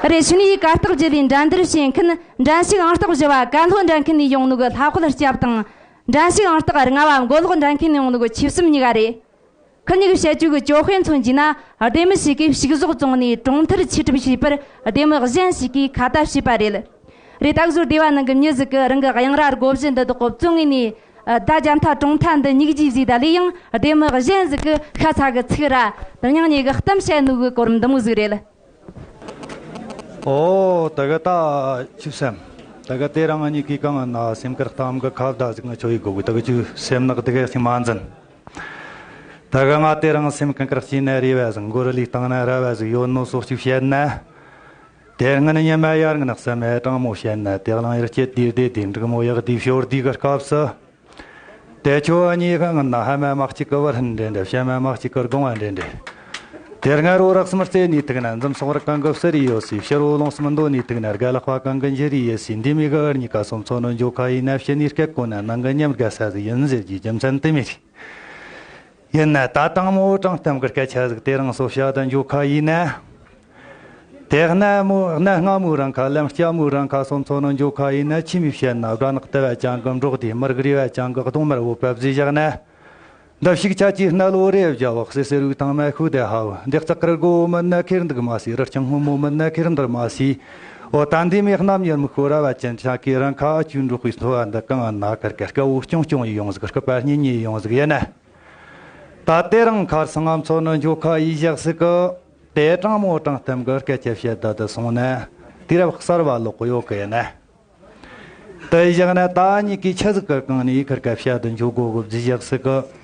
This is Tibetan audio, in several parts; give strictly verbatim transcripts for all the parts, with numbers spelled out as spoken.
རེད། ཕྱི་ནས་གར་སྟེགས་བརྒྱུད་ལས་འགྲན་བསྡུར་བྱེད་མཁན་འགྲན་ཞུགས་ཨང་རྟགས་བཞི་བ་ཀན་ལྷོ་འགྲན་ཁུལ་ནས་ཡོང་ནོ་གི་ལྷ་དཔལ་སྐྱབས་དང་། འགྲན་ཞུགས་ཨང་རྟགས་ལྔ་བ་མགོ་ལོག་འགྲན་ཁུལ་ནས་ཡོང་ནོ་གི་ཆོས་གསུམ་གཉིས་ཀ་རེད། ཁོ་གཉིས་ཀྱིས་བཤད་རྒྱུ་གི་ཅོ་ཧྥེ་མཚོན་གྱིས་ན། ལྡེ་མིག་ཞིག་གིས་ཕྱུགས་ཟོག་བཙོངས་ནས་གྲོང་མཐར་འཆི་གྲབས་བྱས་པར་ལྡེ་མིག་གཞན་ཞིག་གིས་ཁ་ཏ་བྱས་པ་རེད། རེད། ད་གཟོད་སྡེ་བ་ནང་གི་མྱི་ཟིག་གིས་རང་གི་གཡང་རྭ་སྒོ་བཞི་འདི་དག་གོ་བཙོང་ངེས་ནས། ད་རྒྱ་མཐའ་གྲོང་མཐའ་འདི་སྙིགས་རྗེས་བཟོས་ད་ལས་ཡང་ལྡེ་མིག་གཞན་ཟིག་གིས་ཤ་ཚ་གི་ཚིག་ར། ད་སྙིང་ཉེ་གི་གཏམ་བཤད་ནོ་གི་སྐོར་འདི་མོ་ཟིག་རེད། ཨོ། ད་ག་ད་ཆུ་སེམས། ད་ག་དེ་རིང་ང་གཉིས་ཀྱིས་གང་ན་སེམས་ཁུར་གཏམ་གི་ཁ་བརྡ་ཟིག་ང་ཆོ་ཡི་དགོས་གི། ད་ག་ཆུ་སེམས་ནག་དེ་ག་ཞིག་མ་འཛིན། ད་ག་ང་དེ་རིང་སེམས་ཁུར་གི་ཤེས་ན་རེ་བ་ཟིག་མགོ་རུ་ལུས་བཏང་ན་ར་བ་ཟིག་ཡོད་ནོ་སོགས་ཅིག་བཤད་ན། དེ་སྔ་ནི་ཉི་མ་ཡར་ངན་བསམ་མེད་དྲང་མོ་བཤད་ན། དེ་གླང་ཡར་སྐྱེས་དུས་དེ་དེ་འབྲུག་མོ་ཡག་དེ་ཞོར་དུས་གི་སྐབས་སུ། དེ་ཁྱོད་གཉིས་ཀ་ངན་ན་ཕ་མ་མ་གཅིག་གི་བར་འདྲེ་འདྲེ། བྱ་མ་མ་གཅིག་གི་སྒོ་ང་འདྲེ་འདྲེ། དེ་སྔ་རོ་རག་སུམ་རྩེ་ནས་ཐུག་ན་འཛུམ་སོགས་ར་གང་གི་བསུ་རེ་ཡོད་སྲིད། ཕྱི་རོ་ལོང་སུམ་འདོ་ནས་ཐུག་ན་རྒན་ལག་པ་གང་གི་འཇུ་རེ་ཡོད་སྲིད། འདི་མི་གི་ཨར་གཉིས་ཀ་སོམ་ཚོ་ནོ་འཇོ་ཁ་ཡིན་ན་ཕྱི་ནས་སྐད་གོ་ན་ནང་གི་ཉམས་དགའ་ས་ཟིག་ཡིན་ཟེར་རྒྱུ་རྒྱུ་མཚན་དེ་མི་རེད། ཡིན་ན་ད་དང་མོ་དྲང་གཏམ་གི་སྐད་ཆ་ཟིག་དེ་རིང་སོ་བཤད་ད་འཇོ་ཁ་ཡིན་ན། དེ་སྔ་མོ་གནའ་སྔ་མོའི་རིང་ཁ་ལམ་སྐྱ་མོའི་རིང་ཁ་སོམ་ཚོ་ནོ་འཇོ་ཁ་ཡིན་ན། ཆི་མོ་བཤད་ན་སྦྲ་ནག་ལྟ་བ་ཅན་གི་འབྲོག་སྡེ། མི་རིགས་རེ་བ་ཅན་གི་གདོང་དམར་བོ་པ་བཟོས་བཞག་ན། འདི་ཕྱུགས་ཆ་ཅིག་སྣ་ལོ་རེ་བརྒྱ་བོ་གསེར་གསེར་བུ་དང་མ་ཤུ་དེ་ཧ་བོ། འདི་ལྕགས་དཀར་སྒོ་མིན་ན་ཁེར་འདུག་མ་སྲིད། རི་སྤྱང་སྔོན་མོ་མིན་ན་ཁེར་འདུག་མ་སྲིད། འོ་ད་འདི་མི་གནམ་ཉེར་མི་ཤོ་ར་བ་ཅན་ཆ་ཀི་རང་ཁ་ཨ་ཅུ་འབྲོག་པའི་འཚོ་བ་འདི་གང་ང་ན་ཁར་ཁ་དཀའ་བོ་སྐྱོང་སྐྱོང་ཡི་ཡོང་ཟིག་སྐུད་པ་གཉིས་གཉིས་ཡོང་ཟིག་ཡིན་ན། ད་དེ་རིང་ཁར་སང་ང་ཚོ་ནི་འཇོ་ཁ་ཡིས་བཞག་སྲིད་གི། དེ་དྲང་མོ་དྲང་གཏམ་གི་སྐད་ཆ་བཤད་ད་དུ་སོང་ན། དུས་རབས་གསར་བ་ལོག་གི་ཡོད་གི་ཡིན་ན། དེ་བཞག་ན་ད་གཉིས་ཀྱིས་ཆི་ཟིག་གི་གང་ནས་ཁར་སྐད་བཤད་དུ་འཇོ་དགོ་གི་བཟླས་བཞག་སྲིད་གི།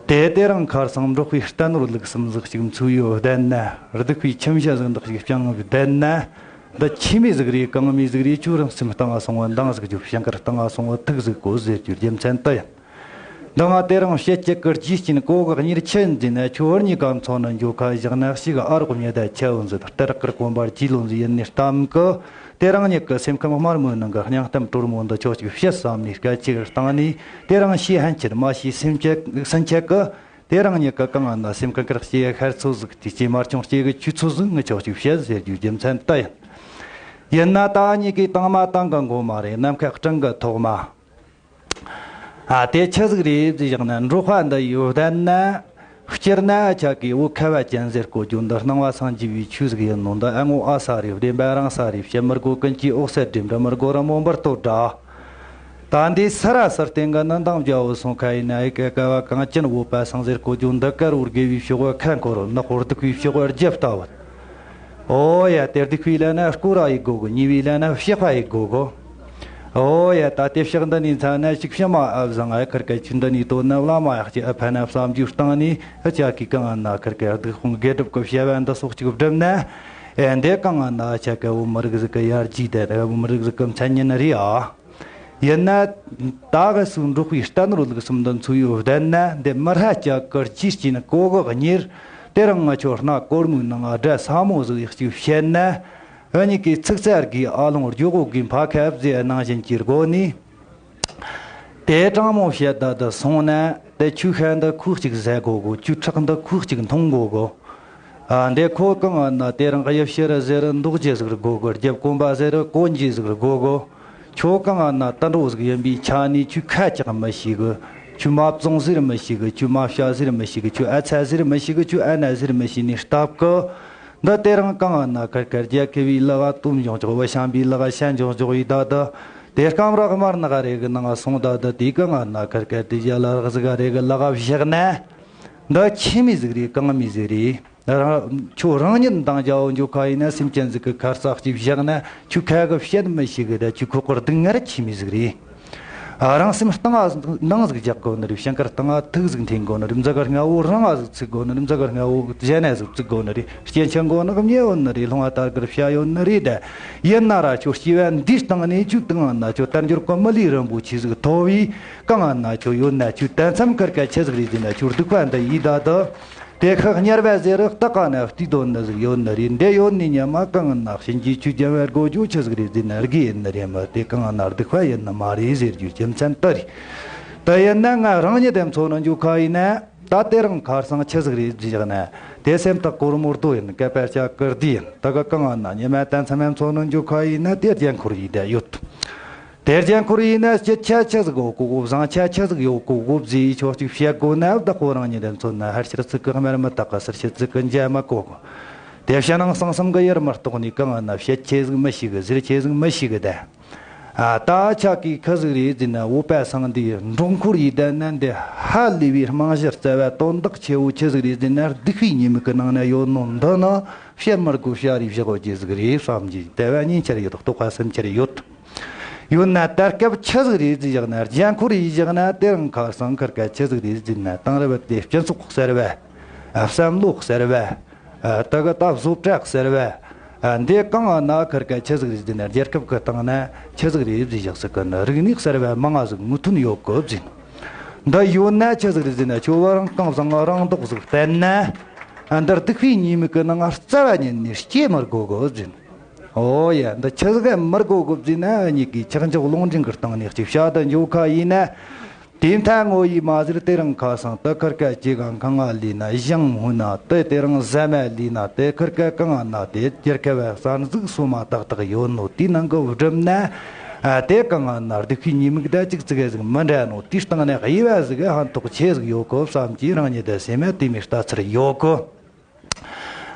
དེ་དེ་རིང་ཁར་སང་འབྲོག་པའི་རྟ་ནོར་ལུག་གསུམ་ཟིག་ཅིག་འཚོ་ཡོད་བསྡད་ན། སྡུག་པའི་ཁྱིམ་བྱ་ཟིག་འདག་ཅིག་སྤྱང་བསྡད་ན། འདི་ཆི་མོ་ཟིག་རེད། གང་མོ་ཟིག་རེད། ཁྱོད་རང་སེམས་གཏིང་ང་སོང་བ་འདང་ཟིག་རྒྱོབ། ཞིང་ཁར་གཏིང་ང་སོང་བ་ཐུགས་ཟིག་གོ་ཟེར་རྒྱུ་རྒྱུ་མཚན་དེ་ཡིན། འདི་ང་དེ་རིང་བཤད་ཀྱི་ཀིར་ཇིས་ཀྱིན་གོ་གི་གཉེར་ཆེན་འཛིན་ན། ཁྱོད་གཉིས་ཀ་མཚོན་ན་འཇོ་ཁ་བཞག་ན་ཞིག་ཨ་རོགས་མྱི་ད་ཆེ་བོ་འཛིན་སྟེར་ཀིར་གོམ་པར་གྱིས་ལོ་འཛིན་ཡིན་ནི་གཏམ་གི། དེ་རིང་ཉིད་ཀྱི་སེམས་ཁམས་དམར་མོའི་ནང་གི་སྙིང་གཏམ་དྲོར་མོ་འདི་ཁྱོད་ཅིག་བཤད་བསམ་ནས་སྐད་ཅིག་བཏང་ནས། དེ་རིང་ཤེས་ཧན་ཆེར་མ་ཤེས་སེམས་ཆེ་སེམས་ཆེ་གི། དེ་རིང་ཉིད་ཀྱི་གང་ང་ན་སེམས་ཁ་ཁར་སྐྱེ་ཤར་ཚོད་ཟིག་དེ་སྐྱེ་མར་ཆུང་སྐྱེ་གི་ཆུ་ཚོད་ཟིག་ངི་ཁྱོད་ཅིག་བཤད་ཟེར་རྒྱུ་རྒྱུ་མཚན་དེ་ཡིན། ཡིན་ན་ད་གཉིས་ཀའི་དང་མ་དང་གི་མགོ་མ་རེད། ནམ་མཁའ་སྤྲིན་གི་ཐོག་མ། ཨ། དེ་ཆི་ཟིག་རེད་ཟེར་བཞག་ན། འབྲོག་པ་འདི་ཡོད་བསྡད་ན། སྤྱིར་ན་ཨ་ཅག་གི་བོད་ཁ་བ་ཅན་ཟེར་གོ་རྒྱུ་འདི་སྣང་བ་སངས་རྒྱས་པའི་ཆོས་ཟིག་ཡིན་ནོ། འདི་ཨ་ངོ་ཨ་ས་རེད། བདེན་པ་རང་ས་རེད། བཤད་མི་དགོས་ཀུན་གྱིས་འོག་ས་འགྲིམ་འདྲ་མི་དགོས་ར་མོ་འབུར་ཏོ་འདྲ། ད་འདི་ས་ར་སར་བསྟན་གི་ནི་འདང་རྒྱ་བོ་སོང་ཁ་ཡིན་ན། ཨེ་ཀ་ཀ་བ་གངས་ཅན་བོད་པ་སངས་ཟེར་གོ་རྒྱུ་འདི་དཀར་བོར་དགེ་བའི་ཕྱོགས་བ་ཁ་འཁོར་ནག་པོར་སྡིག་པའི་ཕྱོགས་བ་རྒྱབ་ལྟ་བུ། ཨོ་ཡ། དེར་སྡིག་པའི་ལས་ན་སྐོར་ར་ཡི་དགོ་གོ། ཉེས་པའི་ལས་ན་བཤགས་པ་ཡི་དགོ་གོ། ཨོ་ཡ། ད་དེ་ཕྱག་འདི་ནས་འཚལ་ན་ཅིག་ཕྱི་མ་ཨ་བཟང་ཨ་ཁར་སྐད་ཆུ་འདི་ནས་བཏོན་ན་བླ་མ་ཡག་ཅིག་ཨ་ཕ་ན་བསམ་རྒྱུ་བཏང་ནས། ཨ་ཅག་གིས་གང་ང་ན་ཁར་སྐད་སྡིག་སྤོང་དགེ་སྒྲུབ་ཀྱི་བྱ་བ་འདི་སོགས་ཅིག་བསྒྲུབས་ན། ཨེ་འདི་གང་ང་ན་ཨ་ཅག་གི་བོད་མི་རིགས་ཟིག་གི་ཡར་རྒྱས་དེ་བོད་མི་རིགས་ཟིག་གི་མཚན་སྙན་རེད་ཨ། ཡིན་ན། ད་ག་སུ་འབྲོག་པའི་རྟ་ནོར་ལུག་གསུམ་འདི་འཚོ་ཡོད་བསྡད་ན། འདི་མི་ཧྲ་ཅག་གི་རྗེས་ཀྱིན་གོ་གི་གཉེར། དེ་རིང་ང་ཁྱོད་སྣ་གོར་མོའི་ནང་ང་སྒྲ་ས་མོ་ཟིག་ཡག་ཅིག་བཤད་ན། འུ་གཉིས་ཀའི་ཚིག་རྩར་གི་ཨ་ལོང་རྒྱུ་གོ་གི་ཕ་ཁ་བཟེ་ནང་བཞིན་གྱི་སྒོ་ནས། དེ་དྲང་མོ་བཤད་ད་དུ་སོང་ན། དེ་ཆུ་ཤ་འདི་ཁོག་ཅིག་ཟ་གོ་གོ། ཆུ་ཁྲག་འདི་ཁོག་ཅིག་འཐུང་གོ་གོ། ཨ། འདི་ཁོ་གང་ང་ན་དེ་རིང་གཡུ་ཕྱིར་ཟེར་འདུག་རྒྱུ་ཟིག་དགོ་གོ། རྒྱབ་གོམ་པ་ཟེར་གོན་རྒྱུ་ཟིག་དགོ་གོ། ཁྱོད་གང་ང་ན་དུད་འགྲོ་ཟིག་ཡིན་པའི་ཆ་ནས་ཁྱོད་ཁ་ཅག་མི་ཤེས་གི། ཁྱོད་མ་བཙོང་ཟེར་མི་ཤེས་གི། ཁྱོད་མ་བྱ་ཟེར་མི་ཤེས་གི། ཁྱོད་ཨ་ཚ་ཟེར་མི་ཤེས་གི། ཁྱོད་ཨ་ན་ཟེར་མི་ཤེས་ནི་སྟབས་གི། འདི་དེ་རིང་གང་ང་ན་ཁར་ཁར་རྒྱ་ཁེ་བའི་ལག་ཏུམ་འཇོང་འཇོག་བ་ཤམ་པའི་ལག་ཤན་འཇོང་འཇོག་ཡི་ད་དུ། དེ་སྐམ་རག་དམར་ནག་རེ་གི་ནང་སོང་ད་དུ། དེ་གང་ང་ན་ཁར་ཁར་དེ་རྒྱ་ལ་རག་ཟིག་རེ་གི་ལག་བཞག་ན། འདི་ཆི་མོ་ཟིག་རེད། གང་མོ་ཟིག་རེད། རང་ཁྱོད་རང་ཉིད་འདང་རྒྱ་བོ་འཇོ་ཁ་ཡིན་ན། སེམས་ཅན་ཟིག་གི་ཁར་ས་གཅིག་བཞག་ན། ཁྱོད་ཁ་གི་བཤད་མི་ཤེས་གི། ད་ཁྱོད་ཁོག་གི་སྡུག་བསྔལ་ཆི་མོ་ཟིག་རེད། ཨ། རང་སེམས་གཏིང་ང་འདང་ཟིག་རྒྱག་དགོ་ནི་རེད། ཞིང་ཁར་གཏིང་ང་ཐུགས་ཟིག་འཐེན་དགོ་ནི་རེད། མཛུ་གུ་ལྔ་བོ་རིང་ང་ཟིག་ཚུགས་དགོ་ནི་རེད། མཛུ་གུ་ལྔ་བོ་གཞན་ན་ཟིག་བཙུགས་དགོ་ནི་རེད། སྐྱེ་འཆི་མགོ་ནག་མྱེ་ཡོད་ནི་རེད། ལྷུང་བ་དར་གི་བྱ་ཡོད་ནི་རེད། ད་ཡིན་ན་ར་ཁྱོད་སྐྱེ་བ་འདིའི་སྟེང་ནས་ཁྱོད་གང་ང་ན་ཁྱོད་དལ་འབྱོར་གི་མི་ལུས་རིན་པོ་ཆེ་ཟིག་ཐོབ་བས། གང་ང་ན་ཁྱོད་ཡོད་ན་ཁྱོད་ད་མཚམས་ཁར་སྐད་ཆི་ཟིག་རེད་ཟེར་ན། ཁྱོད་སྡིག་པ་འདི་ཡིས་ད་དུ། དེ་ཁག་དམྱལ་བ་ཟེར་རག་ཏག་ན་བལྟས་དོན་ནི་ཟིག་ཡོད་ནི་རེད། འདི་ཡོད་ནི་ཉམས་མ་གང་ན་གཤིན་རྗེ་ཆོས་རྒྱལ་བའི་སྒོ་ཇོ་ཆི་ཟིག་རེད་ཟེར་ན་དགེ་ཡིན་ནི་རེད། མ་དེ་གང་ན་སྡིག་པ་ཡིན་ནི་མ་རེད་ཟེར་རྒྱུ་རྒྱུ་མཚན་དེ་རེད། དེ་ཡིན་ན་ང་རང་ཉིད་དེ་མཚོན་ནི་འཇོ་ཁ་ཡིན་ན། ད་དེ་རིང་ཁར་སང་ཆི་ཟིག་རེད་ཟེར་བཞག་ན། དེ་སེམས་ཐག་གོར་མོར་དོ་ཡིན། སྐད་པར་ཆ་ཀིར་དི་ཡིན། ད་ག་གང་ང་ན་ཉི་མ་ད་མཚམས་མཚམས་ཚོ་ནོ་འཇུ་ཁ་ཡིན་ན་དེ་རྒྱན་ཁོར་ཡིན་བསྡད་ཡོད། དེ་རྒྱན་ཁོར་ཡིན་ན་སྐྱིད་ཆ་ཆི་ཟིག་ཡོད་གོ་གོ། བཟང་ཆ་ཆི་ཟིག་ཡོད་གོ་གོ་ཟེ་ཡི་ཆོག་ཅིག་བཤད་དགོ་ན། བདག་ཁོ་རང་ཉིད་དེ་མཚོན་ན་ཧར་ཕྱིར་ཚིག་གི་སྨེར་མི་ཐག་གི་ཟུར་ཕྱིར་ཚིག་གི་འཇལ་མི་གོ་གོ། དེ་བཤད་ནང་གསང་གསང་གི་ཡར་མར་གཏོགས་ནས་གང་ང་ན་བཤད་ཆེ་ཟིག་མི་ཤེས་གི། ཟེར་ཆེ་ཟིག་མི་ཤེས་གི་ད། ཨ། ད་ཆ་གི་ཁི་ཟིག་རེད་ཟེར་ན། བོད་པ་སང་འདི་འབྲོང་ཁོར་ཡི་ད་ན་འདི་ཧ་ལས་པའི་རྨང་གཞི་རྩ་བ་དོན་དག་ཆེ་བོ་ཆི་ཟིག་རེད་ཟེར་ན། སྡིག་པའི་ཉེས་དམིགས་ཀྱི་ནང་ན་ཡོད་ནོ་འདི་ནི་བཤད་མི་དགོས། བཤད་རེས་བཞག་གོ་རྒྱུ་ཟིག་རེད་བསམ་གྱི་ལྟ་བ་ཉིན་ཆར་ཡོད། རྟོགས་པ་སེམས་ཆར་ཡོད། ཡོད་ན་ད་སྐབས་ཆི་ཟིག་རེད་ཟེར་བཞག་ན། རྒྱན་ཁོར་ཡི་བཞག་ན་དེ་རིང་ཁར་སང་ཁིར་ཀ་ཆི་ཟིག་རེད་ཟེར་ན། དེང་རབས་དེ་སྤྱི་ཚོགས་གསར་བ། བསམ་བློ་གསར་བ། ཨ། ད་ག་ད་བཟོ་གྲྭ་གསར་བ། ཨ། འདི་གང་ང་ན་ཁིར་ཀ་ཆི་ཟིག་རེད་ཟེར་ན། རྒྱལ་ཁབ་ཀྱི་སྟེང་ན་ཆི་ཟིག་རེད་ཟེར་བཞག་ཟིག་གི་ན། རིག་གནས་གསར་བ་མང་ང་ཟིག་མུ་མཐུད་ཡོད་གི་ཟེར། འདི་ཡོད་ན་ཆི་ཟིག་རེད་ཟེར་ན། ཁྱོད་བ་རང་གང་བཟང་རང་མདོག་ཟིག་བསྟན་ན། ཨ། འདི་སྡིག་པའི་ཉེས་དམིགས་ཀྱི་ནང་རྩ་བ་ཉིད་ནས་སྐྱེ་མི་དགོ་གི་ཟེར། ཨོ་ཡ། འདི་ཆི་ཟིག་མི་དགོ་གི་ཟེར་ན། ཨ་ནི་གི་ཆག་འཇོག་རླུང་འཕྲིན་གྱི་སྟེང་ནས་ཅིག་བཤད་དུ་འཇུག་ཁ་ཡིན་ན། དེ་མཐའ་ངོ་ཡི་མ་ཟེར། དེ་རིང་ཁ་སང་དེ་ཁིར་ཀ་ཅིག་གང་གང་ང་ལུས་ན་ཞང་སྔོན་ན་དེ། དེ་རིང་ཟ་མ་ལུས་ན་དེ། ཁིར་ཀ་གང་ང་ན་དེ། རྒྱལ་ཁབ་བ་གསར་འཛུགས་སོ་མ་ཏག་ཏག་ཡོད་ནོ་དེའི་ནང་གི་བསྒྲུབ་ན། ཨ། དེ་གང་ང་ན་སྡིག་པའི་ཉེས་དམིགས་ད་ཅིག་ཙི་གེ་ཟིག་མི་འདྲ་ནོ། དེའི་སྟེང་ནས་དབྱེ་བ་ཟིག་ཧན་ཐོག་ཆེ་ཟིག་ཡོད་གོ་བསམ་གྱི་རང་ཉིད་དེ་སེམས་མ་དེ་མོ་ལྟ་ཚུལ་ཡོད་གོ།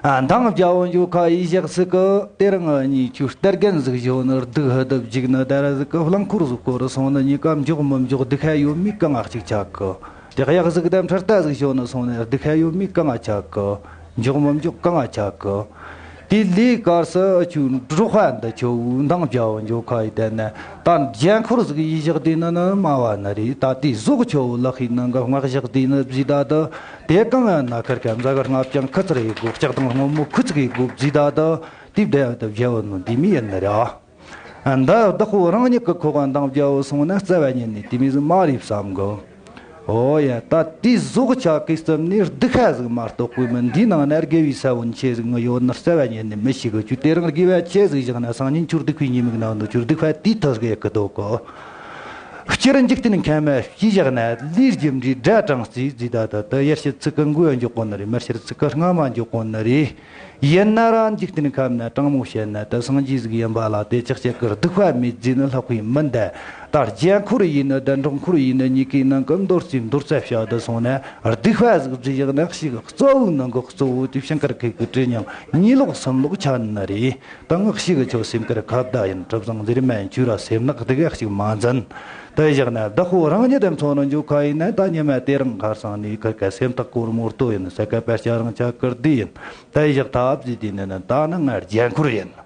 ཨ། འདང་རྒྱལ་བོ་འཇོ་ཁ་ཡི་ཞག་ཟིག་གི་དེ་རིང་ཨ་ནི་ཆུ་སྟར་རྒན་ཟིག་ཞོན་ནི་སྡུག་ཧ་དབ་འཇིག་ནི་དར་ཟིག་གི་རླངས་འཁོར་ཟིག་སྐོར་སོང་ནི་གཉིས་ཀ་འཇོག་མི་འཇོག་སྡུག་ཧ་ཡོད་མི་གང་ང་གཅིག་ཆག་གི། དེ་གཡག་ཟིག་དང་འཕྲུལ་རྟ་ཟིག་ཞོན་ནི་སོང་ནི་སྡུག་ཧ་ཡོད་མི་གང་ང་ཆག་གི། འཇོག་མི་འཇོག་གང་ང་ཆག་གི། དེ་ལས་སྐབས་སུ་ཨ་ཆུ་འབྲོག་པ་འདི་ཆོ་འདང་རྒྱལ་བོ་འཇོ་ཁ་ཡི་དེ་ནི་ད་རྒྱན་ཁོར་ཟིག་ཡི་ཞག་དེ་ནི་ནི་མ་བ་ནི་རེད། ད་དེ་ཟོག་ཆོ་ལག་ཤེས་ནང་གི་སྔགས་ཞག་དེ་ནི་བཟི་ད་དུ། དེ་གང་ན་ཁར་ཀ་མཛའ་གར་ལྔ་བཅང་ཁུ་ཚུར་ཡི་གོ། ལྕགས་དང་སྔོན་མོ་ཁུ་ཚུར་ཡི་གོ་བཟི་ད་དུ། དེ་བདེ་བ་དུ་བཞེས་བ་ནོ་འདི་མི་ཡིན་ནི་ར། ཨ། འདི་བདག་པོ་རང་ཉིད་ཀྱི་ཁོག་ག་འདང་རྒྱལ་བོ་སོང་ན་རྩ་བ་ཉིད་ནས་དེ་མི་ཟིག་མ་རེད་བསམ་གོ། ཨོ་ཡ། ད་དེ་ཟོག་ཆག་གི་རྩིབ་ནས་སྡུག་ཁ་ཟིག་མ་གཏོགས་པའི་མི་འདིའི་ནང་ན་དགེ་བའི་ས་བོན་ཆེ་ཟིག་ངི་ཡོད་ནི་རྩ་བ་ཉིད་ནས་མི་ཤེས་གི། ཁྱོད་དེ་རིང་དགེ་བ་ཆེ་ཟིག་བཞག་ན་སང་ཉིན་ཁྱོད་སྡིག་པའི་ཉེས་དམིགས་ནང་དུ་ཁྱོད་སྡིག་པ་དེའི་ཐོག་གི་གི་དོ་གོ། སྤྱིར་འཇིག་རྟེན་ཁམས་མ་སྤྱི་བཞག་ན་ལས་རྒྱུ་འབྲས་དགྲ་གྲངས་རྩིས་རྩིས། ད་ད་ད་ཡར་ཕྱིར་ཚིག་གི་མགོ་འཇོག་གོ་ནི་རེད། མར་ཕྱིར་ཚིག་གི་རྔ་མ་འཇོག་གོ་ནི་རེད། ཡིན་ན་ར་འཇིག་རྟེན་ཁམས་ན་དྲང་མོ་བཤད་ན་ད་སངས་རྒྱས་ཟིག་ཡིན་པ་ལ་དེ་ཅག་ཅག་གི་སྡིག་པ་མེད་ཟེར་ནི་ལྷག་པའི་མི་འདའ། ད་རྒྱན་ཁོར་ཡིན་ནི་ད་འབྲོང་ཁོར་ཡིན་ནི་གཉིས་ཀའི་ནང་གི་མདོར་བསྡུས་མདོར་བསྡུས་བཤད་དུ་སོང་ན། སྡིག་པ་ཟིག་བཟོས་བཞག་ན་ཞིག་གཙོ་བོའི་ནང་གི་གཙོ་བོ་དེ་ཞིང་ཁར་ཁེ་གི་བྲེ་ཉང་གཉིས་ལོག་གསུམ་ལོག་ཆགས་ནི་རེད། ད་ངག་ཞིག་གི་ཆོ་སེམས་ཁར་ཁ་བརྡ་ཡིན། གྲུབ་བཟང་ཟེར་མ་ཡིན། ཆོས་ར་སེམས་ནག་སྡིག་ཡག་ཞིག་མ་འཛིན། དེ་བཞག་ན་བདག་པོ་རང་ཉིད་དེ་མཚོན་ནི་འཇོ་ཁ་ཡིན་ན། ད་ཉི་མ་དེ་རིང་ཁར་སང་ནས་ཁར་ཀ་སེམས་ཐག་གོར་མོར་དོ་ཡིན། ས་ཀ་པར་ཤ་རང་ཆ་ཀིར་དི་ཡིན། དེ་བཞག་ཐབས་ཟིག་དེ་ནི་ནི་ད་ནི་ང་རྒྱན་ཁོར་ཡིན།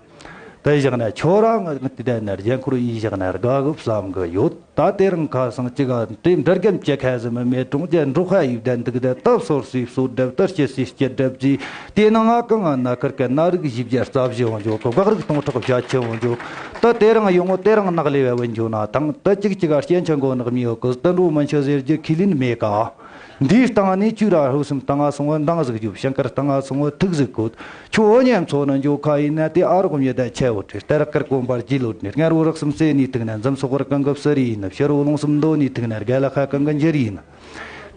དེ་བཞག་ན་ཁྱོད་རང་ང་དེ་ནི་རྒྱན་ཁོར་ཡིན་བཞག་ན་དགའ་གི་བསམ་གི་ཡོད། ད་དེ་རིང་ཁར་སང་ཅི་ག་དེ་འདྲ་རྒན་གྱི་ཁ་ཟི་མི་མེད་གྲོང་ཁྱེར་འབྲོག་ཁ་ཡིབ་ལྡན་འདུག་དེ་ད་སོར་སི་སོར་སྒྲབ་ད་སྐྱེ་སི་སྐྱེ་སྒྲབ་ཟིག་དེ་ནང་ང་གང་ང་ན་ཁར་ཀ་ན་རིགས་བཞི་བརྒྱ་རྩ་བཞི་འོང་འཇོག་གི། སྒང་རིགས་སྟོང་ཕྲག་བརྒྱད་ཅུ་འོང་འཇོག་ད་དེ་རིང་ཡོང་ངོ་དེ་རིང་ནག་ལས་བ་བུན་འཇོག་ན་དང་ད་ཅིག་ཅིག་ག་སྐྱེ་ཆ་མགོ་ནག་མི་ཡོད་གི། དུད་འགྲོ་མི་འཆི་ཟེར་རྒྱུ་ཁས་ལེན་མེད་ཀ། འདིའི་སྟེང་ནས་ཆོས་ར་ལྷོ་སུམ་སྟེང་ང་སོང་བ་འདང་ཟིག་རྒྱུ། ཞིང་ཁར་སྟེང་ང་སོང་བ་ཐུགས་ཟིག་བཀོད། ཁྱོད་འོ་ཉམ་ཚོ་ནི་འཇོ་ཁ་ཡིན་ན་དེ་ཨ་རོགས་མྱི་ད་ཆེ་བོ་ཁྲི་ལྟར་དཀར་གོམ་པར་རྗེས་ལོད་ནས། དཀར་བོ་རག་སུམ་སེ་ནས་ཐུག་ན་འཛམ་སོག་བར་གང་གི་བསུ་རེ་ཡིན། ཕྱི་རོ་ལུང་སུམ་མདོ་ནས་ཐུག་ན་རྒན་ལགས་ཁ་གང་གི་འཇུ་རེ་ཡིན།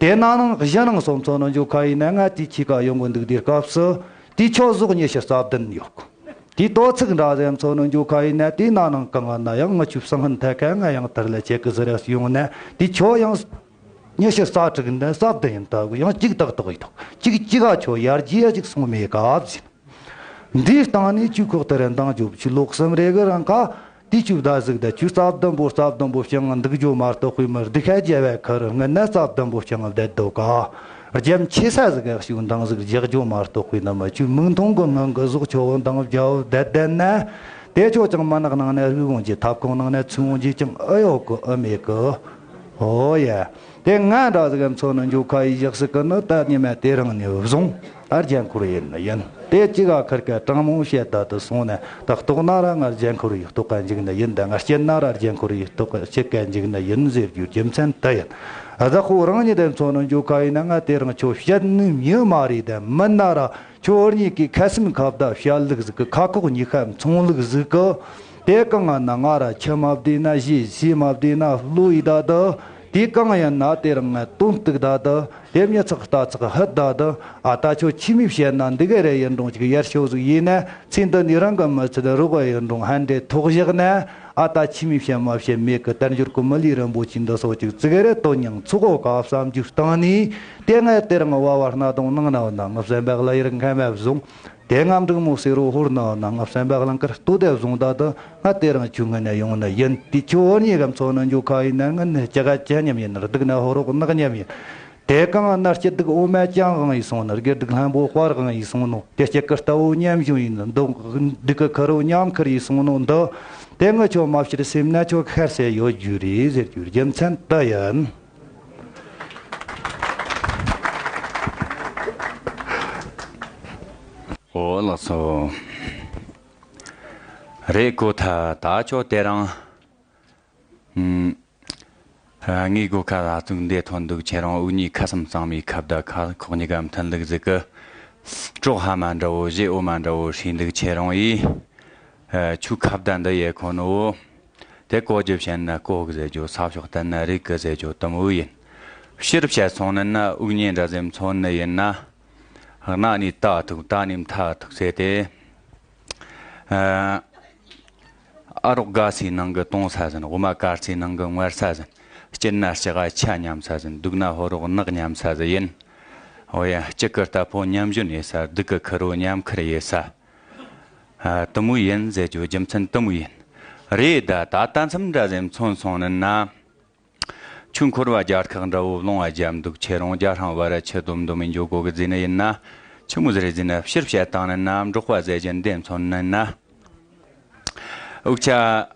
དེ་ན་ནང་གཞན་ནང་སོམ་ཚོ་ནི་འཇོ་ཁ་ཡིན་ན། ང་དེ་ཁྱི་ཁ་ཡོང་གི་འདུག་དེ་སྐབས་སུ་དེ་ཆོ་ཟོག་ཉི་ཤུ་རྩ་བདུན་ཡོད། དེའི་དོ་ཚིགས་འདྲ་ཟེར་མཚོ་ནི་འཇོ་ཁ་ཡིན་ན། དེའི་ནང་ནང་གང་ང་ན་ཡང་ང་ཆུ་བསང་ཧན་ཐད་ཁ་ང་ཡང་དར་ལ་ཆེ་གི་ཟེར་ཡོང་ན། དེ་ཆོ་ཡང་ཉི་ཤུ་རྩ་དྲུག་འདི་རྩ་བདུན་ཡིན། ད་ཡང་གཅིག་ཏག་ཏག་ཡིན་ཐོག་གཅིག་གཅིག་ག་ཆོ་ཡར་རྒྱས་གཅིག་སོང་མེད་ག་ཟིན། འདིའི་སྟེང་ནས་ཆུ་ཁོག་ལྟར་འདང་རྒྱོབ། ཆུ་ལོག་གསུམ་རེ་གི་རང་ཁ་དེ་ཆུ་བདའ་ཟིག་ད་ཆུ་རྩ་བདུན་པོ་རྩ་བདུན་པོ་བྱང་འདུག་རྒྱུ་མ་གཏོགས་པའི་མི་སྡུག་ཁ་རྒྱ་བ་ཁར་སྔ་ན་རྩ་བདུན་པོ་བྱང་བསྡད་འདུག་ག། རྒྱམ་ཆེ་ས་ཟིག་ག་ཞིག་འདང་ཟིག་རྒྱག་རྒྱུ་མ་གཏོགས་པའི་ནི་མི་ཆུ་མིག་མཐོང་གི་ངང་གི་ཟོག་ཆོ་འདང་རྒྱབ་བསྡད་བསྡད་ན། དེ་ཆོ་ཅང་མ་ནག་ནང་ན་རུས་འོང་རྒྱུ། ཐབ་ཁུང་ནང་ན་ཚུ་འོང་རྒྱུ་ཅང་ཨེ་ཡོད་གི་ཨེ་མེད་གི། ཨོ་ཡ། དེ་ང་འདྲ་ཟིག་མཚོ་ནི་འཇོ་ཁ་ཡི་ཞག་ཟིག་གི་ནི་ད་ཉི་མ་དེ་རིང་ནས་བཟུང་ད་རྒྱན་ཁོར་ཡིན་ནི་ཡིན། དེ་གཅིག་ག་ཁར་ཀ་དྲང་མོ་བཤད་ད་དུ་སོང་ན། ད་རྟོགས་ན་ར་ང་རྒྱན་ཁོར་ཡི་རྟོགས་ཀ་འཇུག་ནི་ཡིན། ད་ང་སྐྱེས་ན་ར་རྒྱན་ཁོར་ཡི་རྟོགས་ཀ་སྐྱེ་ཀ་འཇུག་ནི་ཡིན་ཟེར་རྒྱུ་རྒྱུ་མཚན་དེ་ཡིན། ཨ་ད་ཁོ་རང་ཉིད་དེ་མཚོ་ནི་འཇོ་ཁ་ཡིན་ན། ང་དེ་རིང་ཁྱོད་བཤད་ནི་མྱི་མ་རེད། ད་མིན་ན་ར་ཁྱོད་གཉིས་ཀྱི་ཁ་སེམས་ཁ་བརྡ་བཤད་ལུགས་ཟིག་གི། ཁ་ཁོག་གཉིས་ཀ་མཚུངས་ལུགས་ཟིག་གི། དེ་གང་ང་ན་ང་ར་ཁྱི་མ་བདེ་ན་བཞེས། བྱི་མ་བདེ་ན་ལོ་ཡི་ད་དུ། དེ་གང་ཡིན་ན་དེ་རིང་ང་དོན་གཏུག་ད་དུ་དེ་མྱི་ཚག་རྟ་ཚག་ཧད་ད་དུ་ཨ་ད་ཆོ་ཆི་མི་བཤད་ན་འདི་ག་རེ་ཡིན་རུང་ཅིག་ཡར་ཤོ་ཟིག་ཡིན་ན་ཚེ་འདི་ནི་རང་གི་མི་ཚེ་འདི་རོགས་པ་ཡིན་རུང་ཧན་དེ་ཐོག་བཞག་ན་ཨ་ད་ཆི་མི་བཤད་མ་བཤད་མེད་གི། དལ་འབྱོར་གི་མི་ལུས་རིན་པོ་ཆེ་འདི་སོགས་ཅིག་ཙི་ག་རེ་དོན་སྙིང་ཚོགས་གོ་ག་བསམ་རྒྱུ་བཏང་ནས་དེ་ང་དེ་རིང་བ་བ་སྣ་དང་ནང་ན་བ་ན་ང་བསམ་པ་ལ་ཡར་འཁམ་མ་བཟུང་། དེ་ང་འབྲུག་མོ་སེ་རོ་ཧོར་ན་ན་ང་བསམ་པ་གླང་དཀར་ལྟོ་དེ་བཟུང་ད་དུ་ང་དེ་རིང་ཆུ་ངན་ན་ཡོང་ན་ཡིན། དེ་ཆུ་བོ་གཉིས་ཀ་མཚོ་ནི་འཇོ་ཁ་ཡིན་ན་ངན་ནི་ཅི་ག་ཅི་མཉམ་ཡིན་ན་སྡུག་ན་ཧོ་རོག་ནག་མཉམ་ཡིན། དེ་གང་ན་སྐྱིད་སྡུག་འོ་མ་ཅང་དབང་ཡིས་སོང་ནི་དགེ་སྡིག་ལྷན་པོ་དཔར་དབང་ཡིས་སོང་ནོ། དེ་སྐྱིད་ཀི་རྟ་བོ་མཉམ་བཞུང་ཡིན་ནི་འདུག་སྡུག་གི་ཁུར་བོ་མཉམ་ཁུར་ཡིས་སོང་ནོ་འདི། དེ་ངི་ཆོ་མ་ཕྱིར་སེམས་ན་ཆོ་ཁར་སེ་ཡོད་རྒྱུ་རེད་ཟེར་རྒྱུ་རྒྱུ་མཚན་དུ་ཡིན། ཨོ་ལགས་སོ། རེད་གོ་ཐལ། ད་ཆོ་དེ་རིང་། ཨུམ། ངའི་སྒོ་ཁ་ལ་ཙུག་འདེད་ཐོན་འདུག་ཁྱེད་རང་འུ་གཉིས་ཁ་སམ་གཙང་མའི་ཁ་བརྡ་ཁ་ཁོག་གཉིས་ཀ་མཐུན་ལུགས་ཟིག་གི། གྲོག་ཧ་མ་འདྲ་བོ་བཞེས་འོ་མ་འདྲ་བོ་ཧྲིལ་འདུག་ཁྱེད་རང་ཡིས། ཨ། ཆུ་ཁ་བརྡ་འདི་ཡེ་ཁོ་ནོ། དེ་གོ་རྒྱུ་བཤད་ན་གོ་གི་ཟེར་རྒྱུ། ས་ཕྱོགས་བསྟན་ན་རིག་གི་ཟེར་རྒྱུ་དུ་མོ་ཡིན། ཕྱིར་བཤད་སོང་ནི་ན་འུ་གཉིས་འདྲ་ཟེར་མཚོན་ནི་ཡིན་ན། གནའ་ནས་ད་ཐུག་ད་ནས་མཐའ་ཐུག་ཟེར་ཏེ། ཨ། ཨ་རོགས་དགའ་སའི་ནང་གི་གཏོང་ས་ཟིན། འོ་མ་དཀར་སའི་ནང་གི་མངར་ས་ཟིན། སྐྱིད་ན་ལྕགས་ཆ་མཉམ་ས་ཟིན། སྡུག་ན་ཕོ་རོག་ནག་མཉམ་ས་ཟིན་ཡིན། འོ་ཡ། སྐྱིད་ཀི་རྟ་ཕོ་མཉམ་བཞོན་ཡེ་ས། སྡུག་གི་ཁུར་བོ་མཉམ་ཁུར་ཡེ་ས། ཨ། དུ་མོ་ཡིན་ཟེར་རྒྱུ་རྒྱུ་མཚན་དུ་མོ་ཡིན། རེད་ད། ད་ལྟ་མཚམས་འདྲ་ཟེར་མཚོན་སོང་ནི་ན། ཆུ་འཁོར་བ་རྒྱ་ཁག་འདྲ་བོ་ལོང་བ་རྒྱབ་འདུག་ཁྱེད་རང་རྒྱ་ཧྲང་བ་ར་ཆུ་དུམ་དུམ་མི་འཇོག་གོ་གི་ཟིན་ནི་ཡིན་ན། ཆི་མོ་ཟེར་ཟིན་ན་ཕྱིར་བཤད་བཏང་ནི་ན་འབྲོག་པ་ཟེར་གྱི་འདི་མཚོན་ནི་ན། འུ་ཅག་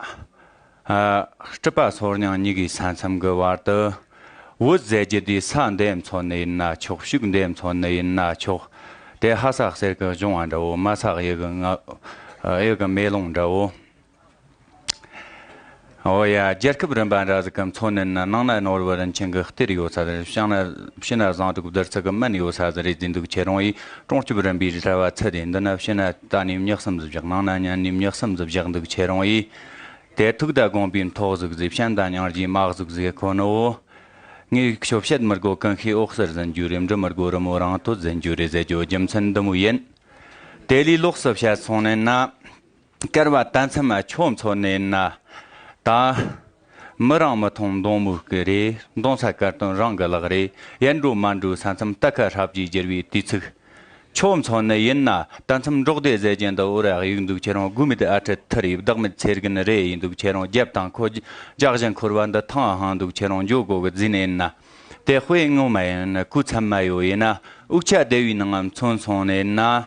ཨ། སྲིད་པ་སོར་མྱང་གཉིས་ཀའི་ས་མཚམས་ཀྱི་བར་དུ། བོད་ཟེར་རྒྱུ་དེའི་ས་འདི་མཚོན་ནི་ཡིན་ན་ཆོག་ཕྱུགས་འདི་མཚོན་ནི་ཡིན་ན་ཆོག་དེ་ཧ་ས་གསེར་གྱི་གཞོང་བ་འདྲ་བོ། མ་ས་གཡུ་གི་ང་། གཡུ་གི་མེ་ལོང་འདྲ་བོ། འོ་ཡ། རྒྱལ་ཁབ་རིམ་པ་འདྲ་ཟིག་གི་མཚོན་ནི་ན་ནང་ན་ནོར་བུ་རིན་ཆེན་གྱི་གཏེར་ཡོད་ས་ཟིག་ཕྱི་ན་ཕྱི་ན་བཟང་དྲུག་བདུད་རྩི་གི་སྨན་ཡོད་ས་ཟིག་རེད་ཟིན་འདུག་ཁྱེད་རང་ཡིས། སྲུང་སྐྱོབ་རིམ་པའི་རྩ་བ་ཚུད་དེ། འདི་ན་ཕྱི་ན་ད་ནས་མྱི་གསུམ་ཟིག་བཞག་ནང་ན་ཉན་ནས་མྱི་གསུམ་ཟིག་བཞག་འདུག་ཁྱེད་རང་ཡིས། དེ་ཐུགས་དང་དགོངས་པའི་མཐོ་ཟིག་ཟིག་བྱམས་དང་སྙིང་རྗེའི་མ་ཟིག་ཟིག་ཁོ་ནོ། ངས་ཁྱོད་བཤད་མི་དགོ། ཀུན་ཤེས་འོད་ཟེར་ཟིན་རྒྱུ་རེད། འབྲི་མི་དགོ། རི་མོ་རང་བསྟོད་ཟིན་རྒྱུ་རེད་ཟེར་རྒྱུ་རྒྱུ་མཚན་འདི་མོ་ཡིན། དེ་ལས་ལོགས་སུ་བཤད་སོང་ནི་ན། སྐལ་བ་དར་མཚམས་མ་ཆོ་མཚོན་ནི་ན། ད། མི་རང་མི་མཐོང་མདུང་མོ་གི་རེད། མདུང་ས་དཀར་དོན་རང་གི་ལག་རེད། ཡར་འགྲོ་མར་འགྲོ་ས་མཚམས་རྟ་ཁ་ཧྲབ་ཀྱིས་བསྒྱུར་བའི་དུས་ཚིགས། ཆོ་མཚོན་ནི་ཡིན་ན་ད་མཚམས་འབྲོག་སྡེ་ཟེར་གྱི་འདི་འུ་ར་གཡུག་འདུག་ཁྱེད་རང་དགུ་མེད་ཨ་ཁྲི་ཐི་རེད། བདག་མེད་ཚེ་རྒན་རེད་ཡིན་འདུག་ཁྱེད་རང་རྒྱབ་དང་ཁོ་རྒྱག་བཞིན་འཁོར་བ་འདི་ཐང་ཧང་འདུག་ཁྱེད་རང་འཇོག་དགོ་གི་ཟིན་ཡིན་ན། དེ་དཔེ་ངོ་མ་ཡིན་ན་གོས་ཚབ་མ་ཡོད་ཡིན་ན་འུ་ཅག་སྡེ་བའི་ནང་མཚོན་སོང་ནི་ཡིན་ན།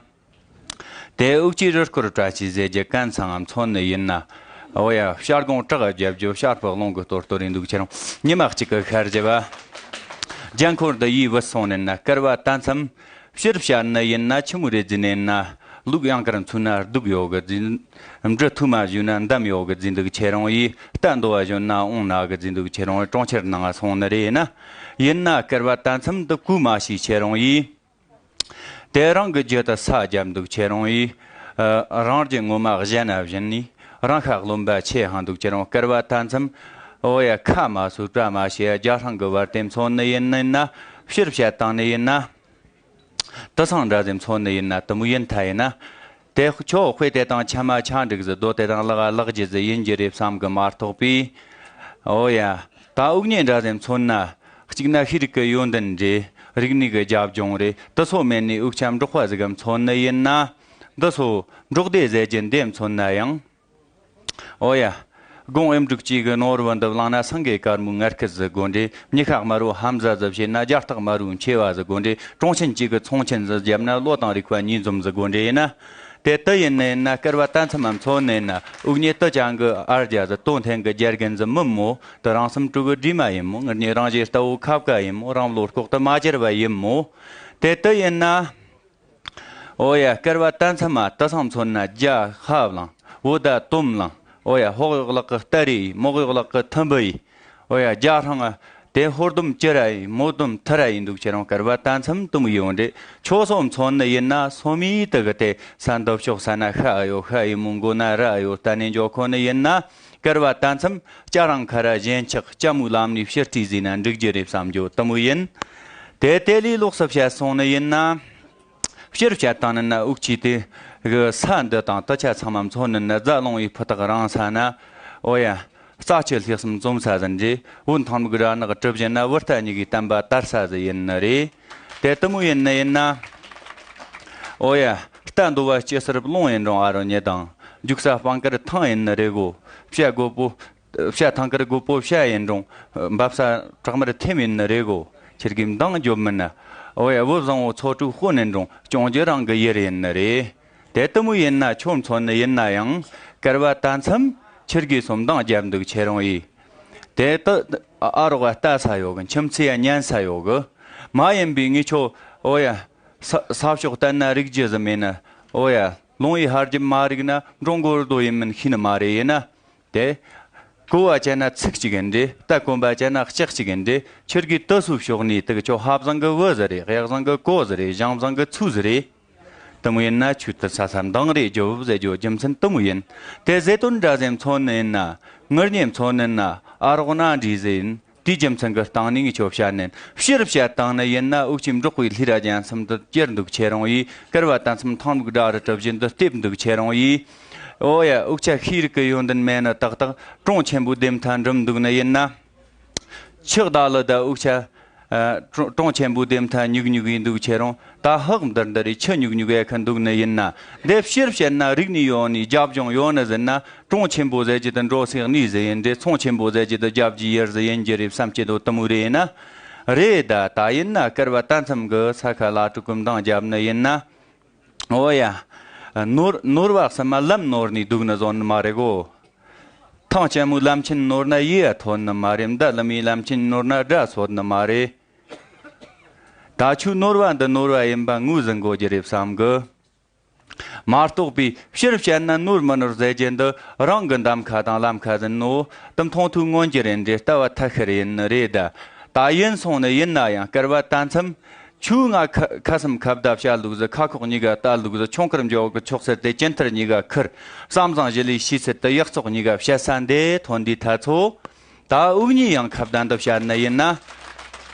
དེ་འུ་ཅག་རི་སྐོར་བཀྲ་ཤིས་ཟེར་རྒྱུ་གན་ཚང་ང་མཚོན་ནི་ཡིན་ན། འོ་ཡ། བྱ་སྒོང་བྲག་རྒྱབ་རྒྱུ་བྱ་ཕག་རླུང་གི་གཏོར་གཏོར་ཡིན་འདུག་ཁྱེད་རང་ཉི་མ་གཅིག་གི་ཤར་རྒྱབ་བ། རྒྱ་འཁོར་འདི་ཡིས་བུད་སོང་ནི་ན་སྐལ་བ་ད་མཚམས། ཕྱིར་བཤད་ནི་ཡིན་ན་ཆི་མོ་རེད་ཟིན་ནི་ན། ལུག་གཡང་དཀར་འཚོས་ན་སྡུག་ཡོད་གི་ཟིན། འབྲི་ཐུ་མ་བཞོས་ན་འདམ་ཡོད་གི་ཟིན་འདུག་ཁྱེད་རང་ཡིས། རྟ་འདོ་བ་བཞོན་ན་འོང་ན་གི་ཟིན་འདུག་ཁྱེད་རང་གྲོང་ཁྱེར་ནང་སོང་ནི་རེད་ན། ཡིན་ན་སྐལ་བ་ད་མཚམས་འདི་གོ་མ་ཤེས་ཁྱེད་རང་ཡིས། དེ་རང་གི་རྒྱུད་དུ་ས་བརྒྱབ་འདུག་ཁྱེད་རང་ཡིས། ཨ། རང་རྒྱུད་ངོ་མ་གཞན་ན་བཞིན་ནས་རང་ཤ་རློན་པ་ཆེ་ཧང་འདུག་ཁྱེད་རང་སྐལ་བ་ད་མཚམས། འོ་ཡ། ཁ་མ་སོས་བཀྲ་མ་ཤིས་རྒྱ་སྲང་གི་བར་དེ་མཚོན་ནི་ཡིན་ནི་ན། ཕྱིར་བཤད་བཏང་ནི་ཡིན་ན། དུ་སང་འདྲ་ཟེ་མཚོན་ནི་ཡིན་ན་དུ་མོ་ཡིན་ཐ་ཡིན་ན། དེ་ཁྱོད་དཔེ་དེ་དང་ཆ་མ་ཆ་འགྲིག་ཟེ་རྡོ་དེ་དང་ལག་ལག་རྒྱུ་ཟེ་ཡིན་རྒྱུ་རེད་བསམ་གི་མ་གཏོགས་པས། འོ་ཡ། ད་དབུགས་ཉེ་འདྲ་ཟེ་མཚོན་ན། གཅིག་ན་ཤེས་རིག་གི་ཡོན་ཏན་རེད། རིག་གནས་གི་རྒྱབ་ལྗོངས་རེད། དུ་སོ་མེད་ནས་དབུགས་ཆ་འབྲོག་པ་ཟིག་གི་མཚོན་ནི་ཡིན་ན། འདི་སོ་འབྲོག་སྡེ་ཟེ་རྒྱུ་འདི་མཚོན་ན་ཡང་། ཨོ་ཡ། དགོང་ཨེམ་དྲུག་གཅིག་གི་ནོར་བུ་འདི་བླངས་ན་སེང་གེ་དཀར་མོའི་ངར་སྐད་ཟིག་དགོས་འདྲེ། མྱི་ཤ་དམར་བོ་ཧམ་ཟ་ཟིག་བྱས་ན་རྒྱ་སྟག་དམར་བོའི་མཆེ་བ་ཟིག་དགོས་འདྲེ། གྲོང་ཆེན་གཅིག་གི་ཚོང་ཆེན་ཟིག་བརྒྱབ་ན་ལོ་དང་རིག་པ་གཉིས་འཛོམས་ཟིག་དགོས་འདྲེ་ཡིན་ན། དེ་དུ་ཡིན་ནི་ཡིན་ན་སྐལ་བ་ད་མཚམས་མ་མཚོན་ནི་ཡིན་ན། དབུགས་ཉེ་དུ་ཅང་གི་ཨར་རྒྱ་ཟིག་དོན་ཐེན་གི་རྒྱལ་རྒན་ཟིག་མིན་མོ། དུ་རང་སེམས་དྲུག་གི་སྒྲིག་མ་ཡིན་མོ། ངར་ཉེ་རང་གཞས་ལྟ་བུ་ཁབ་ཀ་ཡིན་མོ། རང་བློ་ལྐོག་ཏུ་མ་གྱུར་བ་ཡིན་མོ། དེ་དུ་ཡིན་ན། ཨོ་ཡ། སྐལ་བ་ད་མཚམས་མ་དུ་སང་མཚོན་ན་རྒྱ་ཧ་བླངས། བོ་ད་དོམ་བླངས། ཨོ་ཡ། ཧོག་གཡོག་ལག་གི་སྟ་རེ་ཡིས། མོག་གཡོག་ལག་གི་ཐུམ་བུ་ཡིས། ཨོ་ཡ། རྒྱ་ཧྲང་ དེ་ཧོར་སྡོམ་ཅི་ར་ཡིན། མོ་སྡོམ་ཐི་ར་ཡིན་འདུག་ཁྱེད་རང་སྐལ་བ་ད་མཚམས་དུ་མོ་ཡོང་རེད། ཁྱོད་སོ་མཚོན་ནི་ཡིན་ན་སོ་མི་དུ་གི་དེ་ས་འདབ་ཕྱོགས་ས་ན་ཤ་ཨ་ཡོད། ཤ་ཡིན་མོ་མགོ་ན་ར་ཨ་ཡོད། ད་ནས་འཇོག་ཁོ་ནི་ཡིན་ན་སྐལ་བ་ད་མཚམས་ལྕགས་རང་ཁ་ར་གཞན་ཆགས་ལྕགས་མོའི་ལམ་ནས་ཕྱིར་བྲིས་ཟིན་ན་འགྲིག་རྒྱུ་རེད་བསམ་རྒྱུ་དུ་མོ་ཡིན། དེ་དེ་ལས་ལོགས་སུ་བཤད་སོང་ནི་ཡིན་ན། སྤྱིར་བཤད་བཏང་ནི་ན་དབུགས་ཆུ་དེ་གི་ས་འདི་དང་དུ་ཆ་ཚང་མ་མཚོན་ནི་ན་རྫ་ཀླུང་བའི་ཕུ་ཐག་རིང་ས་ན། ཨོ་ཡ། རྩྭ་ཆུ་ལྷེག་གསུམ་འཛོམས་ས་ཟིན་རེད། བོད་མཐོང་སྨུག་ར་ནག་གྲུ་བཞི་ན་བུ་རྟ་གཉིས་ཀྱི་བསྟན་པ་དར་ས་ཟིག་ཡིན་ནི་རེད། དེ་དུ་མོ་ཡིན་ནི་ཡིན་ན། ཨོ་ཡ། རྟ་འདོ་བ་སྐྱི་སེར་རླུང་ཡིན་རུང་ཨ་རོ་ཉི་དང་། རྒྱུག་ས་སྤང་དཀར་ཐང་ཡིན་ནི་རེད་གོ། བྱ་རྒོད་པོ། བྱ་ཐང་དཀར་རྒོད་པོ་བྱ་ཡིན་རུང་། འབབ་ས་བྲག་དམར་ཐེམ་ཡིན་ནི་རེད་གོ། ཁྱེད་ཀྱིས་མདང་འཇོབ་མིན་ན། ཨོ་ཡ། བུ་བཟང་བོ་ཚོ་དྲུག་དཔོན་ཡིན་རུང་སྐྱོང་རྒྱུ་རང་གི་ཡུལ་ཡིན་ནི་རེད། དེ་དུ་མོ་ཡིན་ན་ཁྱོད་མཚོན་ནི་ཡིན་ན་ཡང་སྐལ་བ་ད་མཚམས་ཁྱེད་ཀྱིས་སོ་མདང་རྒྱབ་འདུག་ཁྱེད་རང་ཡིས། དེ་དུ་ཨ་རོགས་ལྟ་ས་ཡོད་གི། ཁྱིམ་མཚེས་ཉན་ས་ཡོད་གི། མ་ཡིན་པའི་ངས་ཁྱོད་ཨོ་ཡ། ས་ས་ཕྱོགས་བལྟས་ན་རིག་རྒྱུ་ཟིག་མེད་ན། ཨོ་ཡ། ལུང་བའི་ཧར་རྒྱབ་མ་རིག་ན་འགྲོ་མགོ་རྡོ་ཡིན་མིན་ཤེས་ནི་མ་རེད། ཡིན་ན། དེ། གོ་བ་བྱས་ན་ཚིག་གཅིག་ཡིན་འདྲེ། ད་གོན་པ་བྱས་ན་ལྕགས་གཅིག་ཡིན་འདྲེ། ཁྱེད་ཀྱིས་དུ་སུ་ཕྱོགས་ནས་དུ་ཁྱོད་ཧ་བཟང་གི་བུ་ཟིག་རེད། གཡག་བཟང་གི་གོ་ཟིག་རེད། ཞང་བཟང་གི་ཚུ་ཟིག་རེད། དུ་མོ་ཡིན་ན་ཆུ་དུ་ས་ས་མདང་རེད་རྒྱོབ་ཟེར་རྒྱོ་རྒྱུ་མཚན་དུ་མོ་ཡིན། དེ་ཟེ་དོན་འདྲ་ཟེ་མཚོན་ནི་ཡིན་ན། ངུར་ཉེ་མཚོན་ནི་ན་ཨ་རོགས་ན་འདྲིས་ཟེ་ཡིན། དེའི་རྒྱུ་མཚན་གྱི་སྟེང་ནས་ངས་ཁྱོད་བཤད་ནན། སྤྱིར་བཤད་སྟངས་ནི་ཡིན་ན་དབུགས་ཆེམ་འབྲོག་པའི་ལྷས་ར་རྒྱན་གསུམ་དུ་གྱེར་འདུག་ཁྱེད་རང་ཡིས། སྐལ་བ་ད་མཚམས་ཐང་ལུག་སྒྲ་རི་གྲུ་བཞི་འདི་ལྟེབ་འདུག་ཁྱེད་རང་ཡིས། ཨོ་ཡ། དབུགས་ཆ་ཤེས་རིག་གི་ཡོན་ཏན་མེད་ནི་ཏག་ཏག་གྲོང་ཆེན་པོའི་ལྡེམ་མཐའ་འགྲིམ་འདུག་ནི་ཡིན་ན། ཆགས་ད་ལི་ད་དབུགས་ཆ། ཨ། གྲོང་གྲོང་ཆེན་པོའི་ལྡེམ་མཐའ་ཉུག་ཉུག་ཡིན་འདུག་ཁྱེད་རང་ད་ཧག་འདིར་འདི་རེ་ཆུ་ཉུག་ཉུག་ཡ་ཁ་འདུག་ནི་ཡིན་ན། འདི་སྤྱིར་བཤད་ན་རིག་ནི་ཡོད་ནི་རྒྱབ་ལྗོངས་ཡོད་ནི་ཟེར་ན། གྲོང་ཆེན་པོ་ཟེར་གྱི་དུ་འགྲོ་སའི་གནས་ཟིག་ཡིན་འདྲེ། ཚོང་ཆེན་པོ་ཟེར་གྱི་དུ་རྒྱབ་ཀྱི་ཡུལ་ཟིག་ཡིན་གྱི་རེད་བསམ་གྱི་དོ་དུ་མོ་རེད་ན། རེད་ད། ད་ཡིན་ན་སྐལ་བ་ད་མཚམས་གི་ས་ཁ་ལ་དྲུག་གི་མདང་རྒྱབ་ནི་ཡིན་ན། ཨོ་ཡ། ནོར་ནོར་བ་གསུམ་མ་ལམ་ནོར་ནས་སྡུག་ནི་བཟོ་ནི་མ་རེད་གོ། ཐང་ལྕགས་མོའི་ལམ་ཆེན་ནོར་ན་ཡིད་ཡ་ཐོན་ནི་མ་རེད། མདའ་ལི་མའི་ལམ་ཆེན་ནོར་ན་དགྲ་སོད་ནི་མ་རེད། ད་ཆུ་ནོར་བ་འདི་ནོར་བ་ཡིན་པ་ངོས་ཟིན་དགོས་ཀྱི་རེད་བསམ་གི། མ་གཏོགས་པའི་སྤྱིར་བཤད་ན་ནོར་མི་ནོར་ཟེར་གྱི་འདི་རང་གི་འདམ་ཁ་དང་ལམ་ཁ་ཟིན་ནོ། དུ་མཐོང་ཐོས་མངོན་གྱི་རེད་འདྲེ། ལྟ་བ་ཐ་ཤལ་ཡིན་ནི་རེད་ད། ད་ཡིན་སོང་ནི་ཡིན་ན་ཡང་སྐལ་བ་ད་མཚམས། ཆུ་ང་ཁ་ཁ་སུམ་ཁ་བརྡ་བྱ་ལུགས་ཟིག། ཁ་ཁོག་གཉིས་ཀ་ལྟ་ལུགས་ཟིག། ཆུང་ཁར་འཇོག་གི་ཆོག་ཚད་དེ་གྱེན་ཐར་གཉིས་ཀ་ཁུར། བསམ་བཟང་ཞི་ལིའི་ཤེས་ཚད་དེ་ཡག་བཙོག་གཉིས་ཀ་བཤད་ས་འདི་ཐོན་དུས་ཐ་ཚོ། ད་དབུགས་གཉིས་ཡང་ཁ་བརྡ་འདི་བཤད་ནི་ཡིན་ན།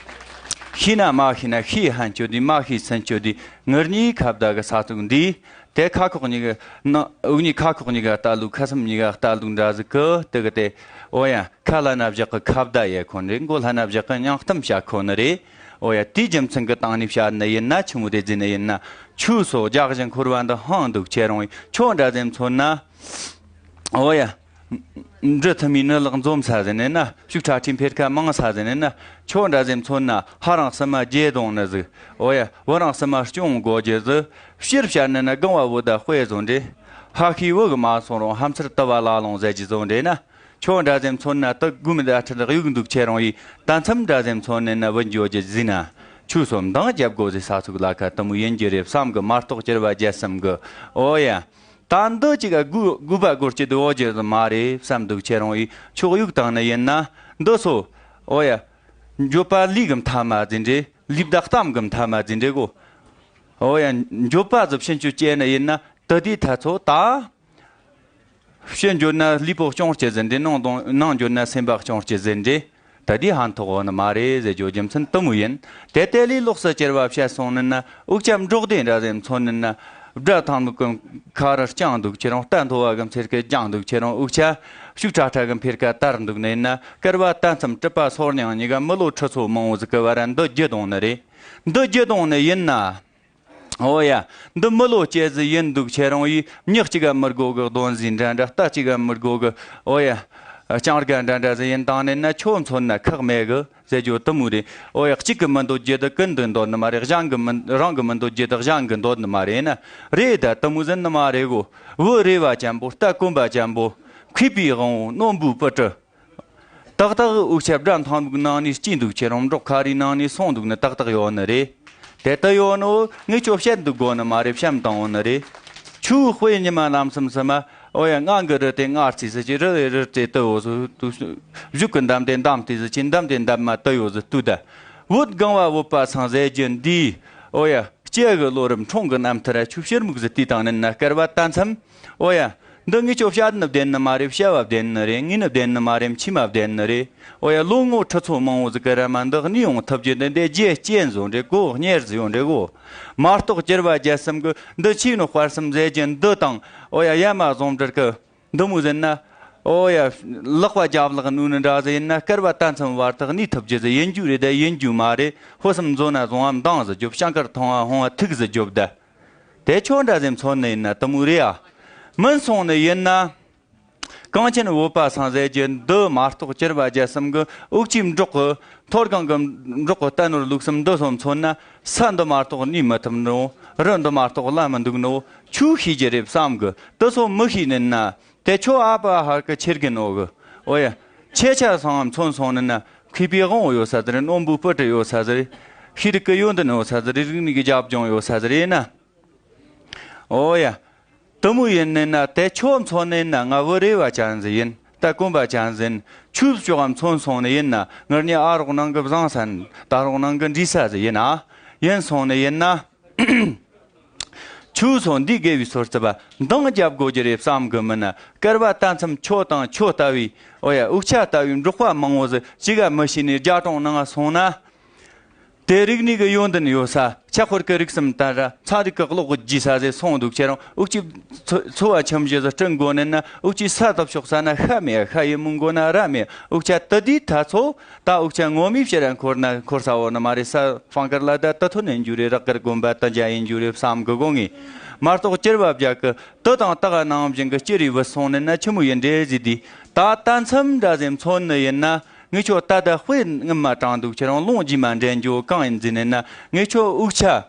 ཤེས་ན་མ་ཤེས་ན་ཤེས་ཧན་ཆོད་དུས་མ་ཤེས་སུན་ཆོད་དུས་ངུར་གཉིས་ཁ་བརྡ་གི་ས་ཚུགས་འདི། དེ་ཁ་ཁོག་གཉིས་ཀ་ན་དབུགས་གཉིས་ཁ་ཁོག་གཉིས་ཀ་ལྟ་ལུགས། ཁ་སུམ་གཉིས་ཀ་ལྟ་ལུགས་འདྲ་ཟིག་གི་དེ་གི་དེ། ཨོ་ཡ། ཁ་ལ་ན་བཞག་གི་ཁ་བརྡ་ཡེ་ཁོ་རེད། མགོ་ལ་ན་བཞག་གི་སྙིང་གཏམ་བཤད་ཁོ་ནི་རེད། ཨོ་ཡ། དེའི་རྒྱུ་མཚན་གི་སྟེང་ནས་བཤད་ནི་ཡིན་ན་ཆི་མོ་དེ་བརྫིས་ནི་ཡིན་ན། ཆུ་སོ་རྒྱག་བཞིན་འཁོར་བ་འདི་ཧང་འདུག་ཁྱེད་རང་ཡིས་ཁྱོད་འདྲ་ཟེ་མཚོན་ན། ཨོ་ཡ། འབྲི་ཐུ་མི་ནི་ལག་འཛོམས་ས་ཟེར་ནས་ན། ཤུགས་ཁྲ་ཁྲིའི་འཕེར་ཁ་མང་ས་ཟེར་ནས་ན། ཁྱོད་འདྲ་ཟེ་མཚོན་ན་ཧ་རང་སི་མ་རྒྱས་གཏོང་ནི་ཟིག། ཨོ་ཡ། བུ་རང་སི་མ་སྐྱོང་དགོས་རྒྱུ་ཟིག། སྤྱིར་བཤད་ནི་ན་གང་བ་བུ་ད་དཔེ་བཟོ་འདྲེ། ཧ་ཤི་བུ་གི་མ་སོང་རུང་ཧམ་ཚུར་དུ་བ་ལ་ལོང་ཟེར་གྱི་བཟོ་འདྲེ་ན། ཁྱོད་འདྲ་ཟེ་མཚོན་ན་དུ་དགུ་མི་ད་ཁྲི་ལག་གཡུག་འདུག་ཁྱེད་རང་ཡིས་ད་མཚམས་འདྲ་ཟེ་མཚོན་ནས་ན་བུ་འཇོ་རྒྱུ་ཟིན་ན། ཆུ་སོ་མདང་རྒྱབ་དགོས་ཟེ་ས་ཚུགས་ལ་ཁ་དུ་མོ་ཡིན་གྱི་རེད་བསམ་གི་མ་གཏོགས་སྐྱེར་བ་རྒྱལ་སེམས་གི། ཨོ་ཡ། ད་འདི་གཅིག་ག་དགུ་དགུ་པ་སྒོར་གཅིག་དུ་འོ་རྒྱུ་ཟིག་མ་རེད་བསམ་འདུག་ཁྱེད་རང་ཡིས་ཆོག་གཡུག་བཏང་ནི་ཡིན་ན། འདི་སོ། ཨོ་ཡ། འགྱོད་པ་ལུས་གི་མཐའ་མ་ཟིན་འདྲེ། ལུས་བདག་གཏམ་གི་མཐའ་མ་ཟིན་འདྲེ་གོ། ཨོ་ཡ། འགྱོད་པ་ཟིག་ཕྱིན་ཆུ་སྐྱེས་ནི་ཡིན་ན་དུ་དེའི་ཐ་ཚོ་ད། ཕྱི་འགྱོད་ན་ལུས་པོ་སྐྱོང་སྤྱི་ཟིན་འདྲེ། ནང་དང་ནང་འགྱོད་ན་སེམས་པ་སྐྱོང་སྤྱི་ཟིན་འདྲེ། ད་དེ་ཧན་ཐོག་འོ་ནི་མ་རེད་ཟེར་རྒྱུ་རྒྱུ་མཚན་དུ་མོ་ཡིན། དེ་དེ་ལས་ལོགས་སུ་སྐྱེར་བ་བཤད་སོང་ནི་ན་དབུགས་ཆ་འབྲོག་སྡེ་འདྲ་ཟེ་མཚོན་ནི་ན། སྦྲ་ཐང་མི་ཀུན་ཁ་རུ་རྐྱང་འདུག་ཁྱེད་རང་རྟ་མཐོ་བ་གི་མཚེར་ཁའི་རྐྱང་འདུག་ཁྱེད་རང་དབུགས་ཆ་ཤུགས་ཁྲ་ཁྲ་གི་འཕེར་ཁ་དར་འདུག་ནི་ན་སྐལ་བ་ད་མཚམས་གྲུབ་པ་སོར་མྱང་གཉིས་ཀ་མི་ལོ་ཁྲི་ཚོ་མང་བོ་ཟིག་གི་བར་འདི་བརྒྱུད་འོང་ནི་རེད། འདི་བརྒྱུད་འོང་ནི་ཡིན་ན། ཨོ་ཡ། འདི་མི་ལོ་སྐྱེ་ཟི་ཡིན་འདུག་ཁྱེད་རང་ཡིས་མྱི་གཅིག་ག་མི་དགོ་གི་གདོན་ཟི་འདྲ་འདྲ། རྟ་གཅིག་ག་མི་དགོ་གི། ཨོ་ཡ། སྤྱང་རྒ་འདྲ་འདྲ་ཟི་ཡིན་བཏང་ནས་ན་ཁྱོད་མཚོན་ན་ཁག་མེད་གི་ཟེར་རྒྱུ་དུ་མོ་རེད། ཨོ་ཡ། གཅིག་གི་མི་འདོད་རྒྱུ་དུ་ཀུན་ཏུ་འདོད་ནི་མ་རེད། གཞན་གི་མི་རང་གི་མི་འདོད་རྒྱུ་དུ་གཞན་གི་འདོད་ནི་མ་རེད་ན། རེད་ད་དུ་མོ་ཟིན་ནི་མ་རེད་གོ། བུ་རེ་བ་ཅན་པོ་རྟ་གོན་པ་ཅན་པོ། མཁས་པའི་དབང་བོ་རྣོན་པོའི་སྤུ་གྲི། ཏག་ཏག་འུ་ཆ་སྦྲ་མཐོང་འདུག་ནང་ནས་སྐྱིད་འདུག་ཁྱེད་རང་འབྲོག་ཁ་རིའི་ནང་ནས་སོང་འདུག་ནི་ཏག་ཏག་ཡོད་ནི་རེད། དེ་ལྟ་ཡོད་ནོ་ངས་ཁྱོད་བཤད་འདུག་དགོས་ནི་མ་རེད། བཤམ་བཏང་འོ་ནི་རེད། ཁྲུའུ་དཔེ་ཉི་མ་རྣམ་གསུམ་སི་མ། ཨོ་ཡ། ང་གི་རི་དེ་ང་རྩིས་སི་ཅི། རི་རི་རི་དེ་དུ་ཡོད་ཟི་དུ། བཞུགས་ཀྱི་འདམ་དེ་འདམ་དེ་ཟི་ཅི། འདམ་དེ་འདམ་མ་དུ་ཡོད་ཟི་དུ་ད། བོད་གངས་བ་བོད་པ་ཚང་ཟེར་རྒྱུ་འདི། ཨོ་ཡ། སྐྱེ་གི་ལོ་རབས་འཁྲུངས་གི་རྣམ་ཐར་ཆུ་ཕྱིར་མིག་ཟི་དུས་དང་ནི་ན་སྐལ་བ་ད་མཚམས། ཨོ་ཡ། འདི་ངས་ཁྱོད་བཤད་ནི་བདེན་ནི་མ་རེད། བཤད་བ་བདེན་ནི་རེད། ངས་ནི་བདེན་ནི་མ་རེད། མཆིས་མ་བདེན་ནི་རེད། ཨོ་ཡ། ལོ་ངོ་ཁྲི་ཚོ་མང་བོ་ཟིག་གི་ར་མ་འདི་གནས་ཡོང་ཐུབ་རྒྱུ་འདི་འདི་རྗེས་སྐྱེན་བཟོ་འདྲེ་གོ། གཉེར་ཟི་ཡོང་འདྲེ་གོ། མ་གཏོགས་སྐྱེར་བ་རྒྱལ་སྲིད་གི་འདི་ཆེས་ནོ་དཔར་སམ་ཟེར་གྱི་འདི་དང་། ཨོ་ཡ། ཡ་མ་བཟུང་འབྲེལ་གི་འདི་མོ་ཟེར་ན། ཨོ་ཡ། ལག་པ་རྒྱབ་ལག་ནུ་ནི་འདྲ་ཟེར་ཡིན་ན་སྐལ་བ་ད་མཚམས་བར་དག་གནས་ཐུབ་རྒྱུ་ཟིག་ཡིན་རྒྱུ་རེད་ད་ཡིན་རྒྱུ་མ་རེད། ཕོ་སམ་མཛོ་ན་བཟུང་བ་མདང་ཟི་རྒྱོབ། ཤང་ཀར་ཐོང་བ་ཧོང་བ་ཐུག་ཟི་རྒྱོབ་ད། དེ་ཁྱོད་འདྲ་ཟེ་མཚོན་ནི་ཡིན་ན་དུ་མོ་རེད་ཨ། མིན་སོང་ནི་ཡིན་ན། གངས་ཅན་བོད་པ་སང་ཟེར་གྱི་འདི་མ་གཏོགས་སྐྱེར་བ་རྒྱལ་སྲིད་གི་འུག་ཅིའི་འབྲོག་གི་མཐོ་སྒང་གི་འབྲོག་གི་རྟ་ནོར་ལུག་གསུམ་འདི་སོ་མཚོན་ན། ས་འདི་མ་གཏོགས་གནས་མི་ཐུབ་ནོ། རི་འདི་མ་གཏོགས་ལ་མི་འདུག་ནོ། ཆུ་ཤེས་ཀྱི་རེད་བསམ་གི་དུ་སོ་མི་ཤེས་ནི་ན། དེ་ཁྱོད་ཨ་ཕ་ཧར་གི་ཆེར་གི་ནོ་གི། ཨོ་ཡ། ཁྱེད་ཆ་སང་མཚོན་སོང་ནི་ན་མཁས་པའི་དབང་བོ་ཡོད་ས་ཟེར། རྣོན་པོའི་སྤུ་གྲི་ཡོད་ས་ཟེར། ཤེས་རིག་གི་ཡོན་ཏན་ཡོད་ས་ཟེར། རིག་གནས་ཀྱི་རྒྱབ་ལྗོངས་ཡོད་ས་ཟེར་ཡིན་ན། ཨོ་ཡ། དུ་མོ་ཡིན་ནི་ན་དེ་ཁྱོད་མཚོན་ནི་ན་ང་བུ་རེ་བ་ཅན་ཟིག་ཡིན། ད་གོམ་པ་ཅན་ཟིན། ཆུ་ཕྱོགས་མཚོན་སོང་ནི་ཡིན་ན་ངར་ཉི་ཨ་རོགས་ནང་གི་བཟང་ས་ད་རོགས་ནང་གི་འདྲི་ས་ཟིག་ཡིན་ཨ། ཡིན་སོང་ནི་ཡིན་ན། ཆུ་སོ་འདི་དགེ་བའི་སོར་རྩི་བ་འདང་རྒྱབ་དགོས་ཀྱི་རེད་བསམ་གི་མིན་ན། སྐལ་བ་ད་མཚམས་ཁྱོད་དང་ཁྱོད་ལྟ་བུའི། ཨོ་ཡ། འུག་ཆ་ལྟ་བུའི་འབྲོག་པ་མང་བོ་ཟིག་ཅི་ག་མི་ཤེས་ནས་རྒྱ་གྲོང་ནང་སོང་ན། དེ་རིག་གནས་ཀྱི་ཡོན་ཏན་ཡོད་ས། ཕྱག་དཔར་གྱི་རིགས་སམ་ད་ར་ཚན་རིག་གི་གློག་གི་རྒྱས་ས་ཟེར་སོང་འདུག་ཁྱེད་རང་འུག་ཅིའི་འཚོ་འཚོ་བ་ཁྱིམ་གཞི་ཟིག་སྐྲུན་དགོས་ནི་ན། འུག་ཅིའི་ས་དུ་ཕྱོགས་ས་ན་ཤ་མེད། ཤ་ཡི་མུན་དགོས་ན་ར་མེད། འུག་ཆ་དུ་དུས་ད་ཚོ་ད་འུག་ཆ་ངོ་མའི་ཕྱིར་ར་འཁོར་ན་འཁོར་ས་བོ་ནི་མ་རེད། ས་ཕང་ཀར་ལ་ད་དུ་ཐོན་ཡིན་རྒྱུ་རེད། རག་གར་དགོན་པ་དུ་འཇའ་ཡིན་རྒྱུ་རེད་བསམ་གི་གོ་ངེས། མ་གཏོགས་སྐྱེར་བ་བརྒྱ་གི་དུ་དང་སྟག་ནང་བཞིན་གི་སྐྱེ་རིགས་བུད་སོང་ནི་ན་ཆི་མོ་ཡིན་འདྲེ་ཟིག་དུས་ད་ལྟ་མཚམས་འདྲ་ཟེ་མཚོན་ནི་ཡིན་ན། ངས་ཁྱོད་ད་ལྟ་དཔེ་ངན་མ་དྲངས་འདུག་ཁྱེད་རང་ལུང་རྗེས་མ་འདྲེན་རྒྱུ་གང་ཡིན་ཟེར་ནས་ན། ངས་ཁྱོད་འུག་ཆ། ཨ།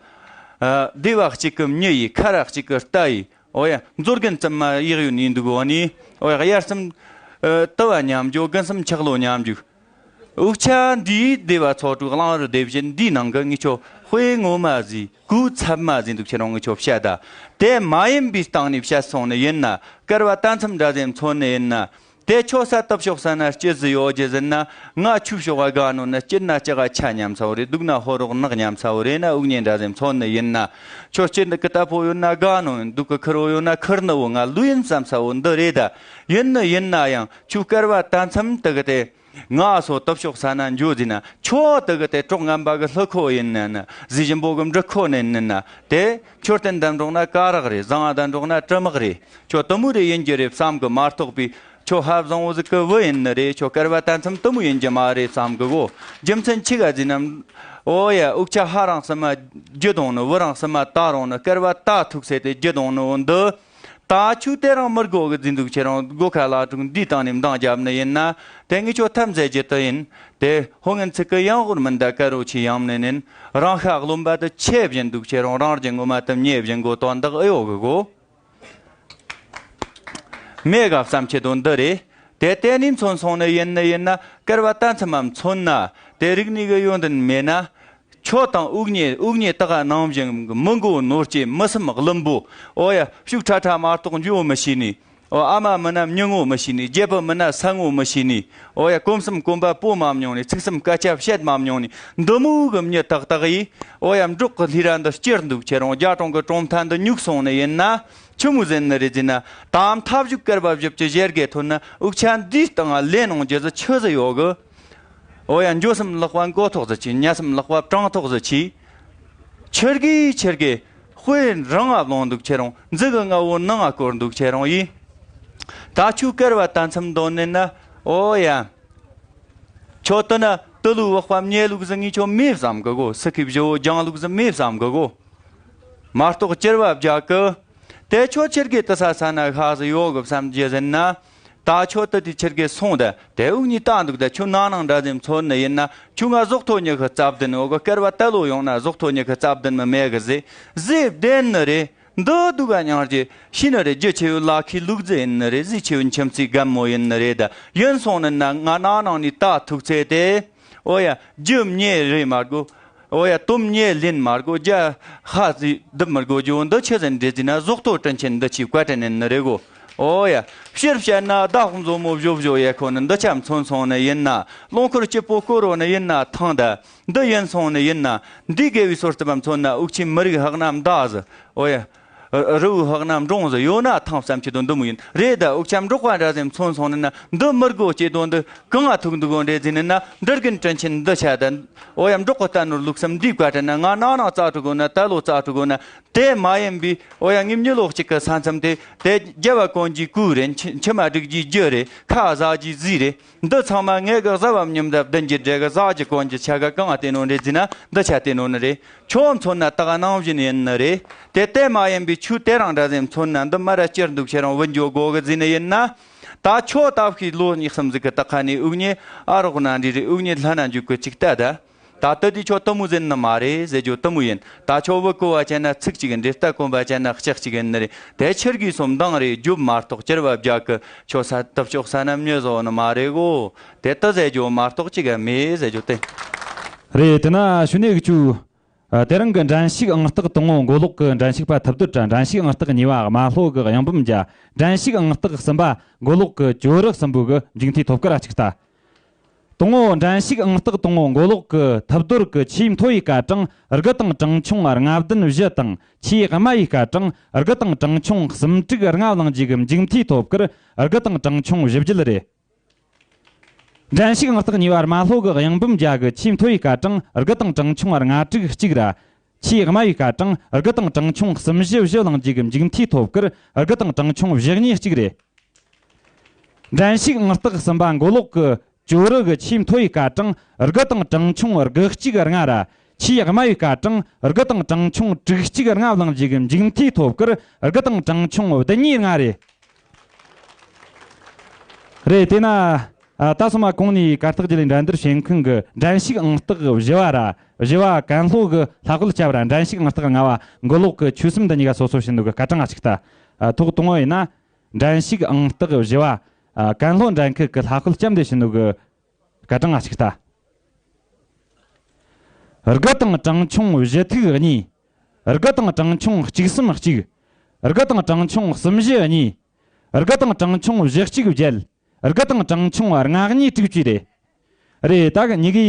སྡེ་བ་གཅིག་གི་མྱི་ཡི་ཁ་ར་གཅིག་གི་རྟ་ཡི། ཨོ་ཡ། མཛོ་རྒན་ཙམ་མ་ཡག་ཡོད་ནི་འདུག་འོ་ནི། ཨོ་ཡ། དབྱར་གསུམ། ཨ། དུ་བ་མཉམ་འཇོག་དགུན་གསུམ་ཆག་ལོ་མཉམ་འཇོག་འུག་ཆ་འདིའི་སྡེ་བ་ཚོ་དྲུག་གླང་རི་སྡེ་བཞི་འདིའི་ནང་གི་ངས་ཁྱོད་དཔེ་ངོ་མ་ཟིག་གུ་ཚབ་མ་ཟིག་འདུག་ཁྱེད་རང་ངས་ཁྱོད་བཤད་ད། དེ་མ་ཡིན་པའི་སྟེང་ནས་བཤད་སོང་ནི་ཡིན་ན། སྐལ་བ་ད་མཚམས་འདྲ་ཟེ་མཚོན་ནི་ཡིན་ན། དེ་ཁྱོད་ས་དུ་ཕྱོགས་ས་ན་སྐྱི་ཟི་ཡོད་རྒྱུ་ཟིན་ན། ང་ཆུ་ཕྱོགས་བ་དགའ་ནོ་ན་སྐྱིད་ན་ལྕགས་ཆ་ཉམས་ས་བོ་རེད། སྡུག་ན་ཕོ་རོག་ནག་ཉམས་ས་བོ་རེད་ན། དབུགས་ཉེ་འདྲ་ཟེ་མཚོན་ནི་ཡིན་ན། ཁྱོད་སྐྱིད་ནི་ཀི་ལྟ་ཕོ་ཡོད་ན་དགའ་ནོ་ཡིན། སྡུག་གི་ཁུར་བོ་ཡོད་ན་ཁུར་ནི་བོ་ང་ལུས་ཡིན་བསམ་ས་བོ་འདི་རེད་ད། ཡིན་ནི་ཡིན་ན་ཡང་ཁྱོད་སྐལ་བ་ད་མཚམས་དུ་གི་དེ། ང་སོ་དུ་ཕྱོགས་ས་ན་འགྱོ་ཟིན་ན། ཁྱོད་དུ་གི་དེ་གྲོགས་ངན་པ་གི་ལྷུ་ཁོ་ཡིན་ནི་ན། ཟི་ཞིམ་པོ་གི་འབྲི་ཁོ་ནི་ནི་ན། དེ་མཆོད་རྟེན་དང་འགྲོགས་ན་ཀ་རག་རེད། བཟང་ང་དང་འགྲོགས་ན་གྲི་མག་རེད། ཁྱོད་དུ་མོ་རེ་ཡིན་རྒྱུ་རེད་བསམ་གི་མ་གཏོགས་པའི། ཁྱོད་ཧ་བཟང་བོ་ཟིག་གི་བུ་ཡིན་ནི་རེད། ཁྱོད་སྐལ་བ་ད་མཚམས་དུ་མོ་ཡིན་རྒྱུ་མ་རེད་བསམ་གི་གོ། རྒྱུ་མཚན་ཆི་ག་ཟིན་ནམ། ཨོ་ཡ། འུག་ཆ་ཧ་རང་སི་མ་རྒྱུ་དོང་ནི་བུ་རང་སི་མ་ད་རོང་ནི་སྐལ་བ་ད་ཐུག་སེ་དེ་རྒྱུ་དོང་ནི་འོ་འདི། ད་ཆུ་དེ་རང་མི་དགོ་གི་འཛིན་འདུག་ཁྱེད་རང་སྒོ་ཁ་ལ་དྲུག་འདིའི་སྟེང་ནས་འདང་རྒྱབ་ནི་ཡིན་ན། དེ་ངས་ཁྱོད་ཐབས་མཛད་རྒྱུ་དུ་ཡིན། དེ་ཧོ་ངན་ཚིག་གི་ཡང་ཧོར་མི་འདའ་ཀ་རོ་ཆི་ཡང་མནན་ནན། རང་ཤ་རློན་པ་དུ་ཆེ་བཞིན་འདུག་ཁྱེད་རང་རང་རྒྱུ་ངོ་མ་དུ་ཉེ་བཞིན་གོ་དོན་དག་ཨེ་ཡོད་གི་གོ། མེད་ག་བསམ་ཁྱེད་དོན་འདི་རེད། དེ་དེ་ནས་མཚོན་སོང་ནི་ཡིན་ནི་ཡིན་ན། སྐལ་བ་ད་མཚམས་མ་མཚོན་ན། དེ་རིག་གནས་གི་ཡོན་ཏན་མེད་ན། ཁྱོད་དང་དབུགས་ཉེ་དབུགས་ཉེ་དག་ནང་བཞིན་མི་མགོ་ནོར་སྐྱེ་མི་སེམས་རླུང་པོ། ཨོ་ཡ། ཕྱུག་ཁྲ་ཁྲ་མ་གཏོགས་འཇུ་མི་ཤེས་ནི། ཨོ་ཨ་མ་མིན་ན་མྱི་ངོ་མི་ཤེས་ནི། རྒྱལ་པོ་མིན་ན་ས་ངོ་མི་ཤེས་ནི། ཨོ་ཡ། གོམ་གསུམ་གོམ་པ་སྤོ་མ་མྱོང་ནི། ཚིག་གསུམ་སྐད་ཆ་བཤད་མ་མྱོང་ནི། འདི་མོ་གི་མྱི་དག་དག་ཡིས། ཨོ་ཡ། འབྲོག་གི་ལྷས་ར་འདི་སྐྱུར་འདུག་ཁྱེད་རང་རྒྱ་གྲོང་གི་གྲོང་མཐའ་འདི་སྨྱུག་སོང་ནི་ཡིན་ན། ཆི་མོ་ཟེར་ནི་རེད་ཟེར་ན། ད་མཐའ་བཞུགས་སྐལ་བ་བཞི་བཅུ་ཞེ་བརྒྱད་ཐོན་ན་འུག་ཆ་འདིའི་སྟེང་ང་ལེན་ཡོང་རྒྱུ་ཟིག་ཆི་ཟིག་ཡོད་གི། ཨོ་ཡ། འགྱོ་སེམས་ལག་པ་མགོ་ཐོག་ཟིག་ཆི། ཉལ་སེམས་ལག་པ་བྲང་ཐོག་ཟིག་ཆི། ཆི་རྒས་ཆི་རྒས་དཔེ་རང་ང་ལོང་འདུག་ཁྱེད་རང་། མཛུ་གུ་ལྔ་བོ་ནང་ང་བསྐོར་འདུག་ཁྱེད་རང་ཡིས། ད་ཆུ་སྐལ་བ་ད་མཚམས་འདོན་ནས་ན། ཨོ་ཡ། ཁྱོད་དུ་ན་དུ་ལུ་བག་པ་མྱེ་ལུག་ཟིག་ངས་ཁྱོད་མེད་བསམ་གི་གོ། སི་ཁིབ་བཞི་བོ་རྒྱང་ལུག་ཟིག་མེད་བསམ་གི་གོ། མ་གཏོགས་སྐྱེར་བ་བརྒྱ་གི། དེ་ཁྱོད་ཆི་རྒས་དུ་ས་ས་ན་ཤ་ཟིག་ཡོད་གི་བསམ་རྒྱུ་ཟིན་ན། ད་ཁྱོད་དུ་དེ་ཆི་རྒས་སོང་ད། དེ་དབུགས་ཉིད་ལྟ་འདུག་ད་ཁྱོད་ནང་ནང་འདྲ་ཟིག་མཚོན་ནི་ཡིན་ན། ཁྱོད་ང་ཟོག་ཐོ་ཉི་ཤུ་རྩ་བདུན་འོ་གི། སྐལ་བ་ད་ལོ་ཡོང་ན་ཟོག་ཐོ་ཉི་ཤུ་རྩ་བདུན་མི་མེད་གི་ཟེ། ཟེ་བདེན་ནི་རེད། འདི་སྡུག་ག་མྱང་རྒྱུ་ཤི་ནི་རེད། རྒྱུ་ཆེ་བའི་ལ་ཁའི་ལུག་རྫི་ཡིན་ནི་རེད། ཟས་ཆེ་བའི་ཁྱིམ་མཚེས་རྒན་མོ་ཡིན་ནི་རེད་ད། ཡིན་སོང་ནི་ན་ང་ནང་ནང་ནས་ད་ཐུག་ཚེ་དེ། ཨོ་ཡ། རྒྱུ་མྱེ་རེད་མ་དགོས། ཨོ་ཡ། དུམ་གཉིས་ལེན་མ་དགོས། བརྒྱ་ཧ་ཟི་སྡུད་མི་དགོས་རྒྱུ་འདི་ཆི་ཟིག་རེད་ཟེར་ན། གཟུགས་ཐོག་དྲིན་ཆེན་འདི་ཆི་བཀའ་དྲིན་ཡིན་ནི་རེད་གོ། ཨོ་ཡ། སྤྱིར་བཤད་ན་ཟླ་ཕོགས་མཛོ་མོ་བཞོ་བཞོ་ཡེ་ཁོ་ནི་འདི་ཆ་མཚོན་སོང་ནི་ཡིན་ན། རླངས་འཁོར་སྐྱིད་པོ་བསྐོར་རོ་ནི་ཡིན་ན། ཐང་ད་འདི་ཡིན་སོང་ནི་ཡིན་ན། འདི་དགེ་བའི་སོར་གཏོད་པ་མཚོན་ན། དབུགས་ཆེན་མི་རིགས་ཧག་ན་མདའ་ཟི། ཨོ་ཡ། རི་བོ་ཧག་ན་འབྲོང་ཟི་ཡོད་ན་ཐང་བསམ་ཆེ་དོན་འདི་མོ་ཡིན་རེད། ད་འུ་ཅག་འབྲོག་པ་འདྲ་ཟིག་མཚོན་སོང་ནི་ན། འདི་མི་དགོས་ཅེས་དོན་འདི་གང་ང་ཐུག་འདུག་གོ་འདྲེ་ཟིན་ནི་ན། འདྲི་རྒན་དྲིན་ཆེན་འདི་ཆ་ད། ཨོ་ཡ། འབྲོག་གི་རྟ་ནོར་ལུག་གསུམ་འདི་བཀའ་དྲིན་ན། ང་ནང་ནང་རྩ་ཐུག་གོ་ན། ད་ལོ་རྩ་ཐུག་གོ་ན། དེ་མ་ཡིན་པའི་ཨོ་ཡ། ངེད་མྱི་ལོ་གཅིག་གི་ས་མཚམས་དེ། དེ་རྒྱལ་བ་གོན་གྱི་གོས་རེད། མཆི་མཆི་མ་སྒྲིག་གྱི་རྒྱུ་རེད། ཁ་ཟ་གྱི་ཟས་རེད། འདི་ཚང་མ་ངེད་གི་བཟའ་བ་མྱིམ་ཟ་བདུན་གྱི་འབྲས་གི་ཟ་གྱི་གོན་གྱི་ཆ་ག་གང་ང་བལྟས་ནོ་འདྲེ་ཟིན་ན། འདི་ཆ་བལྟས་ནོ་ནི་རེད། ཁྱོད་མཚོན་ན་ད་ག་ནང་བཞིན་ཡིན་ནི་རེད། དེ་དེ་མ་ཡིན་པའི་ཆོས་དེ་རང་འདྲ་ཟིག་མཚོན་ན། འདི་མ་ར་སྐྱུར་འདུག་ཁྱེད་རང་བུད་འགྱོ་དགོ་གི་ཟིན་ནི་ཡིན་ན། ད་ཁྱོད་ད་ཕྱིའི་ལོ་གཉིས་གསུམ་ཟིག་གི་ད་ཁ་ནས་དབུགས་ཉེ་ཨ་རོགས་ན་འདྲི་རེད། དབུགས་ཉེ་ལྷ་ན་འཇུག་གི་ཅིག་ལྟ་ད། ད་ལྟ་དེ་ཁྱོད་དུ་མོ་ཟིན་ནི་མ་རེད་ཟེར་རྒྱུ་དུ་མོ་ཡིན། ད་ཁྱོད་བུ་གོ་བ་ཅན་ན་ཚིག་གཅིག་འདྲེ། རྟ་གོན་པ་ཅན་ན་ལྕགས་གཅིག་ཡིན་ནི་རེད། དེ་ཕྱིར་གི་སོམ་མདངས་རེད། རྒྱུབ་མ་གཏོགས་གྱུར་བ་བརྒྱ་གི་ཁྱོད་ས་ཐབས་ཆོག་ས་ན་མྱི་བཟོ་ནི་མ་རེད་གོ། དེ་ལྟ་ཟེར་རྒྱུ་མ་གཏོགས་ཅིག་ག་མེད་ཟེར་རྒྱུ་དེ། རེད། དེ་ན་ཞུ་ནས་གི་ཆུ། ཨ། དེ་རིང་གི་འགྲན་ཞུགས་ཨང་རྟགས་དང་པོ་མགོ་ལོག་གི་འགྲན་ཞུགས་པ་ཐབས་དོར་དྲ། འགྲན་ཞུགས་ཨང་རྟགས་གཉིས་པ་རྨ་ལྷོ་གི་གཡང་འབུམ་རྒྱལ། འགྲན་ཞུགས་ཨང་རྟགས་གསུམ་པ་མགོ་ལོག་གི་ཇོ་རུ་གསུམ་པོ་གི་མཇུག་མཐའི་ཐོབ་སྐར་གཅིག་ལྟ། དང་པོ། འགྲན་ཞུགས་ཨང་རྟགས་དང་པོ་མགོ་ལོག་གི་ཐབས་དོར་གི་ཆེས་མཐོ་བའི་སྐར་གྲངས་དགུ་དང་གྲངས་ཆུང་ལྔ་བདུན་བཞི་དང་། ཆེས་དམའ་བའི་སྐར་གྲངས་དགུ་དང་གྲངས་ཆུང་གསུམ་དྲུག་ལྔ་བླངས་རྗེས་ཀྱི་མཇུག་མཐའི་ཐོབ་སྐར་དགུ་དང་གྲངས་ཆུང་བཞི་བརྒྱད་རེད། འགྲན་ཞུགས་ཨང་རྟགས་གཉིས་པ་རྨ་ལྷོ་གི་གཡང་འབུམ་རྒྱལ་གྱི་ཆེས་མཐོ་བའི་སྐར་གྲངས་དགུ་དང་གྲངས་ཆུང་ལྔ་དྲུག་གཅིག་ར། ཆེས་དམའ་བའི་སྐར་གྲངས་དགུ་དང་གྲངས་ཆུང་གསུམ་བཞི་བཞི་བླངས་རྗེས་ཀྱི་མཇུག་མཐའི་ཐོབ་སྐར་དགུ་དང་གྲངས་ཆུང་བཞི་གཉིས་གཅིག་རེད། འགྲན་ཞུགས་ཨང་རྟགས་གསུམ་པ་མགོ་ལོག་གི་ཇོ་རུ་གི་ཆེས་མཐོ་བའི་སྐར་གྲངས་དགུ་དང་གྲངས་ཆུང་དགུ་གཅིག་ལྔ་ར། ཆེས་དམའ་བའི་སྐར་གྲངས་དགུ་དང་གྲངས་ཆུང་དྲུག་གཅིག་ལྔ་བླངས་རྗེས་ཀྱི་མཇུག་མཐའི་ཐོབ་སྐར་དགུ་དང་གྲངས་ཆུང་བདུན་གཉིས་ལྔ་རེད། རེད། དེ་ན། ཨ། ད་སོ་མ་གོང་ནས་གར་སྟེགས་བརྒྱུད་ལས་འགྲན་བསྡུར་བྱེད་མཁན་གྱི་འགྲན་ཞུགས་ཨང་རྟགས་བཞི་བ་ར། བཞི་བ་ཀན་ལྷོ་གི་ལྷ་གོལ་ལྕགས་ར། འགྲན་ཞུགས་ཨང་རྟགས་ལྔ་བ་མགོ་ལོག་གི་ཆོས་གསུམ་འདི་གཉིས་ཀ་སོ་སོ་བྱིན་ནོ་གི་སྐར་གྲངས་ང་གཅིག་ལྟ། ཨ། ཐོག་དང་པོ་ཡིན་ན། འགྲན་ཞུགས་ཨང་རྟགས་བཞི་བ། ཨ། ཀན་ལྷོ་འགྲན་ཁུལ་གྱི་ལྷ་གོལ་ལྕམ་འདི་བྱིན་ནོ་གི་སྐར་གྲངས་ང་གཅིག་ལྟ། དགུ་དང་གྲངས་ཆུང་བཞི་ཐིག་གཉིས། དགུ་དང་གྲངས་ཆུང་གཅིག་གསུམ་གཅིག། དགུ་དང་གྲངས་ཆུང་གསུམ་བཞི་གཉིས། དགུ་དང་གྲངས་ཆུང་བཞི་གཅིག་བརྒྱད། དགུ་དང་གྲངས་ཆུང་ལྔ་གཉིས་དྲུག་བཅས་རེད། རེད། ད་གི་གཉིས་ཀའི་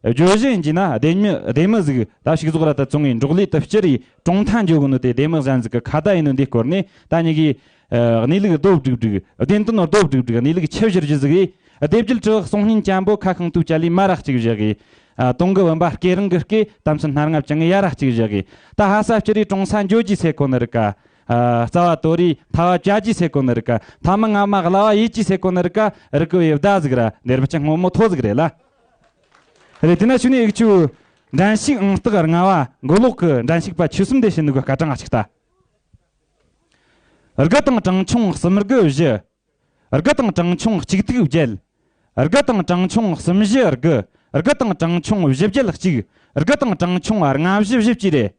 བརྗོད་གཞི་ཡིན་གྱི་ན། སྡེ་མི་སྡེ་མི་ཟིག་ད་ཕྱུགས་ཟོག་ར་ད་བཙོང་བའི་འབྲོག་ལས་དུ་སྤྱིར་རེ་གྲོང་མཐའ་འགྱོ་གི་ནོ་དེ། སྡེ་མི་གཞན་ཟིག་གི་ཁ་བརྡ་ཡིན་ནོ་འདི་སྐོར་ནས། ད་གཉིས་ཀའི་ཨ། གནས་ལུགས་རྡོ་སྒྲིག་སྒྲིག། བདེན་དོན་རྡོ་སྒྲིག་སྒྲིག། གནས་ལུགས་ཆུ་བཞུར་རྒྱུ་ཟིག་རེད། ལྡེ་བརྒྱད་དྲི་བ་གསུང་སྙན་སྤྱན་པོ། ཁ་ཤིང་དུ་བཅད་ལས་མ་རག་ཅིག་བཞག་གི། ཨ། དུང་གི་བུམ་པ་སྐེ་རིང་གི་སྐེ། གཏམ་ཚུལ་སྣ་ལྔ་བཅང་ཡ་ར་གཅིག་བཞག་གི། ད་ཧ་ས་སྤྱིར་རེ་གྲོང་ས་འགྱོ་རྒྱུ་ཟེར་གོ་ནི་རིག་ག། ཨ། རྩ་བ་དོ་རེ་ཐ་བ་བཅའ་རྒྱུ་ཟེར་གོ་ནི་རིག་ག། ཐ་མི་ང་མ་གླ་བ་ཡེད་རྒྱུ་ཟེར་གོ་ནི་རིག་ག། རིག་གི་བའི་བརྡ་ཟིག་ར་འདེར་བ་ཅན་སྔོན་མོ་ཐོ་ཟིག་རེད་ལ། རེད། དེ་ན་ཞུ་ནས་ཡིག་ཆུ། འགྲན་ཞུགས་ཨང་རྟགས་ལྔ་བ་མགོ་ལོག་གི་འགྲན་ཞུགས་པ་ཆོས་གསུམ་འདི་བྱིན་ནོ་གི་སྐར་གྲངས་ང་གཅིག་ལྟ། དགུ་དང་གྲངས་ཆུང་གསུམ་དགུ་བཞི། དགུ་དང་གྲངས་ཆུང་གཅིག་ཐིག་བརྒྱད། དགུ་དང་གྲངས་ཆུང་གསུམ་བཞི་དགུ། དགུ་དང་གྲངས་ཆུང་བཞི་བརྒྱད་གཅིག། དགུ་དང་གྲངས་ཆུང་ལྔ་བཞི་བཞི་བཅས་རེད།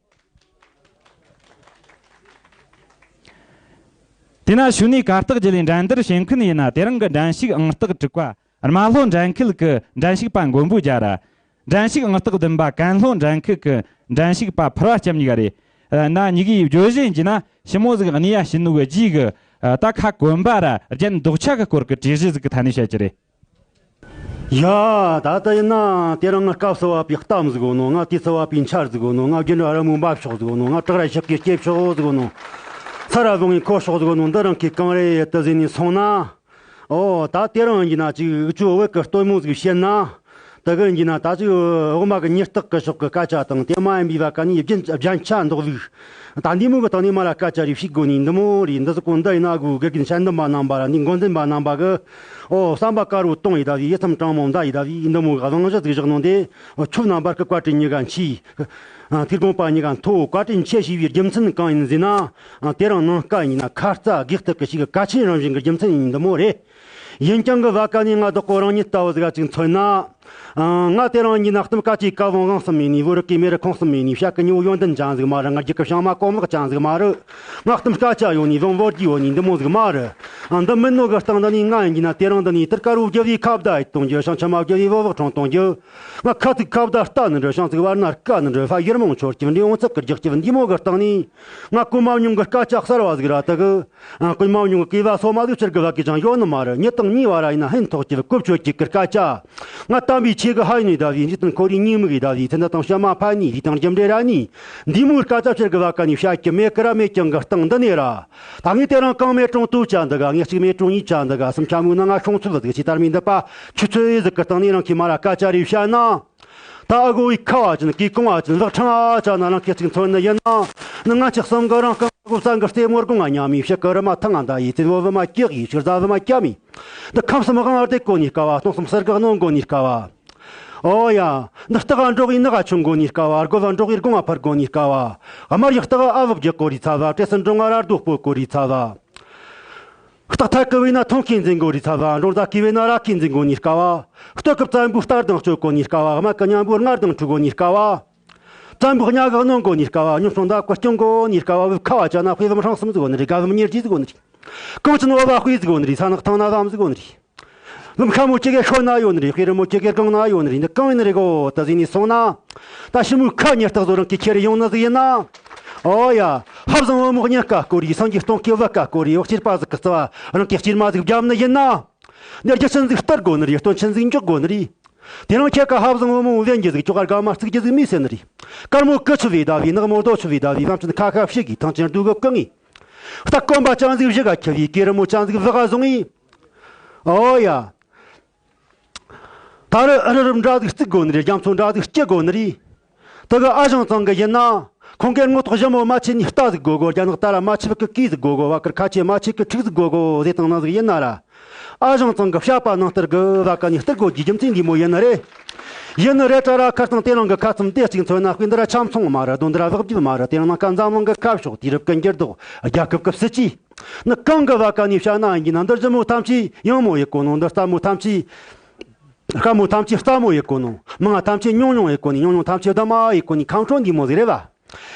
དེ་ན་ཞུ་ནས་གར་སྟེགས་བརྒྱུད་ལས་འགྲན་བསྡུར་བྱེད་མཁན་ཡིན་ན། དེ་རིང་གི་འགྲན་ཞུགས་ཨང་རྟགས་དྲུག་པ་རྨ་ལྷོ་འགྲན་ཁུལ་གྱི་འགྲན་ཞུགས་པ་མགོན་པོ་རྒྱལ་ར། འགྲན་ཞུགས་ཨང་རྟགས་བདུན་པ་ཀན་ལྷོ་འགྲན་ཁུལ་གྱི་འགྲན་ཞུགས་པ་ཕུར་བ་ལྕམ་གཉིས་ཀ་རེད། ན་གཉིས་ཀའི་བརྗོད་གཞི་ཡིན་གྱི་ན། ཞི་མོ་ཟིག་གནས་ཡ་བྱིན་ནོ་གི་རྗེས་གི། ད་ཁ་གོན་པ་ར་རྒྱན་འདོགས་ཆ་གི་སྐོར་གི་དྲི་གཞི་ཟིག་གི་ཐད་ནས་བཤད་རྒྱུ་རེད། ཡ། ད་ལྟ་ཡིན་ན་དེ་རིང་ང་སྐབས་སུ་བབས་པའི་གཏམ་ཟིག་ཡོད་ནོ། ང་དུས་སུ་བབས་པའི་འཆར་ཟིག་ཡོད་ནོ། ང་རྒྱུན་དུ་ར་མོའི་འབབ་ཕྱོགས་ཟིག་ཡོད་ནོ། ང་བྲག་ར་ཞབས་ཀྱི་སྐྱེ་ཕྱོགས་ཟིག་ཡོད་ནོ། ས་ར་བོང་བུའི་འཁོར་ཕྱོགས་ཟིག་ཡོད་ནོ། འདི་རང་གི་གང་རེད་དུ་ཟེར་ནས་སོང་ན། ཨོ། ད་དེ་རིང་ཡིན་གྱི་ན་ཅིག་འུ་ཆོ་བོད་ཀྱི་སྟོན་མོ་ཟིག་བཤད་ན། དེ་གི་ཡིན་གྱི་ན་ད་ཅིག་འོག་མ་གི་ཉི་སྟག་གི་ཕྱོགས་ཀྱི་སྐད་ཆ་དང་། དེ་མ་ཡིན་པའི་བར་ག་ནས་རྒྱན་རྒྱན་ཆ་འདོགས་ཟིག། ད་འདི་མོ་གི་སྟེང་ནས་མ་ར་སྐད་ཆ་རེ་བཤད་དགོས་ནི་འདི་མོ་རེད། འདི་ཟིག་གོ་འདི་ཡིན་ན་གོ་དགེ་རྒན་དཔྱད་འདེམས་པ་རྣམ་པ་ར་འདི་འགོ་འཛིན་པ་རྣམ་པ་གི། ཨོ། བསམ་པ་དཀར་བོ་གཏོང་ཡི་ད་བི། ཡིད་ཚིམ་དྲང་མོ་མཛའ་ཡི་ད་བི། འདི་མོ་གི་གླེང་གཞི་ཟིག་བཞག་ནོ་དེ། ཨོ། ཁྱོད་རྣམ་པར་གི་བཀའ་དྲིན་ཉི་ག་མཆིས། ཨ། ཐུགས་དགོངས་པ་ཉི་ག་མཐོ། བཀའ་དྲིན་ཆེ་ཞུས་པའི་རྒྱུ་མཚན་གང་ཡིན་ཟེར་ན། ཨ། དེ་རིང་ནངས་ཀ་ཡིན་ན་ཁ་རྩ་དགོས་གཏུགས་གི་ཞིག་གལ་ཆེན་རང་བཞིན་གི་རྒྱུ་མཚན་ཡིན་འདི་མོ་རེད། ཡིན་ཀྱང་གི་བར་ག་ནས་ང་བདག་པོ་རང་ཉིད་ལྟ་བུ་ཟིག་ག་ཅིག་མཚོན་ན། ཨ། ང་དེ་རིང་ཡིན་ན་གཏམ་སྐད་ཆའི་བཀའ་དབང་དབང་གསུམ་མེད་ནི། བོད་རིགས་ཀྱི་མི་རིགས་ཁོངས་གསུམ་མེད་ནི། བཤད་གི་མྱི་བོ་ཡོན་ཏན་ཅན་ཟིག་མ་རེད། ང་རྒྱུད་ཀྱི་བྱང་མ་གོམ་ལག་ཅན་ཟིག་མ་རེད། ང་གཏམ་སྐད་ཆ་ཡོད་ནི། བཟང་བོ་རྒྱུ་ཡོད་ནི་འདི་མོ་ཟིག་མ་རེད། འདི་མིན་ནོ་གི་སྟེང་འདི་ནས་ང་ཡིན་གྱི་ན། དེ་རིང་འདི་ནས་དེར་དཀར་བོ་རྒྱལ་བའི་ཁ་བརྡ་ཡིད་གཏོང་རྒྱུ། ཞིང་ཆུ་མ་རྒྱལ་བའི་བུ་བག་འཕྲང་གཏོང་རྒྱུ། ང་ཁ་ཐུག་ཁ་བརྡ་ལྟ་ནི་འདྲ། ཞིང་ཚིག་བར་ན་དཀའ་ནི་འདྲ། ཕ་ཡུལ་མང་ཆོར་གྱི་འདྲ། འོང་ཚིག་གི་རྒྱག་རྒྱུ་འདི་མོ་གི་སྟེང་ནས། ང་གོ་མ་མྱོང་གི་སྐད་ཆ་གསར་བ་ཟིག་ར་དེ་གི། ཨ། གོ་མ་མྱོང་གི་སྐྱེ་བ་སོ་མ་ཟིག་ཕྱིར་གི་བ་གི་ཅང་ཡོད་ནི་མ་རེད། ཉིད་དང་ཉེ་བ་ར་ཡིན་ན་ཕན་ཐོགས་ཀྱི་གོ་ཆོད་ཀྱི་གི་སྐད་ཆ། ང་དམ་པའི་ཆོས་གི་ཧ་ཡིན་ནི་ད་བའི། འཇིག་རྟེན་ཁོར་ཡུག་ཉེས་དམིགས་ཡི་ད་བའི། ཚེ་འདི་དང་ཕྱི་མ་ཕན་ནི་རི་དང་རྒྱུ་འབྲས་ར་ནི། འདི་མོའི་སྐད་ཆ་ཕྱིར་གི་བ་ག་ནས་བཤད་ཀྱི་མེད་གི་ར། མེད་ཀྱང་གི་སྟེང་འདི་ནས་ར། ད་ངས་དེ་རིང་གང་མེད་གྲོང་དུ་བཅའ་འདི་ག། ངས་གཅིག་མེད་གྲོང་གཉིས་བཅའ་འདི་ག། སུམ་ཆ་མུག་ན་ང་ཤོང་ཚུལ་ཟིག་ཅི་ལྟར་མིན་འདི་པ་ཆུ་ཚོད་ཟིག་གི་སྟེང་ནས་རང་གིས་མ་ར་སྐད་ཆ་རེ་བཤད་ན། ད་ཨ་གོ་བའི་ཁ་བ་ཅན་གི་གོང་བ་ཅན་བག་ཕྲེང་ཨ་ཅག་ན་རང་གི་གཅིག་མཚོན་ནི་ཡིན་ན། ནི་ང་ཅག་གསུམ་གི་རང་རྐང་གོ་བཙན་གི་རྩེ་མོ་སྒོ་ང་ཉམས་མི་ཕྱི་གི་རི་མ་ཐང་ང་འདའ་ཡི། བཙན་བོ་བུ་མ་སྐྱག་ཡི། ཕྱུར་རྫ་བུ་མ་སྐྱ་མི། འདི་ཁམས་སམ་དབང་བར་དེ་གོ་ནི་དཀའ་བ། སྟོང་སམ་སར་གི་གནོང་གོ་ནི་དཀའ་བ། ཨོ་ཡ། འདི་སྟག་འབྲོག་གི་ནག་ཆུང་གོ་ནི་དཀའ་བ། རྒོ་བ་འབྲོག་གི་སྒོ་ང་འཕར་གོ་ནི་དཀའ་བ། དམར་ཡག་སྟག་ཨ་བབ་རྒྱག་གོ་རི་ཚ་བ། བྲེ་སྲིན་འབྲོང་ང་ར་རྡོ་སྤོ་གོ་རི་ཚ་བ། སྟག་ཐར་གི་བས་ན་ཐོང་ཁེ་འཛིན་གོ་རི་ཚ་བ། འབྲོང་རྫ་གི་བས་ན་ར་ཁེ་འཛིན་གོ་ནི་དཀའ་བ། སྟོད་གི་བཙན་པོའི་རྟ་དང་གཅོད་གོ་ནི་དཀའ་བ། དམག་གི་མཉམ་པོ་སྔར་དང་འཁྲུག་གོ་ནི་དཀའ་བ། བཙན་པོའི་གཉའ་གི་གནོན་གོ་ནི་དཀའ་བ། ཉམ་ཆུང་མདའ་གི་སྐྱོང་གོ་ནི་དཀའ་བ། བུ་ཁ་བ་ཅན་ན་དཔེ་བུ་ཧྲང་གསུམ་ཟིག་གོ་ནི་རེད། དགའ་བུ་ཉེར་བརྒྱད་ཟིག་གོ་ནི་རེད། གངས་ཅན་བ་བ་དཔེ་ཟིག་གོ་ནི་རེད། ས་ནག་ཐང་ན་བམ་ཟིག་གོ་ནི་རེད། ལམ་ཁ་མོ་ཁྱེད་ཀྱི་ཤོད་ན་ཡོད་ནི་རེད། དཔེ་རི་མོ་ཁྱེད་ཀྱི་གང་ན་ཡོད་ནི་རེད། འདི་གང་ཡིན་ནི་རེད་གོ། ད་ཟིན་ནས་སོང་ན། ད་ཞི་མོའི་ཁ་ཉེར་སྟག་བཟོ་རང་གི་ཁྱེར་ཡོང་ནི་ཟིག་ཡིན་ན། ཨོ་ཡ། ཧབ་བཟང་བུ་མོ་གཉིས་ཀ་སྐོར་རི། སངས་རྒྱས་སྟོང་སྐྱེ་བུ་ཀ་སྐོར་རི། འོག་ཕྱིར་པ་ཟིག་གི་རྩ་བ་རང་གི་སྐྱེར་མ་ཟིག་བརྒྱབ་ནི་ཡིན་ན། འདི་རྒྱུ་ཆེན་ཟིག་སྟེར་དགོ་ནི་རེད། སྟོན་ཆེན་ཟིག་འཇོག་དགོ་ནི་རེད། དེ་རིང་ཁྱེད་ཀ་ཧབ་བཟང་བུ་མོ་བན་རྒྱུ་ཟིག་ཅོག་ག་དགའ་མ་རྩིག་རྒྱུ་ཟིག་མི་སྲིད་ནི་རེད། དཀར་མོ་ཀི་ཆུ་བས་ད་བའི། ནག་མོ་རྡོ་ཆུ་བས་ད་བའི། བམ་ཆེན་ཁ་ཁ་བཤིག་གིས། ཐང་ཆེན་རྡོ་གི་ཀི་ངེས། རྟ་གོམ་པ་ཅང་ཟིག་བཞི་ག་ཁྱི་བའི། ཀེ་རི་མོ་ཅང་ཟིག་བི་ག་བཟུང་ངེས། ཨོ་ཡ། ད་རུ་ཨ་རུ་རུ་འདྲ་ཟིག་རྩིག་དགོ་ནི་རེད། རྒྱ་མཚོ་འདྲ་ཟིག་སྐྱི་དགོ་ནི་རེད། དེ་གི་ཨ་ཞང་ཚང་གི་ཡིན་ན། ཁོང་གིས་ངོ་ཐོག་ཞི་མོ་མ་ཆེ་ནི་རྟ་ཟིག་དགོ་གོ། རྒྱ་ནག་ཏ་ར་མ་ཆེ་བུ་གི་གི་ཟིག་དགོ་གོ། བ་ཀིར་ཁ་ཆེ་མ་ཆེ་གི་ཁྲིག་ཟིག་དགོ་གོ་ཟེར་བཏང་ན་ཟིག་ཡིན་ན་ར། ཨ་ཞང་ཚང་གི་བཤད་པ་ནང་ལྟར་གི་བ་ཀ་ནི་སྟེར་དགོ་རྒྱུ་རྒྱུ་མཚན་འདི་མོ་ཡིན་ནི་རེད། ཡིན་ནི་རེད་དྲ་ར། ཁ་སང་དེ་རིང་གི་ཁ་ཚུམ་དེ་གཅིག་མཚོན་ན། དཔེ་འདི་ར་ཆ་མཚུངས་མ་རེད། དོན་འདི་ར་བག་རྒྱུ་མ་རེད། དེ་རིང་ནངས་ཀ་འཛམ་གླིང་གི་ཁ་ཕྱོགས། དུས་རབས་ཀྱི་འགྱུར་ལྡོག། རྒྱལ་ཁབ་ཀྱི་སྲིད་ཇུས། ནི་གང་གི་བ་ཀ་ནས་བཤད་ན་ཡིན་གྱི་ན། འདི་ཞི་མོ་ཐམས་ཅད་ཡང་མོ་ཡི་གོ་ནོ། འདི་རྟ་མོ་ཐམས་ཅད། དཀར་མོ་ཐམས་ཅད་རྟ་མོ་ཡི་གོ་ནོ། མང་ང་ཐམས་ཅད་ཉུང་ཉུང་ཡི་གོ་ནི། ཉུང་ཉུང་ཐམས་ཅད་འདི་མ་ཡི་གོ་ནི། ཁམས་ཁྲོ་འདི་མོ་ཟིག་རེད་བ།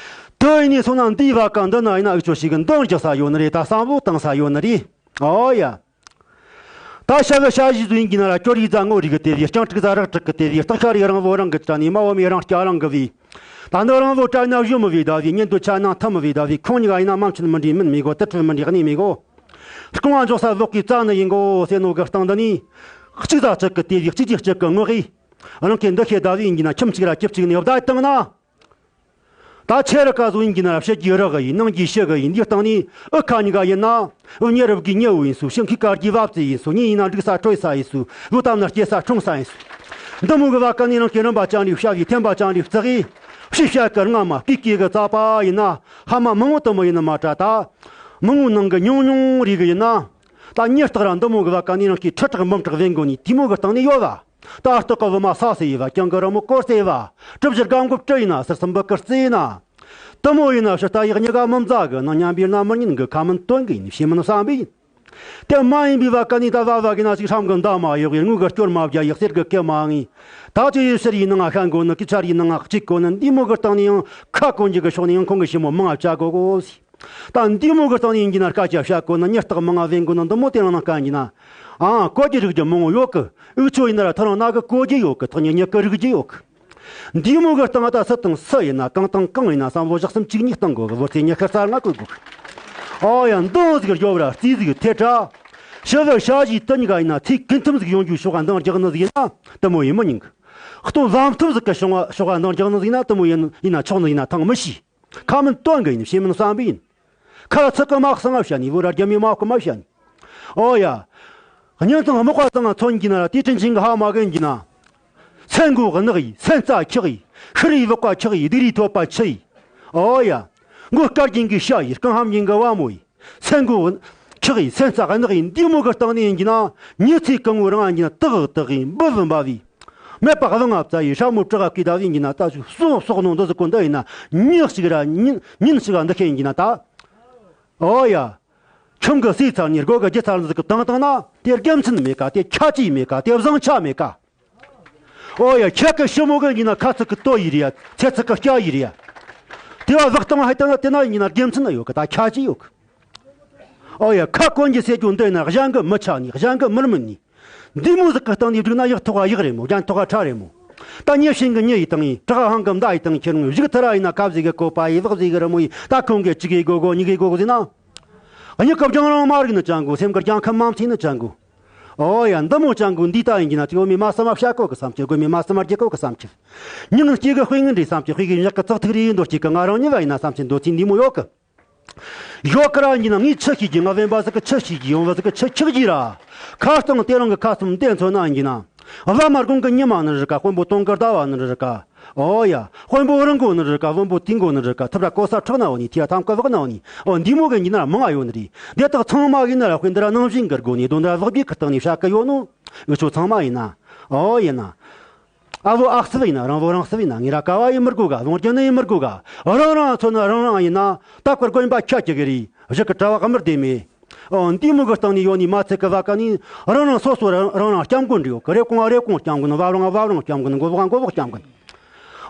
དེ་ཡིན་ནས་སོང་ན་འདིའི་བ་ཀ་འདི་ན་ཡིན་ན་འུ་ཆོ་ཞིག་གི་འདང་རྒྱག་ས་ཡོད་ནི་རེད། ད་བསམ་བློ་བཏང་ས་ཡོད་ནི་རེད། ཨོ་ཡ། ད་ཤ་གི་ཤ་བཞི་ཟོ་ཡིན་གྱི་ན་ར། སྐྱོར་རིགས་རྫ་ངོ་རིགས་གི་དེ་བས། རྐྱང་ཕྲུག་རྫ་རག་ཕྲུག་གི་དེ་བས། སྟག་ཤ་རིགས་རང་བོ་རང་གི་དྲ་ནས། མ་བོ་མའི་རང་སྐྱ་རང་གི་བས། ད་འདི་རང་བོ་དྲ་ན་བཞོ་མི་བས་ད་བས། གཉེན་དུ་ཆ་ན་ཐུ་མི་བས་ད་བས། ཁོང་གཉིས་ཀ་ཡིན་ན་མམ་ཆུན་མི་འདྲའི་མིན་མི་གོ། དུར་ཁྲོད་མི་འདྲའི་གནས་མི་གོ། རྐང་བ་འཇོག་ས་བོག་གི་རྩ་ནི་ཡིན་གོ་ཟེར་ནོ་གི་སྟེང་འདི་ནས། གཅིག་རྫ་གཅིག་གི་དེ་བས། གཅིག་གི་གཅིག་གི་ངོ་གི། རང་གི་འདི་ཤེས་ད་བས་ཡིན་གྱི་ན། ཁྱིམ་གཅིག་ར་སྐྱིབས་གཅིག་ནས་བདའ་བཏང་ན། ད་ཁྱེད་རི་ཀ་ཟོ་ཡིན་གྱི་ན་ར། ཕྱི་རྒྱུ་རག་གི་ཡིན། ནང་རྒྱུ་ཤི་གི་ཡིན། འདིའི་སྟེང་ནས་འུ་ཁ་གཉིས་ཀ་ཡིན་ན། འུ་མྱི་རབས་ཀྱི་མྱི་བོ་ཡིན་སོ། ཤིང་ཁའི་དཀར་གྱི་བབ་རྩེ་ཡིན་སོ། མྱི་ཡིན་ན་འགྲིག་ས་ཁྲོས་ས་ཡིན་སོ། བུ་དམ་ན་སྐྱེ་ས་འཁྲུངས་ས་ཡིན་སོ། འདི་མོ་གི་བ་ཀ་ནས་རང་གི་རིམ་པ་ཅང་རིགས་བཤའ་བའི། ཐེམ་པ་ཅང་རིགས་བརྩི་གི། ཕྱི་བཤད་གི་རྔ་མ་སྐེ་སྐེ་གི་རྩ་པ་ཡིན་ན། ཧ་མ་མང་བོ་དུ་མོ་ཡིན་ན་མ་དྲ་ད། མང་བོ་ནང་གི་ཉུང་ཉུང་རིགས་གི་ཡིན་ན། ད་ཉེར་སྟག་ར་འདི་མོ་གི་བ་ཀ་ནས་རང་གི་ཁྲི་ཕྲག་འབུམ་ཕྲག་བེན་གོ་ནི་དེ་མོ་གི་སྟེང་ནས་ཡོད་བ། ད་སྟག་གི་བུ་མ་ས་སེ་ཡི་བ། གྱང་གི་རི་མོ་སྐོར་སེ་བ། གྲུ་བཞི་སྒམ་གོ་བྲི་ཡིན་ན། སེར་སེམས་བུ་གི་རྩེ་ཡིན་ན། དུ་མོ་ཡིན་ན་ཕྱི་ལྟ་ཡག་ཉི་ག་མི་མཛའ་གི། ནང་མཉམ་པའི་རྣ་མི་ཉན་གི། ཁ་མིན་དོན་གི་ཡིན། ཕྱི་མིན་བསམ་པའི་ཡིན། དེ་མ་ཡིན་པའི་བ་ཀ་ནི་ད་བ་བ་གི་ན་ཅིག་ཧྲམ་གི་མདའ་མ་གཡོག་གི། ངུ་གི་སྐྱོར་མ་བརྒྱ་ཡག་གསེར་གི་སྐེ་མ་ངེས། ད་ཅི་ཡི་ཕྱིར་ཡིན་ནང་ང་ཤ་འགོ་ནི། སྐད་ཆ་ཡིན་ནང་ང་གཅིག་གོ་ནི། འདི་མོ་གི་སྟེང་ནས་ཡང་ཁ་གོན་རྒྱུ་གི་ཕྱོགས་ནས་ཡང་ཁོང་གི་ཞི་མོ་མང་ང་བྱ་དགོ་གོ་ཟེར། ད་འདི་མོ་གི་སྟེང་ནས་ཡིན་གྱི་ན་སྐད་ཆ་བཤད་དགོས་ན། ཉེར་སྟག་མང་ང་བེན་དགོས་ན། འདི་མོ་དེ་རང་ནང་སྐད་ཡིན་གྱི་ན། ཨང་གོ་རྒྱུ་རིག་རྒྱུ་མང་བོ་ཡོད་གི། འུ་ཆོ་ཡིན་ན་ར་ཐོ་རངས་ན་གི་གོ་རྒྱུ་ཡོད་གི། ཐག་ཉེ་ཉེ་གི་རིག་རྒྱུ་ཡོད་གི། འདི་མོ་གི་སྟེང་ད་སུ་དང་སུ་ཡིན་ན། གང་དང་གང་ཡིན་ན་བསམ་བློ་བཞག་སེམས་གཅིག་གཉིས་གཏང་དགོས་གི། བོར་ཚེ་ཉི་ཤར་གསར་ང་བཀོད་དགོས་གི། ཨོ་ཡ། འདང་ཟིག་རྒྱོབ་ར་རྩིས་ཟིག་ཐེ་དྲ། ཞི་བའི་ཞ་ཞི་དུ་ཉི་ག་ཡིན་ན། ཚེ་ཀུན་ཐུམ་ཟིག་ཡོང་རྒྱུའི་ཕྱོགས་ག་འདང་རྒྱག་ནི་ཟིག་ཡིན་ན་དུ་མོ་ཡིན་མི་ཉན་གི། སྟོང་བམ་ཐུབ་ཟིག་གི་བྱུང་བ་ཕྱོགས་ག་འདང་རྒྱག་ནི་ཟིག་ཡིན་ན་དུ་མོ་ཡིན་ཡིན་ན་ཆོག་ནི་ཡིན་ན་ཐང་མི་ཤེས། ཁ་མིན་དོན་གི་ཡིན། ཕྱི་མིན་བསམ་པའི་ཡིན། ཁ་ལ་ཚིག་གི་མ་གསང་བ་བཤད་ནི། བོ་ར་རྒྱ་མི་མ་ཁོ་མ་བཤད་ནི། ཨོ་ཡ། གཉེན་ཚང་དམག་པ་ཚང་ང་མཚོན་གྱི་ན་ར། དེ་དྲིན་ཆེན་གི་ཧ་མ་གན་གྱི་ན། སེན་མགོ་གནག་ཡི། སེན་རྩ་འཁྱག་ཡི། ཤི་རི་བག་པ་འཁྱག་ཡི། སྡིག་རི་ཐོད་པ་ཆུ་ཡི། ཨོ་ཡ། མགོ་དཀར་རྒྱན་གི་ཤ་ཡི། རྐང་ལྷམ་རྒྱན་གི་བ་མོ་ཡི། སེན་མགོ་འཁྱག་ཡི། སེན་རྩ་གནག་ཡི། འདི་མོ་གི་སྟེང་ནས་ཡིན་གྱི་ན། མྱི་ཚེ་གང་བོ་རང་ཡིན་གྱི་ན། དག་དག་ཡི། འབུ་བུ་འབའ་བའི། མེད་པ་གླང་ང་བཙའ་ཡི། ཧྲ་མོ་བྲག་གི་ཟླ་བའི་ཡིན་གྱི་ན། ད་ཅིག་སོག་སོག་ནོ་འདི་ཟིག་གོ་འདི་ཡིན་ན། མྱི་གཅིག་ར་ཉིན་ཉིན་གཅིག་ག་འདི་ཁེ་ཡིན་གྱི་ན་ད། ཨོ་ཡ། ཁྱིམ་གི་ཟས་ཚར་ནས་སྒོ་གི་རྒྱུ་ཚར་ནས་ཟིག་གི་བཏང་བཏང་ན། དེ་དགེ་མཚན་མེད་ཀ། དེ་ཁྱད་ཆོས་མེད་ཀ། དེ་བཟང་ཆ་མེད་ཀ། ཨོ་ཡ། ཁྱེད་ཀྱི་ཞི་མོ་གི་ཡིན་ན་ཁ་ཚིག་གི་ལྟོ་ཡི་རེད་ཡ། ཚེ་ཚིག་གི་སྐྱ་ཡི་རེད་ཡ། དེ་བ་བག་བཏང་ཧ་ལྟ་ན་དེ་ན་ཡིན་ན་དགེ་མཚན་ཡོད་གི། ད་ཁྱད་ཆོས་ཡོད་གི། ཨོ་ཡ། ཁ་གོན་གྱི་ཟེར་རྒྱུ་འདི་ན་གཞན་གྱི་མི་ཆ་ནི། གཞན་གྱི་མི་རྨི་ནི། འདི་མོ་ཟིག་གི་སྟེང་ནས་བསྒྲིགས་ན་ཡག་ཐོག་ག་ཡག་རེད་མོ། རྒྱན་ཐོག་ག་ཁྲ་རེད་མོ། ད་མྱི་བྱིན་གི་མྱི་ཡི་སྟེང་ནས། བྲག་ཧང་གི་མདའ་ཡི་སྟེང་ཁྱེར་ནས་བཞུགས་ཐུབ་ར་ཡིན་ན། ཁབ་ཟིག་གི་བཀོད་པ་ཡིས། བག་ཟིག་གི་རི་མོ་ཡིས། ད་ཁོང་གིས་གཅིག་གི་དགོས་གོ། གཉིས་གི་དགོས་གོ་ཟེར་ན། མྱི་གི་རྒྱང་རིང་མ་རིག་ནི་ཅང་གོ། སེམས་གི་རྒྱང་ཁམས་མ་མཚན་ནི་ཅང་གོ། ཨོ་ཡ། འདི་མོ་ཅང་གོ། འདི་ལྟ་ཡིན་གྱི་ན། ཅིག་འོ་མའི་མ་བསམ་མ་བཤད་གོ་གི་བསམ་གྱི། དགོས་མའི་མ་བསམ་མ་བརྗེད་གོ་གི་བསམ་གྱི། མྱི་ངན་སྐྱེ་གི་དཔེ་ངན་རེད་བསམ་གྱི། དཔེ་གི་ཉག་གི་ཙག་ཐིག་རེ་ཡིན་འདོད་ཀྱི་གི། ང་རང་ཉིད་ལ་ཡིན་ན་བསམ་གྱི། འདོད་ཚུལ་འདི་མོ་ཡོད་གི། ཡོད་ཀི་ར་ཡིན་ན། ངས་ཆི་ཤེས་ཀྱི། ང་བན་པ་ཟིག་གི་ཆི་ཤེས་ཀྱི། ཡོང་བ་ཟིག་གི་ཆི་ཁྱག་གི་ར། ཁ་སྟོང་དེ་རང་གི་ཁ་སུམ་དེ་མཚོན་ན་ཡིན་གྱི་ན། བླ་མ་དགོན་གི་ཉི་མ་ནི་རེད་ཀ། དཔོན་པོ་དུང་གི་ཟླ་བ་ནི་རེད་ཀ། ཨོ་ཡ། དཔོན་པོ་རིན་མགོ་ནི་རེད་ཀ། བོན་པོ་དུས་མགོ་ནི་རེད་ཀ། ཐུབ་ར་གོ་ས་ཁྲག་ན་འོ་ནི། ཐི་ར་ཐམ་ཀ་བག་ན་འོ་ནི། ཨོ་འདི་མོ་གི་ཡིན་གྱི་ན་མང་ང་ཡོད་ནི་རེད། དེ་དག་ཚང་མ་ཡིན་ན་ར། དཔེ་འདི་ར་ནང་བཞིན་གི་སྒོ་ནས། དོན་དག་བག་སྦྱིས་གི་སྟེང་ནས་བཤད་གི་ཡོད་ནོ། འུ་ཆོ་ཚང་མ་ཡིན་ན། ཨོ་ཡིན་ན། ཨ་བོ་ཨག་སི་ཡིན་ན། རང་བོ་རང་སི་ཡིན་ན། ངེད་ར་ཀ་བ་ཡིན་མི་དགོས་ག། ལོང་རྒྱུ་ནི་ཡིན་མི་དགོས་ག། རང་རང་མཚོན་ན་རང་རང་ཡིན་ན། ད་བཀུར་དགོན་པ་ཁྱད་ཀྱི་གི་རེད། གཞི་གི་གྲྭ་བ་མི་བདེ་མེད། ཨོ་འདི་མོ་གི་སྟེང་ནས་ཡོད་ནི་མ་ཚད་གི་བ་ཀ་ནི། རང་རང་སོ་སོ་རང་རང་སྐྱབས་མགོན་རེད་ཡོད་གི། རེབ་གོང་རེབ་གོང་སྐྱབས་མགོན། བབ་རང་བབ་རང་སྐྱབས་མགོན། མགོ་བོ་མགོ་བོ་སྐྱབས་མགོན།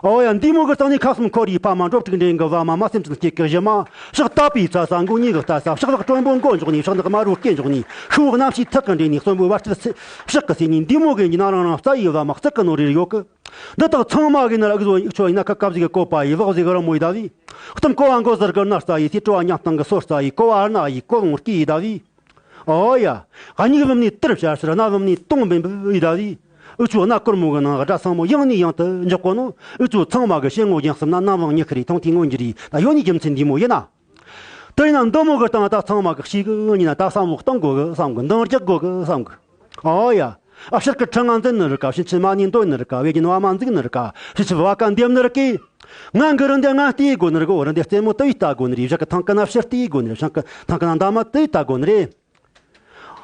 ཨོ་ཡ། འདི་མོ་གི་སྟེང་ནས་ཁ་གསུམ་འཁོར་རེ། ཕ་མ་འགྲོ་དྲུག་འདྲེན་གི། བ་མ་མ་སེམས་ཅན་སྐྱེ་གི་གཞི་མ། ཕྱག་དག་པའི་ཚ་ས། མགོ་གཉིས་གི་ལྟ་ས། ཕྱག་ལག་དྲོན་པོ་མགོ་འཇོག་ནས། ཕྱག་ནག་དམར་རོ་སྐེ་འཇོག་ནས། ཤུ་བོ་གནམ་ཕྱིའི་ཐག་གི་འདྲེན་ནས། གསོན་པོའི་བར་དཀྱིལ་ཕྱག་གི་ཟེར་ནས། འདི་མོ་གི་ཡིན་གྱི་ན་རང་རང་རྩ་ཡི་བ་མ་རྩི་གི་ནོ་རེ་ཡོད་གི། འདི་དག་ཚང་མ་གི་ན་ར་འུ་ཚོ་འུ་ཆོ་ཡིན་ན། ཁ་ཀབ་ཟིག་གི་བཀོད་པ་ཡིས། བག་ཟིག་གི་རི་མོ་ཡིས་ད་བི། གཏམ་གོ་བ་མགོ་ཟུར་གི་ན་རྩ་ཡིས། དེ་སྤྲོ་བ་ཉག་སྟེང་གི་སོ་རྩ་ཡིས། གོ་བ་རྣ་ཡིས། གོ་བ་ངོ་སྐྱེ་ཡིས་ད་བི། ཨོ་ཡ། སྙིགས་བུམ་ནས་དུར་བྱ་ཕྱིར། རྣ་བུམ་ནས་དུང་འབེན་པའི་ཡི་ད་བི། འུ་ཆོ་རྣ་ཀུར་མོ་གི་ནང་སྒྲ་ཚང་མོ་ཡང་ནས་ཡང་དུ་འཇོག་གོ་ནོ། འུ་ཆོ་ཚང་མ་གི་ཞལ་ངོ་རྒྱང་གསུམ་ན། རྣ་བོང་ཉི་ཁི་རེ། མཐོང་ཐོས་མངོན་གྱུར་རེ། ད་ཡོད་ནི་རྒྱུ་མཚན་འདི་མོ་ཡིན་ན། དེ་ཡིན་ན་འདི་མོ་གི་སྟེང་ད་ཚང་མ་གི་ཤེས་གི་ཡིན་ན། ད་བསམ་བློ་གཏོང་དགོས་གི་བསམ་གི། འདང་རྒྱག་དགོས་གི་བསམ་གི། ཨོ་ཡ། ཨ་ཕྱིར་གི་ཁྲི་ང་འཛིན་ནི་རེད་ཀ། ཕྱིན་ཆད་མ་ཎི་འདོན་ནི་རེད་ཀ། བེ་ཅོན་བ་མ་འཛུགས་ནི་རེད་ཀ། ཕྱིན་ཆད་བ་ཀ་འདེབས་ནི་རེད་ཀི། ང་གི་རི་འདི་ང་བལྟས་དགོས་ནི་རེད་གོ། རི་འདི་རྩེ་མོ་དེ་བས་ལྟ་དགོས་ནི་རེད། བཞག་གི་ཐང་ཀ་ན་ཕྱིར་བལྟས་དགོས་ནི་རེད། བཞག་གི་ཐང་ཀ་ན་འདབ་མ་དེ་བས་ལྟ་དགོས་ནི་རེད།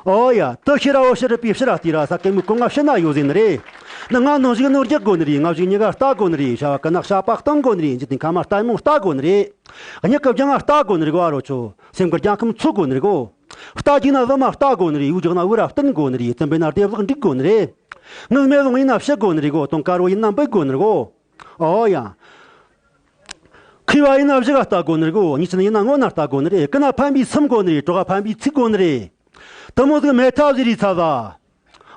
ཨོ་ཡ། དེ་ཤེས་ར་བོ་ཕྱི་རུ་པའི་ཕྱི་ར་བལྟས་ར། ས་གི་མོ་གོང་ང་ཕྱི་ན་ཡོད་ཟེར་ནི་རེད། ནི་ང་ནང་བཞིན་ནོར་རྒྱག་དགོས་ནི་རེད། ང་བཞིན་གཉིས་ཀ་ལྟ་དགོས་ནི་རེད། བྱ་བ་ཀ་ན་བྱ་བ་གཏང་དགོས་ནི་རེད། འཇིག་རྟེན་ཁམས་ལྟ་དགོས་ནི་རེད། མྱི་གི་རྒྱང་ང་ལྟ་དགོས་ནི་རེད་གོ། ཨ་རོ་ཆོ། སེམས་གི་རྒྱང་ཁམས་འཚོལ་དགོས་ནི་རེད་གོ། རྟ་རྒྱུག་ན་བུ་མ་ལྟ་དགོས་ནི་རེད། འུ་རྒྱག་ན་བུ་ར་བསྟུན་དགོས་ནི་རེད། བཙུན་པས་ན་སྡེ་བརླག་འགྲིག་དགོས་ནི་རེད། ངུ་མེ་ལོང་ཡིན་ན་ཕྱི་དགོས་ནི་རེད་གོ། དུང་དཀར་བོ་ཡིན་ན་འབུད་དགོས་ནི་རེད་གོ། ཨོ་ཡ། མཁས་པ་ཡིན་ན་གཞི་ག་ལྟ་དགོས་ནི་རེད་གོ། ཉེས་ཅན་ཡིན་ན་སྔོན་ན་ལྟ་དགོས་ནི་རེད། ཀུན་ན་ཕན་པའི་སེམས་དགོས་ནི་རེད། གྲོགས་ཕན་པའི་ཚིག་དགོས་ནི་རེད། དེ་མོ་ཟིག་མེད་ཐབས་ཟིག་རེད་ཚ་བ།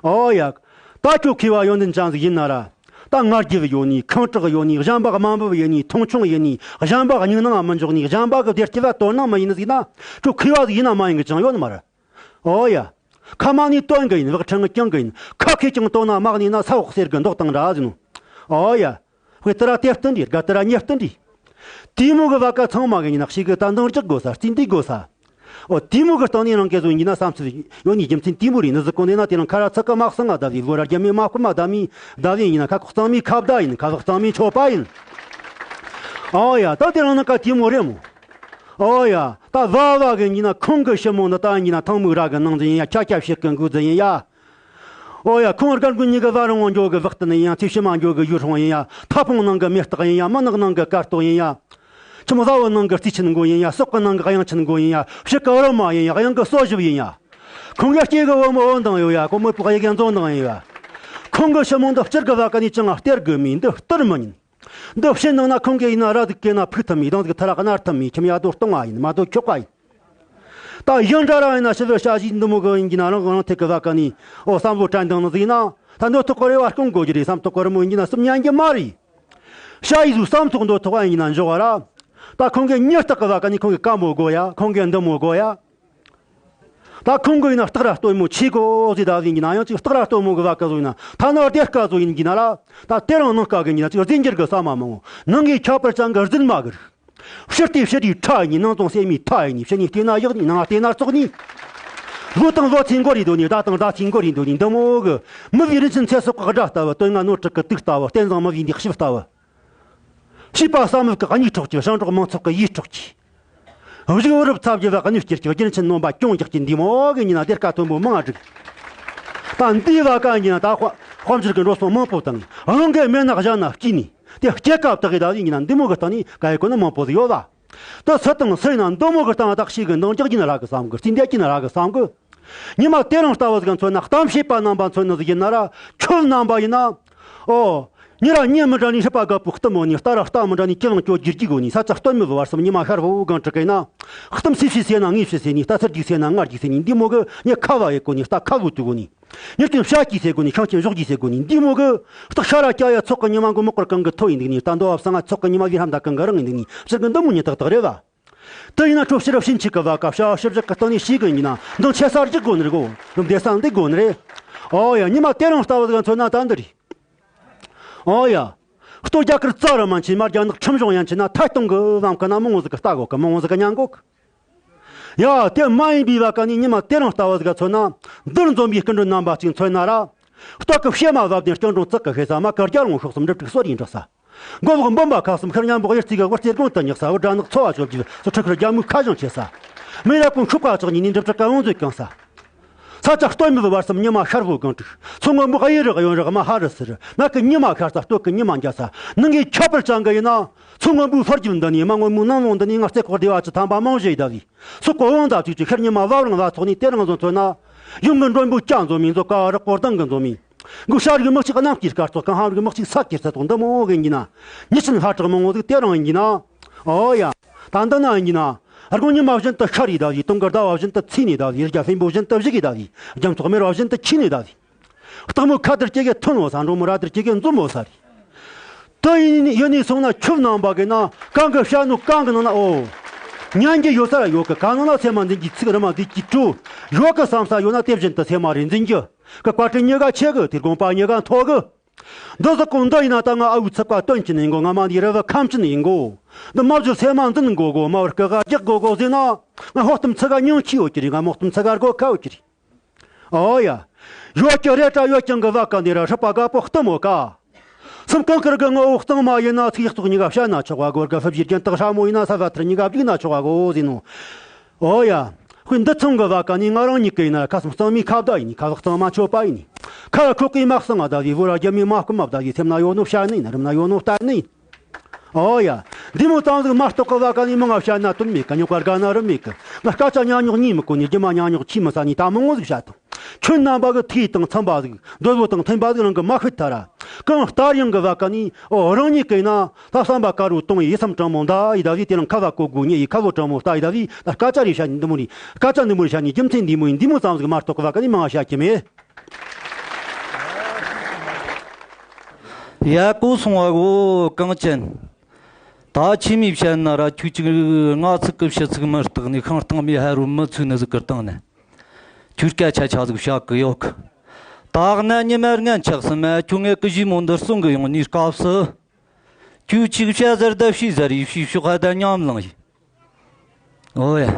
ཨོ་ཡ། ད་ཁྱོད་མཁས་པ་ཡོན་ཏན་ཅན་ཟིག་ཡིན་ན་ར། ད་ང་རྒྱལ་ཡོད་ནི། ཁེངས་དྲེགས་ཡོད་ནི། གཞན་པ་དམའ་འབེབས་ཡིན་ནི། མཐོང་ཆུང་ཡིན་ནི། གཞན་པ་སྙིང་ནང་མི་འཇོག་ནི། གཞན་པ་གི་བདེ་སྐྱིད་ལ་དོ་སྣང་མི་ཡིན་ནི་ཟིག་ན། ཁྱོད་མཁས་པ་ཟིག་ཡིན་ན་མ་ཡིན་གི་ཅང་ཡོད་ནི་མ་རེད། ཨོ་ཡ། ཁ་མ་ནས་བཏོན་གི་ཡིན། བག་ཕྲེང་ངི་བརྐྱང་གི་ཡིན། ཁ་ཁེ་ཀྱང་བཏོན་ན། མ་གནས་ན་ས་འོག་གསེར་གི་མདོག་དང་འདྲ་ཟིན་ནོ། ཨོ་ཡ། དཔེ་དེ་ར་དེ་བསྟུན་རེད། དགའ་དེ་ར་ཉེ་བསྟུན་རེད། དེ་མོ་གི་བ་ཀ་ཚང་མ་གི་ཡིན་ན་ཤེས་གི། ད་འདང་རྒྱག་དགོས་ས། རྩིས་འདེད་དགོས་ས། ཨོ་དེ་མོ་གི་སྟེང་ནས་རང་གི་བཟོ་ཡིན་ན་བསམ་ཚུལ་ཡོད་ནི་རྒྱུ་མཚན་དེ་མོ་རེད། ནི་ཟིག་གོ་ནས་ན་དེ་རང་ཁ་ར་ཚིག་གི་མ་གསང་ང་ད་བི། ལོ་ར་རྒྱ་མི་མ་ཁོ་མ་ད་མི་ད་བི་ཡིན་ན། ཁ་ཁོག་གཙང་མའི་ཁ་བརྡ་ཡིན། ཁ་བག་གཙང་མའི་མཆོད་པ་ཡིན། ཨོ་ཡ། ད་དེ་རང་ནང་ཀ་དེ་མོ་རེད་མོ། ཨོ་ཡ། ད་བ་བ་གི་ཡིན་ན་ཁོང་གི་ཞི་མོ་འདི་ད་ཡིན་ན་ཐང་མོ་ར་གི་ནང་ཟིག་ཡིན་ཡ། ཁྱ་ཁྱ་ཕྱེད་གི་འགོ་ཟིག་ཡིན་ཡ། ཨོ་ཡ། ཁོང་རྒན་རྒོན་གཉིས་ཀྱི་བ་རང་བ་འགྱོ་གི་བག་སྟན་ཡིན་ཡ། ཚེ་ཕྱི་མ་འགྱོ་གི་ཡུལ་སྲུང་ཡིན་ཡ། ཐ་ཕུང་ནང་གི་མེ་སྟག་ཡིན་ཡ། མུན་ནག་ནང་གི་སྐར་ཏོག་ཡིན་ཡ། ཁྱིམ་བཟའ་བོ་ནང་གི་རྩིས་ཆེན་མགོ་ཡིན་ཡ། ཟོག་གི་ནང་གི་གཡང་ཆེན་མགོ་ཡིན་ཡ། ཕྱི་གི་རོལ་མོ་ཡིན་ཡ། གཡང་གི་སོ་བཞི་བོ་ཡིན་ཡ། ཁོང་གི་སྐྱེས་གི་བུ་མོ་བོ་འདང་ཡོད་ཡ། ཁོ་མོ་པོ་གཡག་ཡང་བཙོང་འདང་ཡོད་ཡ། ཁོང་གི་ཞི་མོ་འདི་སྤྱིར་གི་བ་ཀ་ནས་ཅང་སྟེར་གི་མིན། འདི་སྟེར་མི་ཉན། འདི་བཤད་ནང་ན་ཁོང་གི་ཡིན་ན་ར་ཟིག་གི་ན་ཕུག་ཐུབ་མི། དང་ཟིག་ཐ་ར་གནར་ཐུབ་མི། ཁྱིམ་ཡ་རྡོ་སྟོང་བ་ཡིན། མ་རྡོ་ཁྱོག་པ་ཡིན། ད་ཡང་འདྲ་རང་ཡིན་ན་ཞི་བའི་བྱ་བཞིན་འདི་མོ་གི་ཡིན་གྱི་ན། རང་རང་ཐད་གི་བ་ཀ་ནི་ཨོ་བསམ་བློ་དྲན་དང་ནི་ཟིག་ཡིན་ན། ད་འདོད་ཐོག་གི་རེ་བ་སྐོང་དགོས་ཀྱི་རེད། བསམ་ཐོག་གི་རི་མོ་ཡིན་གྱི་ན་སུབ་ཉན་གྱི་མ་རེད། བྱ་ཡི་ཟུ་བསམ་ཐོག་འདོད་ཐོག་ཡིན་གྱི་ན་འཇོག་བ་ར། ད་ཁོང་གི་མྱི་སྟག་གི་བ་ཀ་ནི་ཁོང་གི་ཀ་མོ་དགོས་ཡ། ཁོང་གི་འདི་མོ་དགོས་ཡ། ད་ཁོང་གི་ཡིན་ན་སྟག་ར་སྟོན་མོ་ཆེ་གོ་ཟེར། ད་ཟིན་གྱི་ན་ཡང་ཅིག་སྟག་ར་སྟོན་མོ་གི་བ་ཀ་ཟོ་ཡིན་ན། ཐ་ན་སྡེར་ཀ་ཟོ་ཡིན་གྱི་ན་ར། ད་དེ་རང་ནང་ཀ་གི་ཡིན་ན་ཅིག་རྫས་འགྱུར་གི་ས་མ་མང་བོ་ནང་གི་ཁྱབ་པར་ཅན་གི་རྫུན་མ་གི་རིགས། ཕྱི་ལྟས་ཕྱི་རིས་ཁྲ་ཡིན་ནི། ནང་དང་སེ་མི་ཐ་ཡིན་ནི། ཕྱི་ནས་བལྟས་ན་ཡག་ནི། ནང་བལྟས་ན་བཙོག་ནི། ལོ་དང་ལོ་ཚིག་འགོར་རེ་འདུག་ནི། ཟླ་དང་ཟླ་ཚིག་འགོར་རེ་འདུག་ནི། འདི་མོ་གི་མི་བའི་རིན་ཆེན་ཚེ་སྲོག་གི་དགྲ་ལྟ་བུ། དོན་ལྔ་ནོར་དྲུག་གི་དུག་ལྟ་བུ། རྟེན་བཟང་མི་བའི་འདི་ཤིབ་ལྟ་བུ། བྱིས་པ་བསམ་མེད་གི་གཉིད་འཕྲོག་གི། ཞིང་འབྲོག་མང་ཚོགས་གི་ཡིད་འཕྲོག་གི། གཞུག་བུ་རབས་ཚ་བརྒྱུད་ལ་གནོད་སྐྱེལ་གྱི། རྒྱུན་ཆེན་ནོམ་པ་གྱོང་རྒྱག་གི། འདི་མོ་གི་ཡིན་ན་སྡེར་ཀ་མཐོན་པོ་མང་ང་བསྒྲིགས། ད་འདི་བ་ཀ་ཡིན་ན་ད་དཔལ་དཔལ་འབྱོར་གྱི་འགྲོ་སོང་མང་པོ་བཏང་། རང་གི་མེད་ན་གཞན་ན་སྐྱིད་ནི། དེ་སྐྱེ་སྐབས་དག་གི་ད་ཡིན་ན་འདི་མོ་གི་སྟེང་ནས་ག་ཡེ་གོ་ནི་མང་པོ་ཟིག་ཡོད་ལ། ད་སུ་དང་སུ་ཡིན་ན་འདི་མོ་གི་སྟེང་ན་བརྟག་ཤེས་གི་འདང་རྒྱག་གྱིན་ར་གི་བསམ་གི། རྩིས་འདེད་ཀྱིན་ར་གི་བསམ་གི། ཉི་མ་དེ་རིང་ལྟ་བུ་ཟིག་མཚོན་ན། གཏམ་བཤད་པ་རྣམ་པ་མཚོན་ན་ཟིག་ཡིན་ན་ར། ཁྱོད་རྣམ་པ་ཡིན་ན། ཨོ། ཉེ་ར་ཉེ་མི་འདྲ་ནི་ཧྲིལ་པ་དཀར་པོའི་གཏུམ་མོ་ནི། རྟ་ར་རྟ་མི་འདྲ་ནི་ཀི་ལང་ཀྱོ་རྒྱུར་རྒྱུ་གོ་ནི། ས་ཆ་སྟོད་མི་བུ་བར་གསུམ་ཉི་མ་ཤར་བོ་གང་དྲུག་གི་ན། གཏུམ་སི་ཕྱི་སེ་ན་ངེས་ཕྱི་སེ་ནི། རྟ་ཚར་རྒྱུག་སེ་ན་ངར་རྒྱུག་སེ་ནི། འདི་མོ་གི་ཉེ་ཁ་བ་ཡེ་གོ་ནི། རྟ་ཁ་བུ་དུ་གོ་ནི། ཉེར་སྐྱོན་བྱ་གྱིས་སེ་གོ་ནི། ཤིང་ཆེན་གཞོགས་གྱིས་སེ་གོ་ནི། འདི་མོ་གི་སྟག་ཤ་ར་སྐྱ་ཡ་ཚོགས་གི་ཉི་མ་མགོ་མོག་གར་གང་གི་ཐོ་ཡིན་འདུག་ནི། རྟ་འདོ་བབ་སང་ང་ཚོགས་གི་ཉི་མ་བི་ཧམ་ད་གང་གི་རང་ཡིན་འདུག་ནི། ཕྱིར་གི་འདི་མོ་ཉེ་ཏག་ཏག་རེད་བ། དེ་ཡིན་ན་ཁྲོ་ཕྱི་རབས་ཕྱིན་ཆད་ཀྱི་བ་ཀ་ཤ་ཕྱི་བཞག་གི་སྟེང་ནས་ཤེས་གི་ཡིན་ན། འདང་ཆེ་ས་རྒྱག་དགོས་ནི་རེད་གོ། འདང་བདེ་ས་འདི་དགོས་ནི་རེད། ཨོ་ཡ། ཉི་མ་དེ་རིང་ལྟ་བུ་ཟིག་མཚོན་ན་ད་འདི་རེད། ཨོ་ཡ། སྟོད་རྒྱ་གར་རྩ་རུ་མ་ཆེན་མ། རྒྱ་ནག་ཁྲིམས་གཞུང་ཡན་ཆད་ན། ཐད་གཏོང་གི་བམ་ཀ་ན་མང་བོ་ཟིག་གི་ལྟ་གོ་གི། མང་བོ་ཟིག་གི་ཉན་གོ་གི། ཡ། དེ་མ་ཡིན་པའི་བ་ཀ་ནི་ཉི་མ་དེ་རིང་ལྟ་བུ་ཟིག་མཚོན་ན། འདིར་འཛོམས་པའི་སྐུ་མགྲོན་རྣམ་པ་གཅིག་མཚོན་ན་ར། སྟོད་ཀྱི་བྱེ་མ་བབས་ནས་སྐྱོང་འགྲོ་བཙག་གི་ཤེས་ས། མ་ཀ་རྒྱ་ལུང་ཤོག་གསུམ་འབྲུ་དྲུག་སོ་རེ་འབྲི་ས། མགོ་བོག་འབུམ་པ་ཁག་གསུམ་ཤར་ཉམས་འབོག་ཡུལ་རྩིས་གི་བར་རྩེ་དགོན་དུ་ཉག་ས། བུ་དགྲ་ནག་འཚོ་བ་ཆོ་རྒྱུ་སུ་ཁྲི་ཁར་རྒྱ་མོའི་ཁ་བྱང་ཆེ་ས། མི་རབས་ཀུན་ཤུགས་ཁ་ཆག་ཉིན་ནས་འགྲིབ་ཆག་ག་བང་མཛོད་གང་ས། ས་ཆ་སྟོད་མི་བུ་བར་གསུམ་ཉི་མ་ཤར་བོ་གང་དྲུག། མཚོ་སྔོན་པོ་གཡས་རི་གཡོན་རི་མ་ཧ་རི་སི་རི། ནག་གི་ཉི་མ་ཤར་ས། སྟོད་གི་ཉི་མ་འཇའ་ས། ནང་གི་ཁྱབ་པར་བྱང་གི་ཡིན་ན། མཚོ་སྔོན་པོའི་ཧྥར་རྒྱུད་འདི་ནས། མ་སྔོན་མོའི་ནང་ལོང་འདི་ནས། ང་རྩེ་ཁོག་སྡེ་བ་བཅུ་ཐམ་པ་མང་བཞི་ཡི་ཟླ་བའི། སོག་པོ་དབང་དང་གཅིག་གཅིག་ཤར་ཉི་མ་བབ་རང་བ་ཚོགས་ནས། དེ་རིང་བཟུང་མཚོན་ན། ཡུམ་གྱི་མགྲོན་པོ་སྐྱ་འཛོམས་མི་མཛོ་ཀ་བ་རི་སྐོར་ལྡང་གི་འཛོམས་མི། མགོ་ཤར་གི་མི་གཅིག་གནམ་གྱི་སྐར་ཚོགས་གང་། ཧམ་གི་མི་གཅིག་ས་ཀྱི་རྩེ་ཐོག་འདི་མོ་གི་ཡིན་ན། ཉི་ཆེན་ལྷ་བྲག་མང་བོ་ཟིག་དེ་རིང་ཡིན་ན། ཨོ་ཡ། ད་འདི་ན་ཡིན་ན། དགོང་ཉི་མ་བཞིན་དུ་ཤར་ཡི་ཟླ་བའི། དུང་གི་ཟླ་བ་བཞིན་དུ་ཚེས་ནས་ཟླ་བའི། རྒྱ་ཕུན་པོ་བཞིན་དུ་བཞུགས་ཡི་ཟླ་བའི། རྒྱ་མཚོ་སྨེ་བ་བཞིན་དུ་ཆེས་ནས་ཟླ་བའི། སྟག་མོ་ཁ་དར་སྐྱེ་གི་ཐོན་བོ་ས། འབྲོང་མོ་ར་དར་སྐྱེ་གི་འཛོམས་བོ་ས་རེད། དེ་ཡིན་ཡིན་ནས་སོང་ན། ཁྱོད་རྣམ་པ་གི་ན་གང་གི་བཤད་ནོ་གང་གི་ནང་ན། ཨོ། ཉན་རྒྱུ་ཡོད་ས་ར་ཡོད་གི། གང་ནང་ན་སེམས་མ་འཛིན་གྱི་ཚིག་རི་མ་འཛིན་གྱི་དྲོ་ཡོད་གི། བསམ་ས་ཡོད་ན་དེ་བཞིན་དུ་སེམས་མ་རེ་འཛིན་རྒྱུ། གི་བཀའ་དྲིན་ཉི་ག་ཆེ་གི། དེ་དགོངས་པ་ཉི་ག་མཐོ་གི། འདི་ཟིག་གོ་འདི་ཡིན་ན། ད་ང་ཨ་བུའི་ཚིག་པ་སྟོན་གྱིན་ཡིན་གོ། ང་མ་འདི་རི་བུ་ཁམས་ཅན་ཡིན་གོ། འདི་མ་བཞུར་སེམས་མ་འཛིན་དགོ་གོ། མ་བར་སྐུ་ག་རྒྱག་དགོ་གོ་ཟེར་ན། ང་ཕོ་གཏམ་ཚིག་ག་སྙིང་ཆི་ཡོད་ཀྱི་རེད། ང་མོ་གཏམ་ཚིག་ག་སྒོ་ཁ་ཡོད་ཀྱི་རེད། ཨོ་ཡ། ཡོད་ཀྱི་རེད་དྲ་ཡོད་ཀྱང་གི་བ་ཀ་འདི་ར་ཧྲི་པ་དཀར་པོ་གཏུམ་མོ་ཀ། སེམས་གངས་དཀར་གི་ངོ་བོ་གཙང་མ་ཡིན་ན། ཚིག་ཡག་ཐོག་གཉིས་ཀ་བཤད་ན་ཆོག་པ་གོ། གི་ཧྥུ་བཞི་རྒྱན་སྟག་ཧྲ་མོ་ཡིན་ན། ས་ཕ་ཐུར་གཉིས་ཀ་བསྒྲིགས་ན་ཆོག་པ་གོ་ཟེར་ནོ། ཨོ་ཡ། ཁོས་འདི་ཚང་གི་བ་ཀ་ནི་ང་རང་ཉིད་ཀི་ཡིན་ན། ཁ་སང་གཙང་མའི་ཁ་བརྡ་ཡིན། ཁ་བ་གཙང་མ་མཆོད་པ་ཡིན། ཁ་ཁོག་གི་མ་གཙང་ང་ད་བི། བོ་ར་རྒྱ་མིའི་མ་སྐུ་མ་བརྡ་བི། སེམས་ན་ཡོད་ནོ་བཤད་ནི་ཡིན། རིམ་ན་ཡོད་ནོ་བལྟ་ནི་ཡིན། ཨོ་ཡ། འདི་མོ་ཙམ་ཟིག་མ་གཏོགས་གི་བ་ཀ་ནི་མི་ང་བཤད་ན་དོན་མེད་གི། རྙོག་པ་དགའ་ན་རུ་མེད་གི། ང་སྐད་ཆ་ཉག་ཉོག་གཉིས་མི་གོ་ནི། རྒྱུ་མ་ཉག་ཉོག་ཆི་མི་ས་ནི། ད་མང་བོ་ཟིག་བཤད་དང་། ཁྱོད་རྣམ་པ་གི་ཐུགས་དང་འཚམ་པ་ཟིག། འདོད་བློ་དང་མཐུན་པ་ཟིག་རང་གི་མ་ཤོད་ཐ་ར། གང་ལྟར་ཡང་གི་བ་ཀ་ནི། ཨོ། རང་ཉིད་ཀི་ཡིན་ན། ད་བསམ་པ་དཀར་རུ་གཏོང་ཡི། ཡིད་སེམས་དྲང་མོ་འདའ་ཡི་ཟླ་བི། དེ་རིང་ཁ་བ་གོ་དགོས་ཉེ་ཡི། ཁ་བོ་དྲང་མོ་ལྟ་ཡི་ཟླ་བི། ད་སྐད་ཆ་རེ་བཤད་ནི་འདི་མོ་རེད། སྐད་ཆ་འདི་མོ་རེ་བཤད་ནི། རྒྱུ་མཚན་འདི་མོ་ཡིན། འདི་མོ་ཙམ་ཟིག་མ་གཏོགས་གི་བ་ཀ་ནི་མང་ང་བཤད་ཀྱི་མེད། ཡ། གོ་སོང་བ་གོ་གངས་ཅན། ད་ཆི་མོ་བཤད་ན་ར། ཁྱོད་ཅིག་ང་ཚིག་གི་ཕྱི་ཚིག་མི་རྟག་ནི། ཤིང་སྟེང་མི་ཧ་རུ་མི་ཚུགས་ནི་ཟིག་གི་སྟེང་ནས། ཁྱོད་སྐད་ཆ་ཆ་ཟིག་བཤད་གི་ཡོད་གི། ད་གནའ་ཉི་མ་ངན་ཆགས་སི་མ། ཁྱོད་ངེད་གི་ཞི་མོ་འདི་སྲུང་གི་ཡོང་ནི་སྐབས་སུ། ཁྱོད་ཅིག་བཤད་ཟེར་ད་བཤད་ཟེར་ཡི། བཤད་ཤོག་ཧ་ད་ཉམས་ལང་ཡི། ཨོ་ཡ།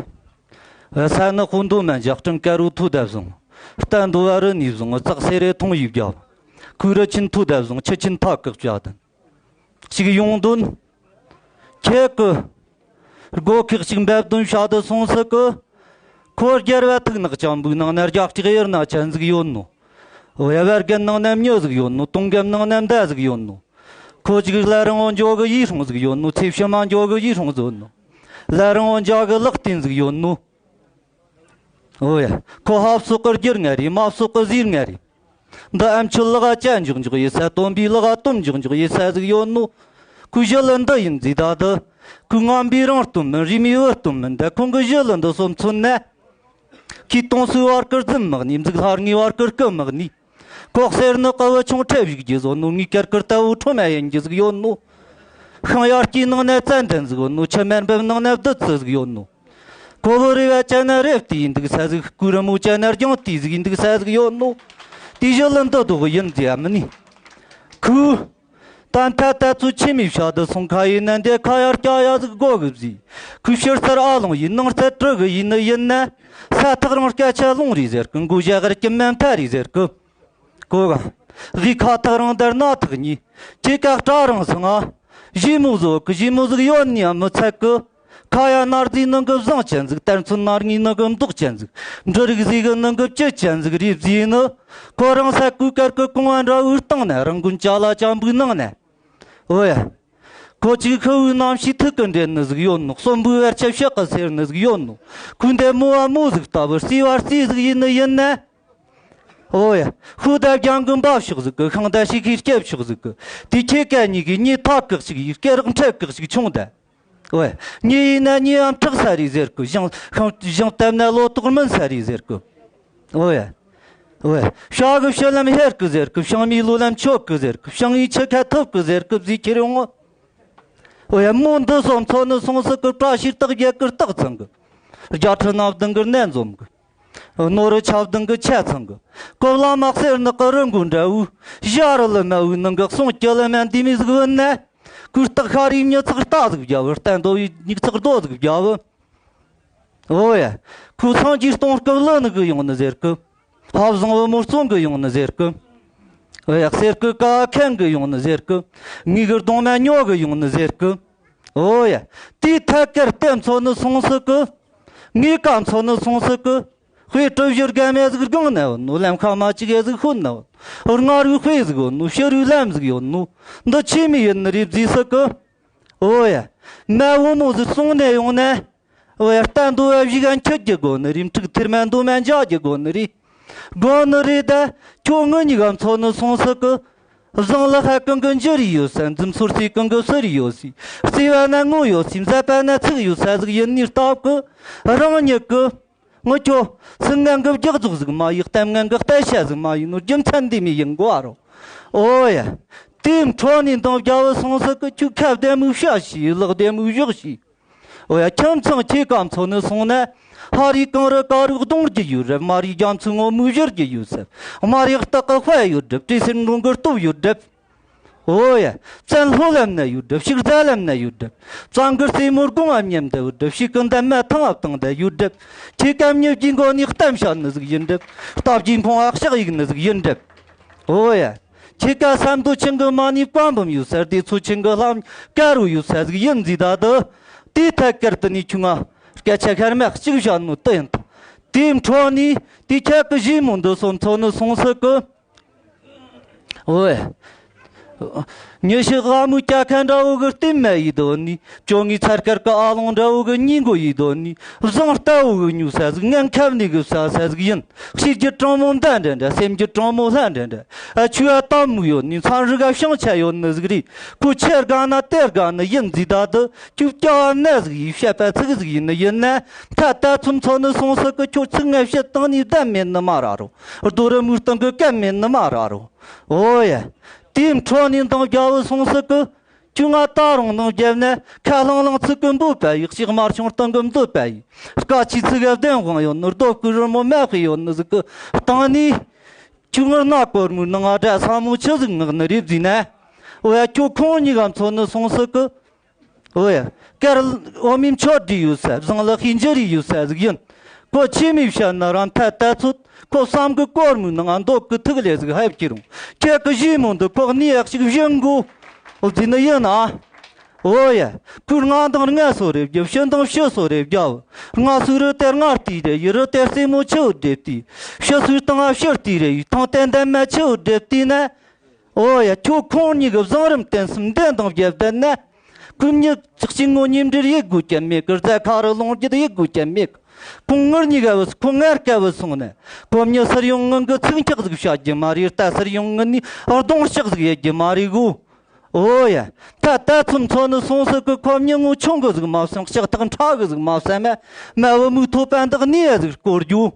ས་ནི་ཧོ་འདོ་མན་ཇག་སྤྲིན་དཀར་རུ་ཐུག་ད་བཟུང་། རྟ་འདོ་བ་རི་ནས་བཟུང་། ཙག་སེ་རེ་ཐོང་ཡིབ་རྒྱབ། ཁོས་རི་ཆེན་ཐུག་ད་བཟུང་། ཆུ་ཆེན་ཐག་བཀག་བྱ་དན། ཅིག་ཡོང་དོན། ཁྱེད་ཀྱི་སྒོ་ཁེག་ཅིག་འབབ་དོན་བྱ་དུ་སོང་སི་གི། ཁོ་རྒྱལ་བ་ཐུག་ནག་ཅན་པོའི་ནང་ན་རྒྱ་སྤྲེག་གཡེར་ན་ཅན་ཟིག་ཡོད་ནོ། ཝེ་བར་རྒན་ནང་ན་མྱི་ཟིག་ཡོད་ནོ། དུང་རྒན་ནང་ན་མདའ་ཟིག་ཡོད་ནོ། ཁོ་ཅིག་ལ་རང་འོ་འཇོག་གི་ཡིད་སྲུང་ཟིག་ཡོད་ནོ། ཚེ་ཕྱི་མ་འཇོག་གི་ཡིད་སྲུང་ཟིག་ཡོད་ནོ། ལ་རང་འོ་འཇོག་གི་ལག་རྟེན་ཟིག་ཡོད་ནོ། ཨོ་ཡ། ཁོ་ཧབ་སོག་གི་རྒྱུ་ང་རེད། མ་སོག་གི་ཟིལ་ང་རེད། འདི་ཨ་མཆོད་ལག་ཅན་འཇོག་འཇོག་ཡེ་ས། སྟོན་པའི་ལག་སྟོན་འཇོག་འཇོག་ཡེ་ས་ཟིག་ཡོད་ནོ། ཁོའི་ཞི་ལི་འདི་ཡིན་ཟིག་ད་དུ། ཁོའི་ངན་པའི་རང་སྟོན་མིན། རིས་མེད་བུ་སྟོན་མིན། ད་ཁོང་གི་ཞི་ལི་འདི་སོ་མཚོན་ན། ཁོས་དུང་སོའི་བར་གི་རྫུན་མག་ནི། མཛུག་ལྷ་ངའི་བར་གི་སྐུ་མག་ནི། ཁོག་སེར་ནི་ཀ་བུ་ཆུང་ཁྲེབ་ཞིག་རྒྱུ་བཟོ་ནོ། ངའི་ཀར་ཀིར་ལྟ་བུ་ཁྲོ་མ་ཡིན་རྒྱུ་ཟིག་ཡོད་ནོ། ཤིང་ཡར་སྐྱེས་ནང་ན་ཙན་དན་ཟིག་ཡོད་ནོ། ཆུ་དམར་འབེབས་ནང་ན་བདུད་རྩི་ཟིག་ཡོད་ནོ། ཁོ་བོ་རེ་བ་ཅན་ན་རེབ་ཏི་ཡིན་འདུག་ས་ཟིག། སྐུ་རི་མོ་ཅན་ན་རྒྱང་ཏི་ཟིག་ཡིན་འདུག་ས་ཟིག་ཡོད་ནོ། དེ་བཞི་ལ་འདི་དོག་ཡིན་ཟེར་ཡ་མིན་ནི། ཁོས་ད་མཐའ་ད་ཚོ་ཆི་མོ་བྱ་དུ་སོང་ཁ་ཡིན་ན། འདི་ཁ་ཡར་སྐྱ་ཡ་ཟིག་སྒོ་གི་བཟི། ཁོས་ཕྱི་རྩར་ཨ་ལོང་ཡིན། ནང་རྩར་གྲི་གི་ཡིན་ནི་ཡིན་ན། ས་ཐག་རིང་སྐད་ཆ་ལོང་རེད་ཟེར་གི། མགོ་བཞག་གར་གྱི་མ་མཐའ་རེད་ཟེར་གི། གོ་ག། བི་ཁ་ཐག་རིང་དར་སྣ་ཐག་ཉེ། ཁྱེད་ཀ་སྐྲ་རིང་སོང་ང་། ཞི་མོ་བཟོ་གི། ཞི་མོ་ཟིག་ཡོད་ནི་ཡང་མི་ཚད་གི། ཁ་ཡ་ན་རྫིའི་ནང་གི་བཟང་ཅན་ཟིག། དར་ཚོན་ན་རྔའི་ནང་གི་མདོག་ཅན་ཟིག། འབྲུ་རིགས་ཟིག་གི་ནང་གི་བཅུད་ཅན་ཟིག་རེད་བཟི་ནི། ཁོ་རང་ས་གོས་དཀར་གི་གོང་བ་འདྲ་བོའི་སྟེང་ན། རང་དགོན་ཅ་ལ་ཅན་པོའི་ནང་ན། ཨོ་ཡ། ཁོ་ཅིག་ཤི་བོའི་རྣམ་ཤེས་ཐུག་གི་འདྲེན་ནི་ཟིག་ཡོད་ནོ། གསོན་པོའི་བར་ཆད་ཕྱག་གི་སེར་ནི་ཟིག་ཡོད་ནོ། ཁོའི་འདི་མོ་བ་མོ་ཟིག་ལྟ་བུ། རྩིས་བ་རྩིས་ཟིག་ཡིན་ནི་ཡིན་ན། ཨོ་ཡ། ཤུགས་ད་རྒྱང་གི་འབབ་ཕྱོགས་ཟིག་གི། ཤིང་ད་ཤི་ཁའི་སྐྱེབ་ཕྱོགས་ཟིག་གི། དེ་ཁྱེད་ཀ་གཉིས་ཀྱི་གཉིས་ཐག་གི་ཞིག་ཡིག་སྐེ་རག་འཕྲད་གི་ཞིག་ཆུང་ད། ཨོ་ཡ། གཉིས་ཡིན་ན་གཉིས་ཡང་ཁྲག་ས་རེད་ཟེར་གི། ཞིང་ཤིང་ཞིང་བཏབ་ན་ལོ་ཏོག་སྨིན་ས་རེད་ཟེར་གི། ཨོ་ཡ། ཨོ་ཡ། ཤ་གི་ཕྱི་ལམ་ཧེར་གི་ཟེར་གི། ཤིང་མའི་ལོ་ལམ་ཆོད་གི་ཟེར་གི། ཤིང་ཡི་ཆུ་ཁ་ཐུབ་གི་ཟེར་གི་ཟིག་ཁྱེར་ཡོང་ངོ་། ཨོ་ཡ། མོ་འདི་སོ་མཚོ་ནི་སོང་སི་གི། བཀྲ་ཤིས་རྟགས་བརྒྱད་གི་རྟགས་ཚང་གི། རྒྱ་ཁྲི་སྣ་བདུན་གི་སྣེ་འཛོམས་གི། ནོར་བུ་ཆ་བདུན་གི་ཆ་ཚང་གི། ཀོ་བླ་མ་གསེར་ནག་གི་རི་མགོ་འདྲ་བོ། ཞྭ་རི་ལི་མ་བོའི་ནང་གི་གསུང་སྐྱེ་ལི་མ་འདི་མི་ཟིག་བུད་ན། གོས་སྟག་ཤ་རིའི་མྱི་ཚག་རྟ་ཟིག་བརྒྱབ། རྟ་འདོ་བའི་མྱིག་ཚག་རྡོ་ཟིག་བརྒྱབ། ཨོ་ཡ། ཁོ་སངས་རྒྱས་སྟོང་སྐུ་བླུ་ནི་གི་ཡོང་ནི་ཟེར་གི། ལྷ་བཟང་བུ་མོ་བཙོང་གི་ཡོང་ནི་ཟེར་གི། ཨོ་ཡ། གསེར་གི་ཀ་ཁེན་གི་ཡོང་ནི་ཟེར་གི། ངའི་གི་གདོང་མ་ཉོ་གི་ཡོང་ནི་ཟེར་གི། ཨོ་ཡ། དེའི་ཐད་ཀར་དེ་མཚོ་ནི་སོང་སི་གི། ངའི་ཀ་མཚོ་ནི་སོང་སི་གི། དཔེ་གྲུ་བཞི་དགའ་མ་ཟིག་སྒང་ན་ཡོད་ནོ། ལམ་ཁ་མ་གཅིག་ཡ་ཟིག་ཤོད་ན་ཡོད་ནོ། རྔ་རུའི་དཔེ་ཟིག་ཡོད་ནོ། ཕྱི་རུའི་ལམ་ཟིག་ཡོད་ནོ། འདི་ཆི་མོ་ཡིན་ནི་རེད་བཟེས་སི་གི། ཨོ་ཡ། མ་བུ་མོ་ཟིག་སོང་ནས་ཡོང་ན། ཨོ་ཡ། རྟ་འདོ་བ་བཞི་ག་འཁྱུད་རྒྱུ་དགོ་ནི་རེད། འཁྲུག་ཐེར་མ་འདོ་མ་འཇག་རྒྱུ་དགོ་ནི་རེད། དགོ་ནི་རེད་ད། ཁྱོད་ངུ་གཉིས་ཀ་མཚོ་ནི་སོང་སི་གི། བཟང་ལ་ཧ་གང་གི་འཇུ་རེ་ཡོད་ས། འཛུམ་སོར་སི་གང་གི་སུ་རེ་ཡོད་སི། སི་བ་ན་ངོ་ཡོད་སི། མཛད་པ་ན་ཚིག་ཡོད་ས་ཟིག་ཡིན་ནི་སྟབས་གི། རང་ཉིད་གི། ངུ་ཁྱོད་སི་ངན་གི་རྒྱག་རྫོགས་ཟིག་མ་ཡིག་གཏམ་ངན་གི་གཏད་བྱ་ཟིག་མ་ཡིན་ནོ། རྒྱུ་མཚན་འདི་མི་ཡིན་གོ་ཨ་རོ། ཨོ་ཡ། དེའི་འཕྲོ་ནས་འདང་རྒྱལ་བུ་སོང་སི་གི། ཁྱོད་ཁ་བདེ་མོ་བཤད་ཤིག་ལག་བདེ་མོ་བཞག་ཤིག་ཨོ་ཡ། ཁྱིམ་ཚང་ཁྱེད་ཀ་མཚོ་ནི་སོང་ན། ཕ་རི་གངས་རི་དཀར་རུ་གདོང་རྒྱུ་ཡོད་རེད། མ་རི་རྒྱ་མཚོའི་ངོ་མོ་བཞུར་རྒྱུ་ཡོད་ཟེར། མ་རི་སྟག་གི་དཔའ་ཡོད་སྒྲིབ། བྲེ་སེར་འབྲོང་གི་སྟོབས་ཡོད་སྒྲིབ། ཨོ་ཡ། བཙན་ལྷོ་ལམ་ན་ཡོད་སྒྲིབ། ཕྱུགས་རྫ་ལམ་ན་ཡོད་སྒྲིབ། བཙན་གི་རྩེ་མོ་དགུང་ང་མཉམ་དུ་ཡོད་སྒྲིབ། ཕྱུགས་གི་འདབ་མ་ཐང་ང་བཏང་དུ་ཡོད་སྒྲིབ། ཁྱེད་ཀ་མྱི་རྒྱུད་མགོ་ནས་གཏམ་བཤད་ནི་ཟིག་ཡིན་སྒྲིབ། རྟ་རྒྱུག་འཕོང་ཨ་ཤག་གཡུག་ནི་ཟིག་ཡིན་སྒྲིབ། ཨོ་ཡ། ཁྱེད་ཀ་ས་མདོ་ཆེན་གི་མ་ནི་བཀའ་འབུམ་ཡོད་ས། སྡེ་ཚོ་ཆེན་གི་ལྷམ་དཀར་རུ་ཡོད་ས་ཟིག་ཡིན་ཟིག་ད་དུ། དེའི་ཐད་ཀར་དུ་ནི་ཁྱོད་ང་སྐད་ཆ་ཤར་མ་གཅིག་བཤད་ནོ་དུ་ཡིན་ད། དེའི་འཕྲོ་ནས་དེ་ཁྱེད་ཀི་ཞི་མོ་འདི་སོ་མཚོ་ནི་སོང་སི་གི། ཨོ་ཡ། ཉི་ཤུ་ལྷ་མོའི་སྐྱ་ཁ་འདྲ་བོ་གི་ལྟེམ་མ་ཡི་དོ་ནི། བཅོ་ལྔའི་ཚར་དཀར་གི་ཨ་ལོང་འདྲ་བོ་གི་སྙིང་མགོ་ཡི་དོ་ནི། བཟང་ལྟ་བུ་གི་ཉུག་ས་ཟིག་ངན་ཁབ་ནི་གི་ས་ས་ཟིག་ཡིན། གཤིས་རྒྱུད་དྲང་མོ་མདའ་འདྲ་འདྲ། སེམས་རྒྱུད་དྲང་མོ་ལྷ་འདྲ་འདྲ། ཨ་ཆུ་ཨ་གཏམ་མོ་ཡོད་ནི། མཚམས་རིག་ཨ་ཤིང་ཆ་ཡོད་ནི་ཟིག་རེད། ཁོ་ཆེར་དགའ་ན་དེར་དགའ་ནི་ཡིན་ཟིག་ད་དུ། ཁྱོད་སྐྱ་བ་ནད་ཟིག་ཡིས་བཤད་པ་ཚིག་ཟིག་ཡིན་ནི་ཡིན་ན། ཐ་ད་ཚུམ་ཚོ་ནི་སོང་སི་གི། ཁྱོད་ཚིག་ངན་བཤད་སྟངས་ནི་བདམས་མེད་ནི་མ་ར་རོ། རྡོ་རི་མུའུ་སྟེང་གི་སྐད་མེད་ནི་མ་ར་རོ། ཨོ་ཡ། དེའི་འཕྲོ་ནས་འདང་རྒྱལ་བུ་སོང་སི་གི། ཁྱོད་ང་ད་རུང་ནང་བརྒྱབ་ན། ཁ་ལྷང་ལྷང་ཚིག་གི་འབོད་པ་ཡིས། ལྕགས་དམར་ཆུང་སྟེང་གི་འདོད་པ་ཡིས། སྐད་ཆའི་ཚིག་ག་བདེན་དབང་ཡོད་ནི། རྡོ་བརྐོས་རི་མོ་མ་དཔེ་ཡོད་ནི་ཟིག་གི་སྟེང་ནས། ཁྱོད་ངར་སྣ་གོར་མོའི་ནང་ང་དགྲ་ས་མོ་ཆི་ཟིག་མངགས་ནི་རེད་ཟེར་ན། ཨོ་ཡ། ཁྱོད་ཁོང་གཉིས་ཀ་མཚོ་ནི་སོང་སི་གི། ཨོ་ཡ། དཀར་འོ་མའི་མཆོད་འབྲས་ཡོད་ས། བཟང་ལ་ཤིན་ཅི་རི་ཡོད་ས་ཟིག་ཡིན། ཁོ་ཆི་མོ་བཤད་ན་རང་ཐད་ལྟ་ཚོད། ཁོ་བསམ་གི་གོར་མོའི་ནང་ང་འདོད་གི་ཐུག་ལེ་ཟིག་ཧབ་ཀྱི་རུང་། ཁྱེད་ཀི་ཞི་མོ་འདི་ཁོ་གནས་ཡག་ཞིག་བཞེངས་དགོ། ཨོ་ཟེར་ནི་ཡིན་ན། ཨོ་ཡ། ཁོས་རྔ་འདང་རྔ་སོ་རེ་བརྒྱབ། ཕྱི་འདང་ཕྱི་སོ་རེ་བརྒྱབ། རྔ་སོའི་རི་དེར་རྔ་རྟའི་རེ་ཡི། རི་དེར་སྲས་མོ་ཆུ་བོ་སྒྲེབ་དུས། ཕྱི་སོའི་སྟེང་ང་ཕྱི་རྟའི་རེ་ཡི། ཐང་སྟེང་འདབ་མ་ཆུ་བོ་སྒྲེབ་དུས་ན། ཨོ་ཡ། ཁྱོད་ཁོང་གཉིས་ཀྱི་བཟང་རིམ་བསྟན་སེམས་འདི་འདང་བརྒྱབ་བསྡད་ན། ཁོ་མྱི་ཅག་ཅིག་ངོ་ཉིན་འབྲེལ་ཡེད་དགོས་ཀྱི་མེད་གི། རྫ་ཁ་རུ་ལོངས་རྒྱུ་ཡེད་དགོས་ཀྱི་མེད་གི། ཁོང་ངར་གཉིས་ཀ་བུད། ཁོ་ངར་ཀ་བུད་སོང་ན། ཁོ་མྱི་སུར་ཡོང་ངན་གི་ཚིག་འཁྱག་ཟིག་བཤད་རྒྱུ་མ་རེད། རྟ་སུར་ཡོང་ངན་ནི་གདོང་ལྕག་ཟིག་ཡེད་རྒྱུ་མ་རེད་གོ། ཨོ་ཡ། ད་ད་ཚུམ་ཚོ་ནི་སོང་སི་གི། ཁོ་མྱི་ངོ་ཆུང་གི་ཟིག་མ་བསམ། ལྕགས་ཐག་ཕྲ་གི་ཟིག་མ་བསམ། མ་བུ་མོའི་ཐོད་པ་འདི་གནས་ཡ་ཟིག་སྐོར་རྒྱུ།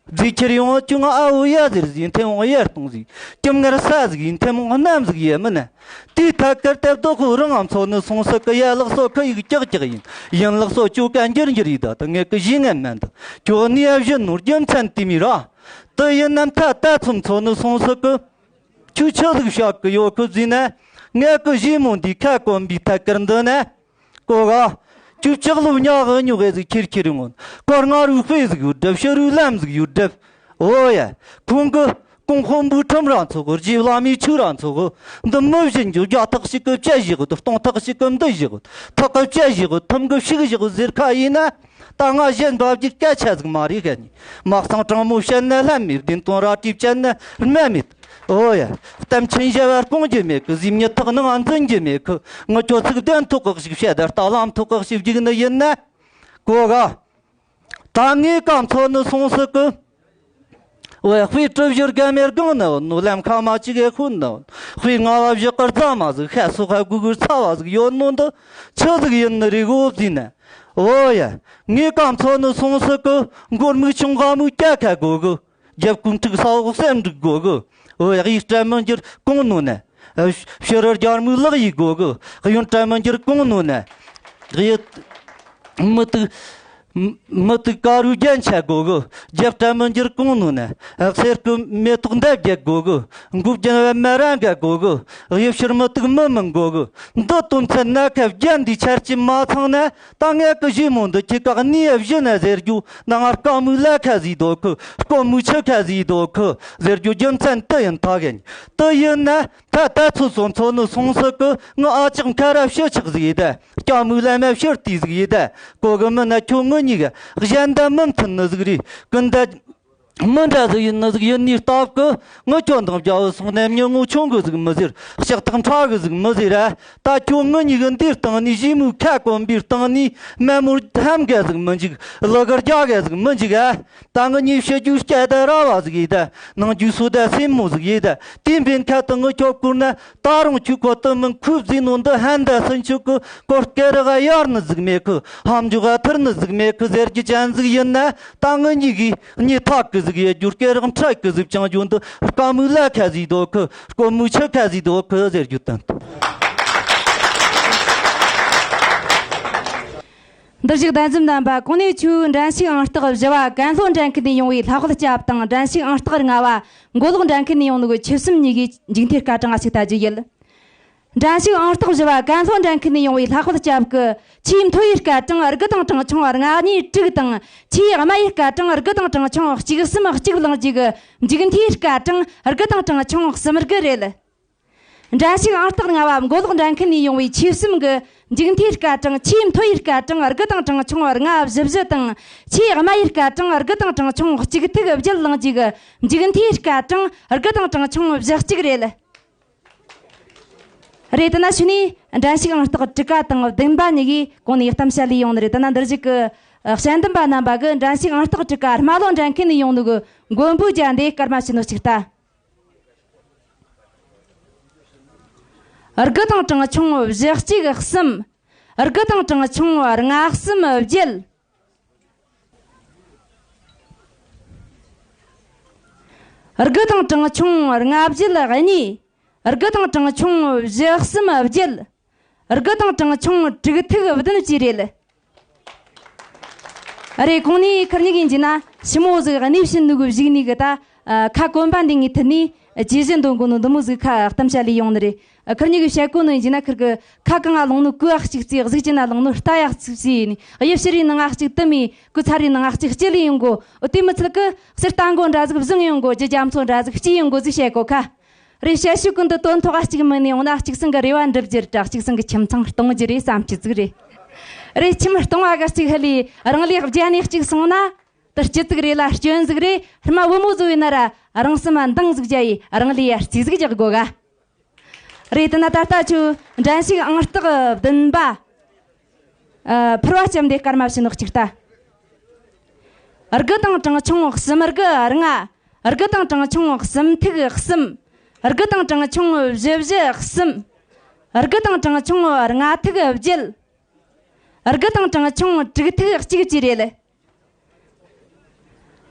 རྫི་ཁྱེར་ཡོང་ཁྱོད་ང་ཨ་བོ་ཡ་ཟེར་ཟིག་ཐེ་བོང་ཡར་གཏོང་ཟིག་ཁྱིམ་ངར་ས་ཟིག་ཡིན། ཐེ་མོང་གནམ་ཟིག་ཡེ་མིན་ན། དེའི་ཐད་ཀར་དེ་བདག་ཁོ་རང་ང་མཚོ་ནི་སོང་སི་གི། ཡ་ལགས་སོ་ཁུ་ཡིག་ཀྱག་ཀྱག་ཡིན། ཡིན་ལགས་སོ་ཅོ་ཀ་འགྱུར་འགྱུར་ཡིན། ད་ད་ངས་ཀི་ཞི་ངན་མེད་འདུག་ཁྱོད་ནི་ཡ་བཞིན་ནོར་རྒྱུ་མཚན་དེ་མི་ར། དེ་ཡིན་ནམ་ཐ་ད་ཚུམ་མཚོ་ནི་སོང་སི་གི། ཁྱོད་ཆི་ཟིག་བཤད་གི་ཡོད་ཁུ་ཟིན་ན། ངས་ཀི་ཞི་མོ་འདི་ཁ་གོམ་པའི་ཐད་ཀར་འདི་ན། ཀོ་ག་ཁྱོད་ལྕགས་ལུག་ཉག་གི་ཉོག་གི་ཟིག་ཁྱེར་ཁྱེར་ཡོང་། ཀོ་རྔ་རུའི་དཔེ་ཟིག་ཡོད་སྒྲིབ། ཕྱི་རུའི་ལམ་ཟིག་ཡོད་སྒྲིབ། ཨོ་ཡ། ཁོང་གི་ཀོང་དཔོན་པོའི་ཁྲིམས་ར་འཚོགས་གི། རྗེ་བླ་མའི་ཆོས་ར་འཚོགས་གི། འདི་མི་བཞིན་རྒྱུ་རྒྱ་ཐག་ཞིག་གི་བཅད་བཞག་གི། སྟོང་ཐག་ཞིག་གི་འདི་བཞག་གི། ཐག་གི་བཅད་བཞག་གི། ཐུམ་གི་ཕྱུགས་བཞག་གི་ཟེར་ཁ་ཡིན་ན། ད་ང་གཞན་འབབ་རྒྱུ་སྐད་ཆ་ཟིག་མ་རེད་ག་ནི། མ་གསང་དྲང་མོ་བཤད་ན་ལྷད་མེད། བདེན་དོན་ར་དྲིས་བཅད་ན་སྨྲ་མེད། ཨོ་ཡ། གཏམ་ཆེན་བྱ་བ་སྤོང་རྒྱུ་མེད་གི། ཟིག་མྱི་ཐག་ནང་འཛིན་རྒྱུ་མེད་གི། ངི་ཁྱོད་ཚིག་བདེན་ཐོག་གི་ཞིག་བཤད། ད་རྟ་ལམ་ཐོག་གི་ཞིག་རྒྱུག་ནི་ཡིན་ན། ཀོ་ག་ད་ངའི་ཀ་མཚོ་ནི་སོང་སི་གི། ཝེ། དཔེ་གྲུ་བཞི་སྒ་མེར་གང་ནི་ནོ། ལམ་ཁ་མ་གཅིག་གི་ཁུན་ནི། དཔེ་ལྔ་བ་བཞི་ཀར་རྫ་མ་ཟིག་ཤ་སོ་ཁ་གུ་གུར་ཚ་བ་ཟིག་ཡོད་ནོ་འདི་ཆི་ཟིག་ཡིན་ནི་རེད་གོ་བཟིན་ནི། ཨོ་ཡ། ངས་ཀ་མཚོ་ནི་སོང་སི་གི་མགོར་མིག་ཆུང་ག་མིག་སྐྱ་ཁ་གོ་གི། རྒྱབ་ཀུན་འཁྲུག་ས་འོག་སེམས་འགྲིག་དགོ་གི། འོ་ཡ། གཡུ་སྤྲ་མི་འགྱུར་གོང་ནོ་ནས། ཕྱི་རུ་རྒྱར་མིག་ལག་ཡིག་དགོ་གི། གཡོན་སྤྲ་མི་འགྱུར་གོང་ནོ་ནས། གཡུ་མི་དུག་མི་དུག་དཀར་རུ་རྒྱན་ཆ་དགོ་གི། རྒྱབ་སྤྲ་མི་འགྱུར་གོང་ནོ་ནས། གསེར་སྐུ་མེ་ཏོག་འདབ་བརྒྱད་དགོ་གི། མགོ་རྒྱན་བ་མ་ར་འགའ་དགོ་གི། གཡུ་ཕྱིར་མི་དུག་མི་མི་དགོ་གི། འདི་དོན་ཚན་སྣ་ཁ་བརྒྱད་འདི་ཆར་གྱི་མ་ཚང་ན། ད་ངས་ཀི་ཞི་མོ་འདི་ཁྱི་ཀ་གནས་བཞི་ན་ཟེར་རྒྱུ་ན། ང་དཀའ་མོའི་ལ་ཁ་ཟིག་འདོད་གི། དཀོན་མོའི་ཆུ་ཁ་ཟིག་འདོད་གི་ཟེར་རྒྱུ་རྒྱུ་མཚན་དུ་ཡིན་ཐག་ཡིན། དུ་ཡིན་ན་ད་ད་ཚོད་སོང་ཚོད་ནི་སོང་སི་གི། ང་ཨ་ཅག་ཁ་ར་ཕྱི་ཆག་ཟིག་ཡིན་ད། དཀའ་མོའི་ལ་མ་ཕྱིར་ཏི་ཟིག་ཡིན་ད། གོ་གི་མིན་ན་ཁྱོད་ངུ་གཉིས་གི་གཞན་ད་མི་མཐུན་ནི་ཟིག་རེད། ཀུན་ད། མི་འདྲ་ཟིག་ཡིན་ནི་ཟིག་ཡིན་ནི་སྟབས་ཀི། ངི་ཁྱོད་འདང་རྒྱ་བོ་སོང་ནས་མྱི་ངོ་ཆུང་གི་ཟིག་མི་ཟེར། ལྕགས་ཐག་ཕྲ་གི་ཟིག་མི་ཟེར་ར། ད་ཁྱོད་ངི་གཉིས་གི་འདིར་བཏང་ནི་གཞི་མོའི་ཁ་གོམ་པའི་བཏང་ནི་མ་མོར་ཧམ་ག་ཟིག་མི་འཇིག། ལི་གར་རྒྱ་ག་ཟིག་མི་འཇིག་ཨ། ད་ངི་གཉིས་བཤད་རྒྱུ་སྐྱ་ད་ར་བ་ཟིག་ཡིན་ད། ནང་རྒྱུ་སུ་ད་སེམས་མོ་ཟིག་ཡིན་ད། དེ་འཕེན་ཁ་ད་ངི་ཁྱོད་བསྐུར་ན། ད་རུང་ཁྱོད་ཁོ་ད་མིན་ཁུབ་ཟིན་ནོ་འདི་ཧན་ད་སུན་ཆུ་གི་སྐོར་སྐེ་རག་གཡར་ནི་ཟིག་མེད་གི། ཧམ་འཇུག་ག་ཐུར་ནི་ཟིག་མེད་གི་ཟེར་རྒྱུ་ཅན་ཟིག་ཡིན་ན། ད་ངི་གཉིས་གི་གཉིས་ཐག་གི་ཟིག་ཡོད་རྒྱུ། སྐེ་རག་ཁྲག་གི་ཟིག་བཅང་རྒྱུ་འདི། དཀའ་མོའི་ལ་ཁ་ཟིག་འདོད་གི། དཀོན་མོའི་ཆུ་ཁ་ཟིག་འདོད་གི་ཟེར་རྒྱུ་དོན། འདིར་བཞུགས་གདན་འཛོམས་རྣམ་པ། གོང་ནས་ཆུ་འགྲན་ཞུགས་ཨང་རྟགས་བཞི་བ་ཀན་ལྷོ་འགྲན་ཁུལ་ནས་ཡོང་བའི་ལྷག་པ་སྐྱབས་དང་། འགྲན་ཞུགས་ཨང་རྟགས་ལྔ་བ་མགོ་ལོག་འགྲན་ཁུལ་ནས་ཡོང་ནོ་གི་ཆུ་གསུམ་གཉིས་ཀྱི་མཇུག་མཐའི་སྐར་གྲངས་ང་ཞིག་ལྟ་རྒྱུ་ཡིན། འགྲན་ཞུགས་ཨང་རྟགས་བཞི་བ་ཀན་ལྷོ་འགྲན་ཁུལ་ནས་ཡོང་བའི་ལྷག་པ་སྐྱབས་ཀྱིས་ཆེས་མཐོ་བའི་སྐར་གྲངས་དགུ་དང་གྲངས་ཆུང་ལྔ་གཉིས་དྲུག་དང་། ཆེས་དམའ་བའི་སྐར་གྲངས་དགུ་དང་གྲངས་ཆུང་གཅིག་གསུམ་གཅིག་བླངས་རྗེས་ཀྱི་མཇུག་མཐའི་སྐར་གྲངས་དགུ་དང་གྲངས་ཆུང་གསུམ་དགུ་རེད། འགྲན་ཞུགས་ཨང་རྟགས་ལྔ་བ་མགོ་ལོག་འགྲན་ཁུལ་ནས་ཡོང་བའི་ཆེས་གསུམ་གྱི་མཇུག་མཐའི་སྐར་གྲངས་ཆེས་མཐོ་བའི་སྐར་གྲངས་དགུ་དང་གྲངས་ཆུང་ལྔ་བཞི་བཞི་དང་། ཆེས་དམའ་བའི་སྐར་གྲངས་དགུ་དང་གྲངས་ཆུང་གཅིག་ཐིག་བརྒྱད་བླངས་རྗེས་ཀྱི་མཇུག་མཐའི་སྐར་གྲངས་དགུ་དང་གྲངས་ཆུང་བཞི་གཅིག་རེད། རེད། དེ་ན་ཕྱི་ནས་འགྲན་ཞུགས་ཨང་རྟགས་དྲུག་པ་དང་བདུན་པ་གཉིས་ཀྱིས་གོང་ནས་གཏམ་བཤད་ལས་ཡོང་ནི་རེད། དེ་ན་འདིར་བཞུགས་ཀྱི་དཔྱད་འདེམས་པ་རྣམ་པ་གིས་འགྲན་ཞུགས་ཨང་རྟགས་དྲུག་པ་རྨ་ལྷོ་འགྲན་ཁུལ་ནས་ཡོང་ནོ་གི་མགོན་པོ་རྒྱལ་འདི་སྐར་མ་བྱིན་ནོ་གཅིག་ལྟ། དགུ་དང་གྲངས་ཆུང་བཞི་གཅིག་གསུམ། དགུ་དང་གྲངས་ཆུང་ལྔ་གསུམ་བརྒྱད། དགུ་དང་གྲངས་ཆུང་ལྔ་བརྒྱད་གཉིས། དགུ་དང་གྲངས་ཆུང་བཞི་གསུམ་བརྒྱད། དགུ་དང་གྲངས་ཆུང་དྲུག་ཐིག་བདུན་བཅས་རེད། རེད། གོང་ནས་ཁུར་གཉིས་ཀྱིས་འཇིན་ན་ཞི་མོ་ཟིག་གནས་བྱིན་ནུ་གི་བཞུགས་ནས་གི་ད་ཁ་གོམ་པ་འདི་ངའི་མཐུད་ནས་ཇེ་ཞན་འདོན་དགོས་ནོ་འདི་མོ་ཟིག་ཁ་གཏམ་བཤད་ལས་ཡོང་ནི་རེད། ཁུར་གཉིས་ཀྱིས་བཤད་གོ་ནོ་ཡིན་ན། ཁུར་གི་ཁ་གང་ང་ལོང་ནོ་གོས་ཡག་གཅིག་བརྩིས། གཟུགས་ཅན་ན་ལོང་ནོ་རྟ་ཡག་གཅིག་བརྩིས་ནས། གཡུ་ཕྱི་རི་ནང་ང་གཅིག་དུ་མའི་གོས་ཚ་རི་ནང་ང་གཅིག་སྐྱིད་ལས་ཡོང་གོ། དེ་མི་ཚད་གི་གསེར་རྟ་མགོ་འདྲ་ཟིག་བཟུང་ཡོང་གོ། རྒྱུ་རྒྱ་མཚོ་འདྲ་ཟིག་སྐྱེས་ཡོང་གོ་ཟིག་བཤད་གོ་ཁ། རེད། བཤད་ཤུགས་ཀུན་ཏུ་དོན་ཐོག་ག་གཅིག་མིན་ནས་འོང་ན། གཅིག་སང་གི་རེ་བ་འགྲུབ་རྒྱུ་རེད་དྲ། གཅིག་སང་གི་ཁྱིམ་ཚང་སྟོང་རྒྱུ་རེད་བསམ་རྒྱུ་ཟིག་རེད། རེད། ཁྱིམ་སྟོང་བ་ག་གཅིག་ཧ་ལས་རང་ལས་བརྒྱ་ནས་གཅིག་སོང་ན། དེ་སྐྱིད་ཟིག་རེད་ལ་སྐྱོན་ཟིག་རེད། རྨ་བུ་མོ་བཟོ་བའི་ན་ར་རང་སེམས་མ་འདང་ཟིག་རྒྱ་ཡི་རང་ལས་ཡར་རྩིས་ཟིག་རྒྱག་དགོ་ག། རེད། དེ་ན་ད་ལྟ་ཆུ་འགྲན་ཞུགས་ཨང་རྟགས་བདུན་པ། ཨ། ཕུར་བ་ལྕམ་འདི་སྐར་མ་བྱིན་ནོ་གཅིག་ལྟ། དགུ་དང་གྲངས་ཆུང་གསུམ་དགུ་ལྔ། དགུ་དང་གྲངས་ཆུང་གསུམ་ཐིག་གསུམ། དགུ་དང་གྲངས་ཆུང་བཞི་བཞི་གསུམ། དགུ་དང་གྲངས་ཆུང་ལྔ་ཐིག་བརྒྱད། དགུ་དང་གྲངས་ཆུང་དྲུག་ཐིག་གཅིག་བཅས་རེད།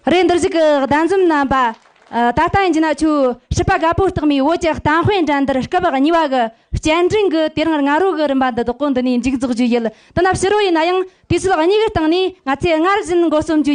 རེད། འདིར་བཞུགས་ཀྱི་གདན་འཛོམས་རྣམ་པ། ཨ། ད་ལྟ་ཡིན་གྱི་ན་ཆུ་སྲིད་པ་རྒད་པོ་རྟགས་མའི་བོད་ཀྱི་གཏམ་དཔེ་འགྲན་བསྡུར་སྐབས་གཉིས་པ་གི་བསྐྱར་འགྲན་གྱི་དེ་རིང་སྔ་དྲོ་གི་རིམ་པ་འདི་དག་གོ་འདི་ནས་མཇུག་རྫོགས་རྒྱུ་ཡིན། དེ་ན་ཕྱི་དྲོ་ཡིན་ན་ཡང་དུས་ཚོད་གཉིས་ཀྱི་སྟེང་ནས་ང་ཚོས་སྔར་བཞིན་འགོ་རྩོམ་རྒྱུ་ཡིན།